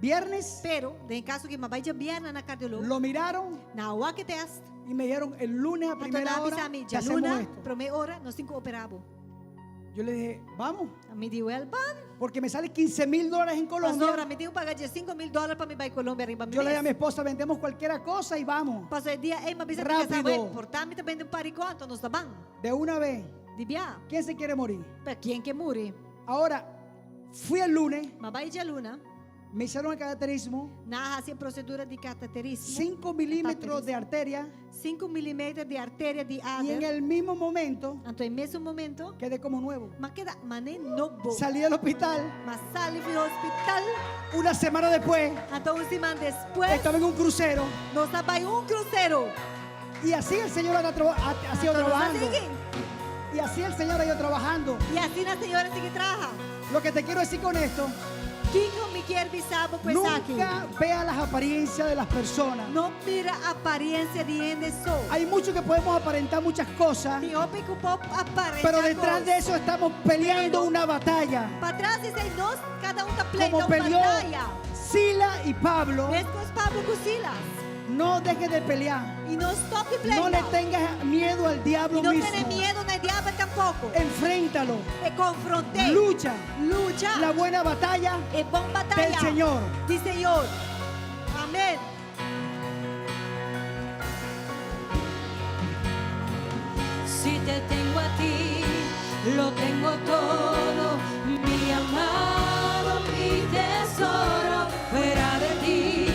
viernes, Pero, den kaso ku m'a bai djabièrnè na kardiólogo. lo miraron Nan a wak e tèst. y me dijeron el lunes a Anto primera nan a hora bisa mi, te hacemos djaluna, esto. promé ora, nos tin ku operá bo. Yo le dije, vamos, Ami di, wèl, ban. porque me sale 15 mil dólares en Pasobra, Colombia. mi tin ku paga 5 mil dòler pa mi bai Colombia riba mi Yo le dije a mi mes. esposa, vendemos cualquier cosa y vamos. Paso e dia ei, m'a bisa Rápido. mi kasá, por ta mi ta bende un par di kos, anto nos ta ban. De una vez, Di bia. ¿quién se quiere morir? Pa ken ke muri? Ahora, fui el lunes, M'a bai djaluna, me hicieron el cateterismo, nan a hasi e prosedura di kateterismo. 5 milímetros de arteria 5 milimeter di arteria di y en ader. el mismo momento Anto, e mesun momento, quedé como nuevo. m'a keda mané nobo. Salí del hospital, M'a sali for di hospital. una semana después, Anto, un siman despues, estaba en un crucero nos a bai un krusero. y así el Señor ha, traba- ha- ha sido Anto, nos a trabajando. sigui. Y así el Señor ha ido trabajando. I asina Señor a sigui traha. Lo que te quiero decir con esto, Kiko mi ke bisa bo ku esaki. nunca vea las apariencias de las personas. No mira aparensia di hende so. Hay muchos que podemos aparentar muchas cosas, Tin hopi ku por aparentá pero detrás kos. de eso estamos peleando una batalla. Patras di esei nos kada un ta pleita Como un peleó bataya. Sila y Pablo, Meskos Pablo ku Silas. No dejes de pelear. I no stòp di No le pleita. tengas miedo al I diablo no mismo. tene miedu na diabel tampoko. Enfréntalo. E konfront'é. Lucha Lucha. la buena batalla E bon bataya. del Señor. Di Señor. Amèn. Si te tengo a ti, lo tengo todo, mi amado, mi tesoro. Fuera de ti,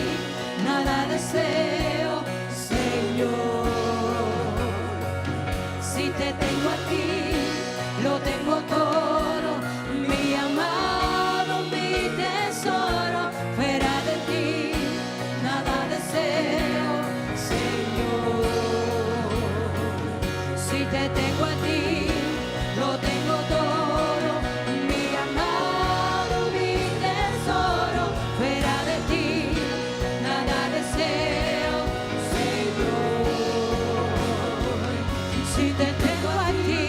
nada deseo, Señor. Si te tengo a ti, lo tengo todo, mi amado, mi tesoro. Fuera de ti, nada deseo, Señor. Si te tengo a ti, lo tengo todo, mi amado, mi tesoro. Fuera de ti, nada deseo, Señor. Si te tengo a ti,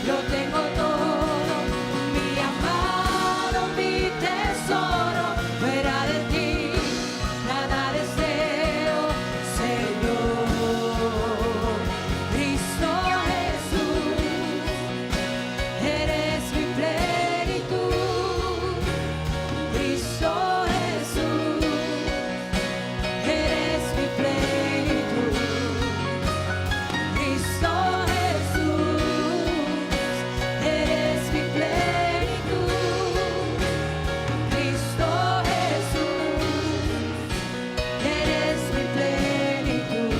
lo tengo todo, mi amado, mi tesoro. Fuera de ti, nada deseo, Señor. Cristo Jesús, eres mi plenitud. Cristo Jesús, eres mi plenitud. Cristo Jesús, eres mi plenitud. Cristo Jesús, eres mi plenitud.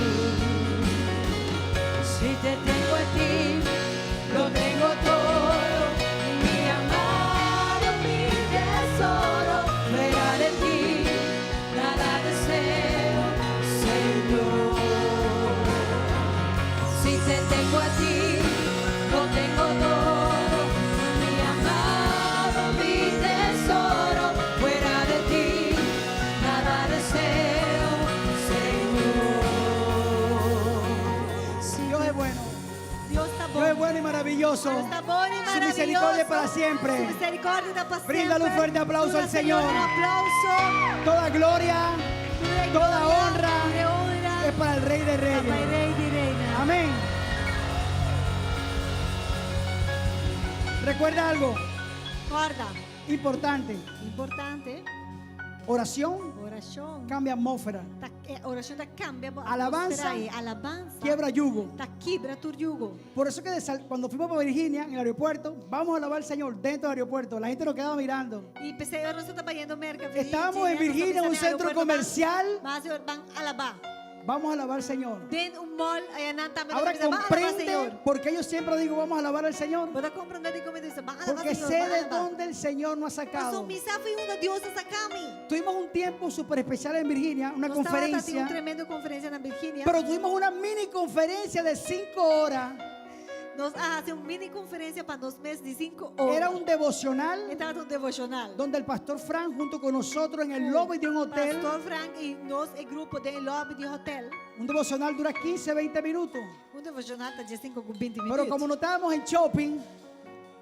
Si te tengo a ti, lo tengo todo, mi amado, mi tesoro. Fuera de ti, nada deseo, Señor. Si te tengo a ti, lo tengo todo, mi amado, mi tesoro. Fuera de ti, nada deseo, Señor. Dios es bueno. Dios ta bon. Dios es bueno y maravilloso. Dios ta bon i Su maravioso. misericordia es para siempre. Su miserikòrdia ta pa semper. Bríndale un fuerte aplauso Duna al Señor. Un aplauso. Toda gloria, Tur toda gloria, honra tur honra. es para el Rey de Pa Reyes. Rei di Reinan. Amén. Recuerda algo Kòrda. importante. Importante. Oración Orashon. cambia atmósfera. Ta, eh, orashon ta kambia Alabanza atmósfera, alabansa. Quiebra yugo. Ta kibra tur yugo. Por eso que cuando fuimos para Virginia, en el aeropuerto, vamos a alabar al Señor dentro del aeropuerto. La gente nos quedaba mirando. I p'esei nos tabata bayendo Merka. Estábamos en Virginia, en un centro comercial. Mas ban alabá. Vamos a alabar al Señor. Den un mall, einan tambe Ahora ban alabá comprende Señor. por qué yo siempre digo vamos a alabar al Señor. Bo ta komprondé dikon mi ta bisa, ban alabá Porque Señor. sé ban de alabá. dónde el Señor nos ha Pasó sacado. mi sa for di unda Dios a saka mi. Tuvimos un tiempo súper especial en Virginia, una Nos tabatin conferencia. un tremendo konferensia na Virginia. Pero tuvimos una mini conferencia de 5 horas. Nos a hasi un mini konferensia pa nos mes di 5 ora. Era un devocional Tabata un devoshonal. donde el pastor Frank junto con nosotros en el lobby de un hotel. Pastor Frank i nos e grupo den lobby di hotel. Un devocional dura 15, 20 minutos. Un devoshonal ta 5 ku 20 minüt. Pero como no estábamos en shopping,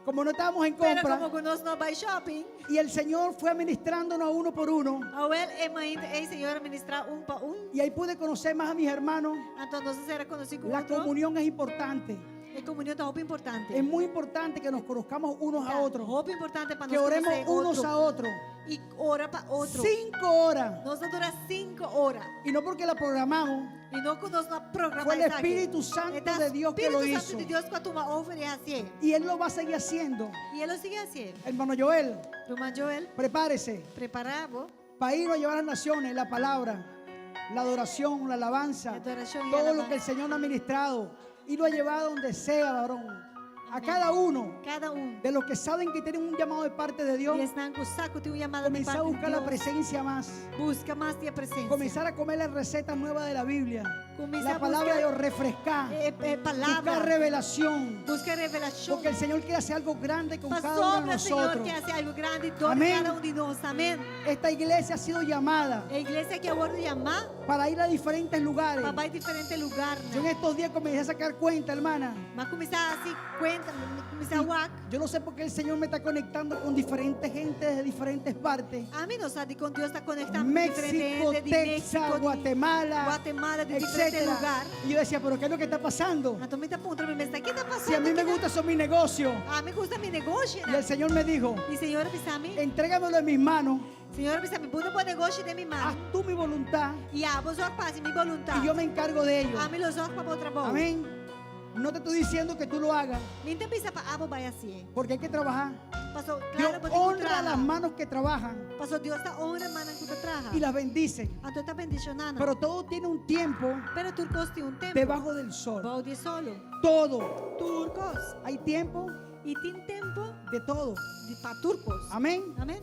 como no estábamos en Pero compra, komo ku nos no a bai shopping, y el Señor fue ministrándonos uno por uno, Awèl e mainta ei Señor a ministrá un pa un. y ahí pude conocer más a mis hermanos. Anto nos a sera konosí ku La otro. comunión es importante. E komunion ta hopi importante. Es muy importante que nos conozcamos unos a otros, Hopi importante pa que nos oremos konosé unos otro. a otros. I ora pa otro. 5 horas. Nos a dura 5 ora. Y no porque la programamos, I no ku nos no a programá Fue el esaki. Espíritu Santo E de Dios que lo Spiritu hizo. Santu di Dios ku a tuma over i hasié. Y Él lo va a seguir haciendo. I e lo sigui hasié. Hermano Joel, Ruman Joel, prepárese prepará bo. para ir a llevar a las naciones la palabra, la adoración, la alabanza, La adoración y todo lo alabanza. que el Señor ha ministrado y lo ha llevado donde sea, varón. A cada uno Kada un. de los que saben que tienen un llamado de parte de Dios, I esnan ku sa ku tin un yamada di comenzar a parte di buscar la Dios. presencia más. Buska mas di e presensia. Comenzar a comer las recetas nuevas de la Biblia. Kuminsá La palabra buska de Dios, refrescar. palabra. Buscar revelación. Buska revelashon. Porque el Señor quiere hacer algo grande con cada uno de Pasobra Señor nosotros. ke hasi algu grandi dor Amén. kada un di nos. Amèn. Esta iglesia ha sido llamada E iglesia aki a wòrdu yamá para ir a diferentes lugares. pa bai diferente lugá. Yo en estos días comencé a sacar cuenta, hermana. M'a kuminsá hasi kuenta. drenta, mi kuminsá wak. Yo no sé por qué el Señor me está conectando con diferentes gente de diferentes partes. Ami no sa dikon Dios ta konektá mi ku diferente México, hende di Texas, México, di Guatemala, Guatemala, di diferente etcétera. lugar. Y yo decía, pero ¿qué es lo que está pasando? Anto mi ta puntra mi mes, ta ki ta Si pasando a mí me akinan? gusta, son mi negocio. Ami gusta mi negoshinan. Y el Señor me dijo, I Señor a bisa mi, entrégamelo en mis manos, Señor a bisa mi, pone bo negoshi den mi man. haz tú mi voluntad I abo zòrg pa hasi mi boluntat. y yo me encargo de ello. Ami lo zòrg pa bo trabou. Amén. No te estoy diciendo que tú lo hagas, Mi no ta bisa pa abo bai hasié. porque hay que trabajar. Paso, Dios claro, bo tin ku honra traha. las manos que trabajan Paso Dios ta honra mannan ku ta traha. y las bendice. Anto e ta bendishoná nan. Pero todo tiene un tiempo Pero tur kos tin un tempu. debajo del sol. Bou di solo. Todo. Tur kos. Hay tiempo I tin tempu de todo. di pa tur kos. Amén. Amén.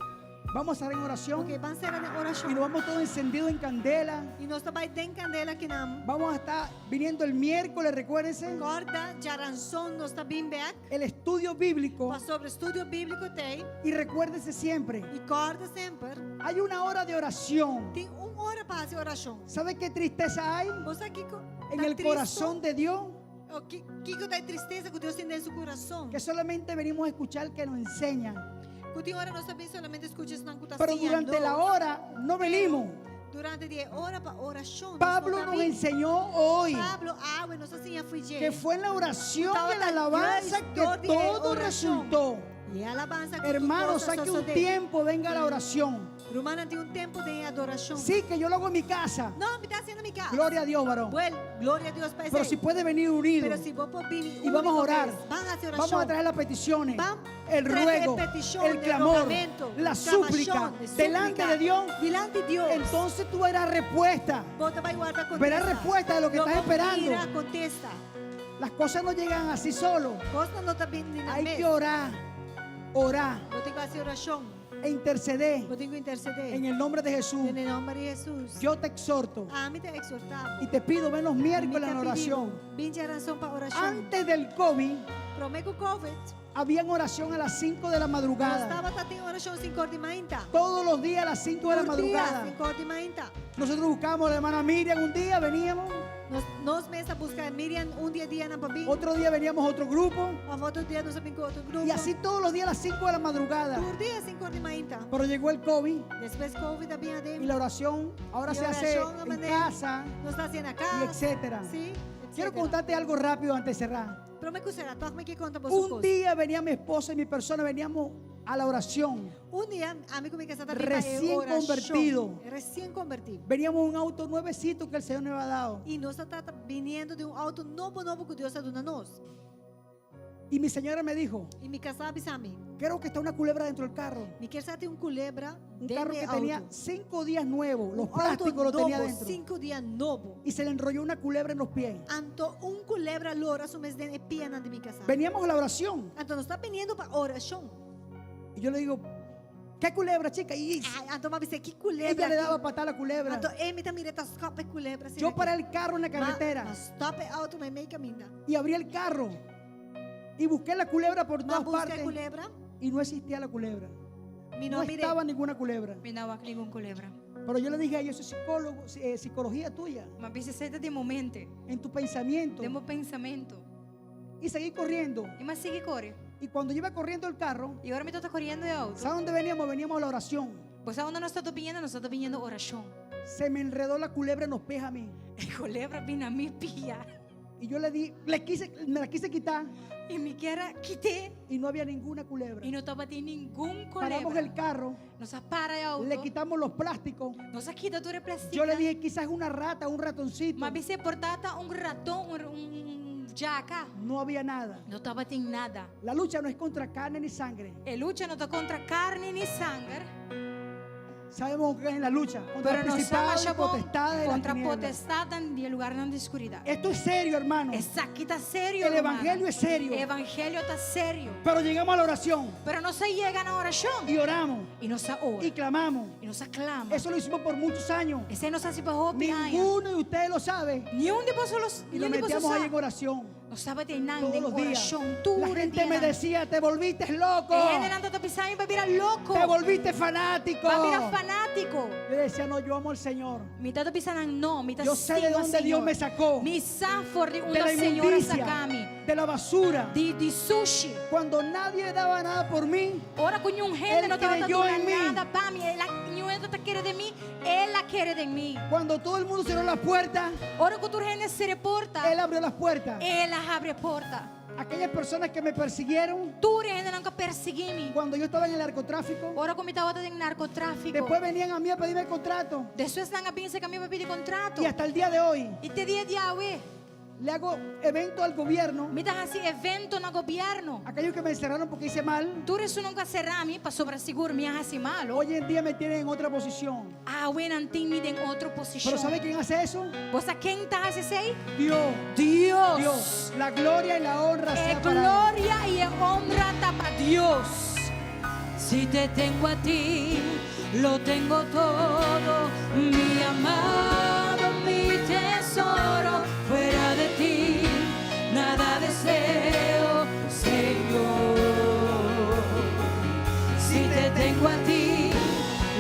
Vamos a estar en oración Ok, ban sera den y orashon. nos vamos todos encendidos en candela. I nos ta bai den kandela akinan. Vamos a estar viniendo el miércoles, recuérdense, Kòrda, djaranson nos ta bin bèk. el estudio bíblico. Pasobra estudio bíbliko t'ei. Y recuérdense siempre, I kòrda semper. hay una hora de oración. Tin un ora pa hasi orashon. ¿Sabe qué tristeza hay Bo sa kiko en ta el tristu? corazón de Dios? O ki, kiko ta e tristesa ku Dios tin den su kurason? Que solamente venimos a escuchar que nos enseña. Ku tin ora nos ta bin solamente skucha esnan ku ta Pero siña durante la nos. hora no venimos. Durante di e ora pa orashon nos Pablo no ta nos bin. enseñó hoy Pablo awe nos a siña fo'i dje. que fue en la oración y en la Tabata alabanza juist que door di e todo orashon. resultó. I e alabansa ku tur Hermanos, kos a saque un sosodé. tiempo, venga a la oración. Rumannan tin un tempu den adorashon. Sí, que yo lo hago en mi casa. No, mi ta hasié na mi kas. Gloria a Dios, varón. Well, gloria a Dios pa Pero esei. si puede venir unido Pero si bo por bini y vamos a único orar, bes, ban hasi vamos a orashon. traer las peticiones, Ban el trese ruego, petishon, el el clamor, rogamento, la clamashon, súplica e delante súplika de Dios. Dilanti Dios. Entonces tú verás respuesta. Bo ta bai warda kontesta. Verás respuesta de lo que Lo estás bo esperando. mira kontesta. Las cosas no llegan así solo. Kosnan no ta bin di nan Hay mes. que orar, orar Bo tin ku hasi orashon. e interceder Bo tin ku intersedé. en el nombre de Jesús. Den e nòmber di Hesus. Yo te exhorto Ami ta ekshortá bo. y te pido, ven los miércoles Mi a la ta pidi bo, oración. Bin djaranson pa orashon. Antes del COVID, Promé ku COVID, había oración a las 5 de la nos madrugada. tabatin orashon sink'or di mainta. Todos los días a las 5 de la Tur dia, madrugada. sink'or di mainta. Nosotros buscábamos a la hermana Miriam un día, veníamos. Nos, nos mes a buska Miriam un dia dia nan pa bin. Otro día veníamos otro grupo. Òf otro dia nos a bin ku otro grupo. Y así todos los días a las 5 de la madrugada. Tur dia 5'or di mainta. Pero llegó el COVID Despues COVID a bin aden. y la oración ahora Y se hace oración, en amén. casa Nos ta hasié na kas. y etcétera. Sí, Quiero etcétera. contarte algo rápido antes de cerrar. Promé ku sera, tòg mi ke konta boso Un kos. día venía mi esposa y mi persona, veníamos a la oración. Un dia, ami ku mi kasá ta bin pa e Recién orashon. convertido. Resien konvertí. Veníamos en un auto nuevecito que el Señor nos había dado. I nos tabata biniendo den un outo nobo nobo ku Dios a duna nos. Y mi señora me dijo, I mi kasá a bisa mi. creo que está una culebra dentro del carro. Mi ke sa tin un kulebra Un den carro e que tenía outo. cinco días nuevo, los Un auto plásticos lo tenía nobo, dentro. Sinku dia nobo. Y se le enrolló una culebra en los pies. Anto un kulebra a lora su mes den e pianan di mi kasá. Veníamos a la oración. Anto nos ta biniendo pa orashon. Y yo le digo, ¿qué culebra, chica? Y Ai, anto m'a bis'é, ki kulebra ella le aki? daba patada a la culebra. Anto e mi ta mir'é ta skòp e kulebra. Yo paré el carro en la carretera M'a stòp e outo meimei kaminda. y abrí el carro y busqué la culebra por M'a todas buska partes kulebra. y no existía la culebra. Mi no No mir'é. estaba ninguna culebra. Mi no a wak ningun kulebra. Pero yo le dije a ellos, eso es psicólogo, eh, psicología tuya, M'a bis'é esei ta den bo mente, en tu pensamiento. den bo pensamentu. Y seguí corriendo. I m'a sigui kore. Y cuando yo iba corriendo el carro, I ora mi tabata koriendo e outo. ¿sabe dónde veníamos? Veníamos a la oración. Bo sa unda nos tabata biniendo, nos tabata biniendo orashon. Se me enredó la culebra en los pies a mí. E kulebra a bin na mi pia. Y yo le di, le quise, me la quise quitar I mi ker a kit'é. y no había ninguna culebra. I no tabatin ningun Paramos kulebra. el carro, Nos a para e outo. le quitamos los plásticos. Nos a kita tur e plèstik. Yo le dije, quizás una rata, un ratoncito. M'a bis'é por ta ta un raton, un, un, un djaka. No había nada. No tabatin nada. La lucha no es contra carne ni sangre. E lucha no ta kontra karni ni sanger. Sabemos que es la lucha contra Pero nos principados y ama potestades de las kontra tinieblas. potestat di lugánan di skuridat. Esto es serio, hermano. Esaki ta serio, El ruman. evangelio es serio. Evangelio ta serio. Pero llegamos a la oración Pero nos a yega na orashon. y oramos I nos a ora. y clamamos. I nos a klama. Eso lo hicimos por muchos años. Esei nos a hasi pa hopi aña. Ninguno de ustedes lo sabe. Niun di boso lo Y lo niun di boso metíamos ahí sa. en oración. Nos tabata einan Todos den los días. orashon. Tur La gente me decía, te volviste loco. E hendenan tabata bisa mi b'a bira loko. Te volviste fanático. B'a bira fanátiko. Le decía, no, yo amo al Señor. Mi tabata bisa nan no, mi ta Yo sé de stima dónde Dios Señor. me sacó. Mi sa for di De unda la Señor a inmundicia. saka mi. De la basura. Di di sushi. Cuando nadie daba nada por mí. Ora ku niun hende Él no tabata creyó duna en mí. nada pa mi, el a, niun hende ta kere den mi, el a kere den mi. Cuando todo el mundo cerró las puertas, Ora ku tur hende sera e porta, Él abrió las puertas. el a habri e porta. Aquellas personas que me persiguieron Tur e hendenan ku a persiguí mi, cuando yo estaba en el narcotráfico, ora ku mi tabata den narkotráfiko, después venían a mí a pedirme el contrato. despues nan a bin serka mi pa pidi kontrato. Y hasta el día de hoy I te dia di awe, le hago evento al gobierno. mi ta hasi evento na gobièrnu. Aquellos que me encerraron porque hice mal, Tur esunnan ku a sera mi pasobra sigur mi a hasi malu. hoy en día me tienen en otra posición. Awe nan tin mi den otro posishon. Pero ¿sabe quién hace eso? Bo sa ken ta hasi esei? Dios. Dios. Dios. La gloria y la honra E sea para él. gloria i e honra ta pa Dios. Si te tengo a ti, lo tengo todo, mi amado, mi tesoro. Fuera de ti, nada deseo, Señor. Si te tengo a ti,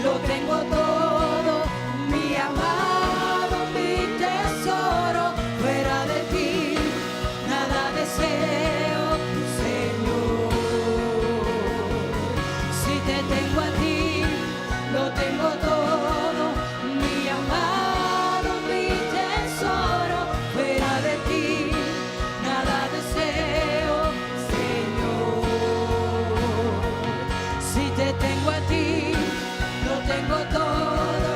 lo tengo todo, mi amado, mi tesoro. Fuera de ti, nada deseo, Señor. Si te tengo a ti, lo tengo todo, mi amado, mi tesoro. Fuera de ti, nada deseo, Señor. Si te tengo a ti, lo tengo todo,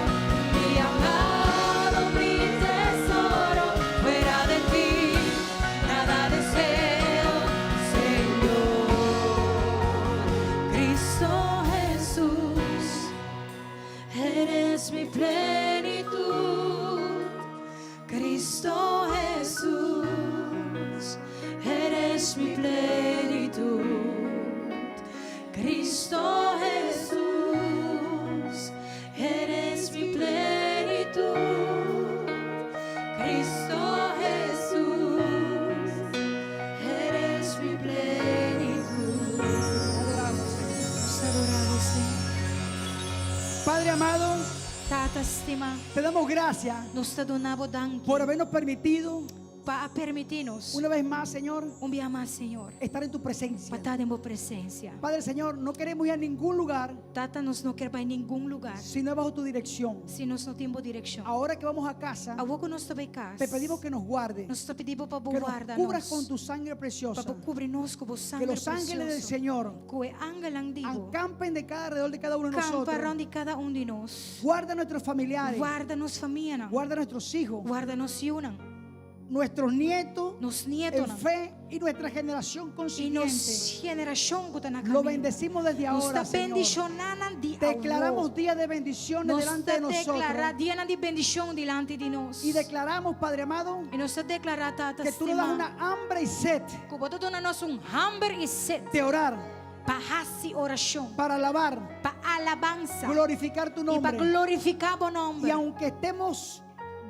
mi amado, mi tesoro. Fuera de ti, nada deseo, Señor. Cristo Jesús, eres mi plenitud. Cristo Jesús, eres mi plenitud. Cristo Jesús, eres mi plenitud. Cristo Jesús, eres mi plenitud. Adoramos, Señor. Nos adoramos, Señor. Padre amado, Tata stimá, te damos gracias nos ta duna bo danki por habernos permitido pa permití nos una vez más, Señor, un biaha mas, Señor, estar en tu presencia. pa ta den bo presensia. Padre, Señor, no queremos ir a ningún lugar Tata, nos no ke bai ningun lugá si no es bajo tu dirección. si nos no tin bo direkshon. Ahora que vamos a casa, Awor ku nos ta bai kas. te pedimos que nos guarde, Nos ta pidi bo pa que nos warda cubras nos. con tu sangre preciosa, Pa kubri nos ku bo que sanger los ángeles del presioso. Señor Ku e angelnan di bo. acampen de cada alrededor de cada uno de Kampa nosotros. rònt di kada un di nos. Guarda a nuestros familiares, Warda nos famianan. guarda a nuestros hijos, Warda nos yunan. nuestros nietos Nos en nietonan. fe y nuestra generación I consiguiente. nos generashon ku ta na Lo kaminda. bendecimos desde Nos ahora, ta Señor. bendishoná nan di Declaramos awor. días de bendiciones Nos delante de ta deklará nosotros. dianan di bendishon dilanti di nos. Y declaramos, Padre amado, I nos ta deklará, Tata que tú nos das stimá, una hambre y sed ku bo ta duna nos un hamber i set de orar, pa hasi orashon, para alabar, pa alabansa glorificar tu i pa nombre. glorifiká bo nòmber. Y aunque estemos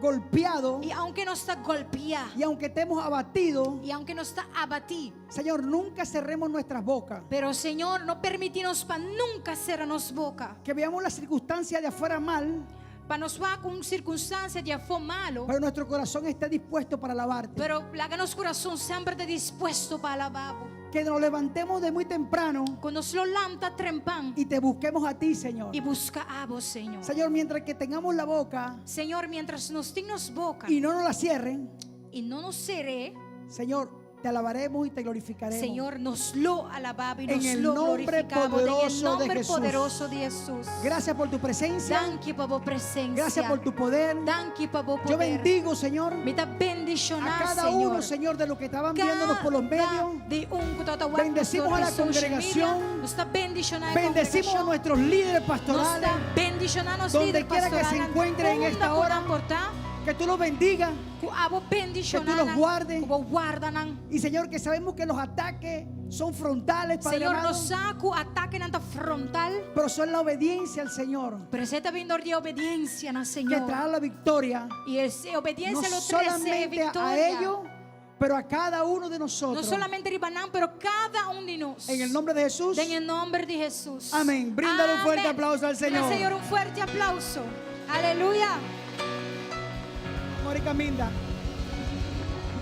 golpeados I aunke nos ta golpiá, y aunque estemos abatidos, i aunke nos ta abatí, Señor, nunca cerremos nuestras bocas. pero Señor, no permití nos pa nunka sera nos boka. Que veamos las circunstancias de afuera mal, Pa nos wak un sirkunstansia di afó malu, pero nuestro corazón esté dispuesto para alabarte. pero laga nos kurason semper ta dispuesto pa alabá bo. Que nos levantemos de muy temprano Ku nos lo lanta trempan y te busquemos a ti, Señor. i buska abo, Señor. Señor, mientras que tengamos la boca Señor, mientras nos tin nos boka y no nos la cierren, i no nos ser'é, Señor, te alabaremos y te glorificaremos. Señor, nos lo alabá bo i En nos el lo nombre glorifiká bo. En poderoso de nòmber Jesús. poderoso di Hesus. Gracias por tu presencia. Danki pa bo presensia. Gracias por tu poder. Danki pa bo Yo poder. bendigo, Señor, Mi ta bendishoná, a cada Señor. uno, Señor, de los que estaban viéndonos por los medios. Di un ku ta Bendecimos a la congregación. Nos ta bendishoná Bendecimos a nuestros líderes Nos pastorales. ta bendishoná nos Donde líder quiera que se pastorales. encuentren en esta hora. Por ta, Que tú los bendigas. ku abo bendishoná Que tú los nan, guardes. Ku bo warda nan. Y Señor, que sabemos que los ataques son frontales, Padre Señor, amado, nos sa ku atakenan ta frontal. pero son la obediencia al Señor Pero esei ta bin dor di obedensia na que Señor. traerá la victoria. I e No obedensia lo trese solamente a viktoria. ellos, pero a cada uno de No nosotros. solamente riba nan, pero kada un di nos. En el nombre de Jesús. En el nombre de Jesús. Amén. Bríndale un fuerte Amén. aplauso al Señor. Dale, Señor un fuerte aplauso. Aleluya. Mónica Minda.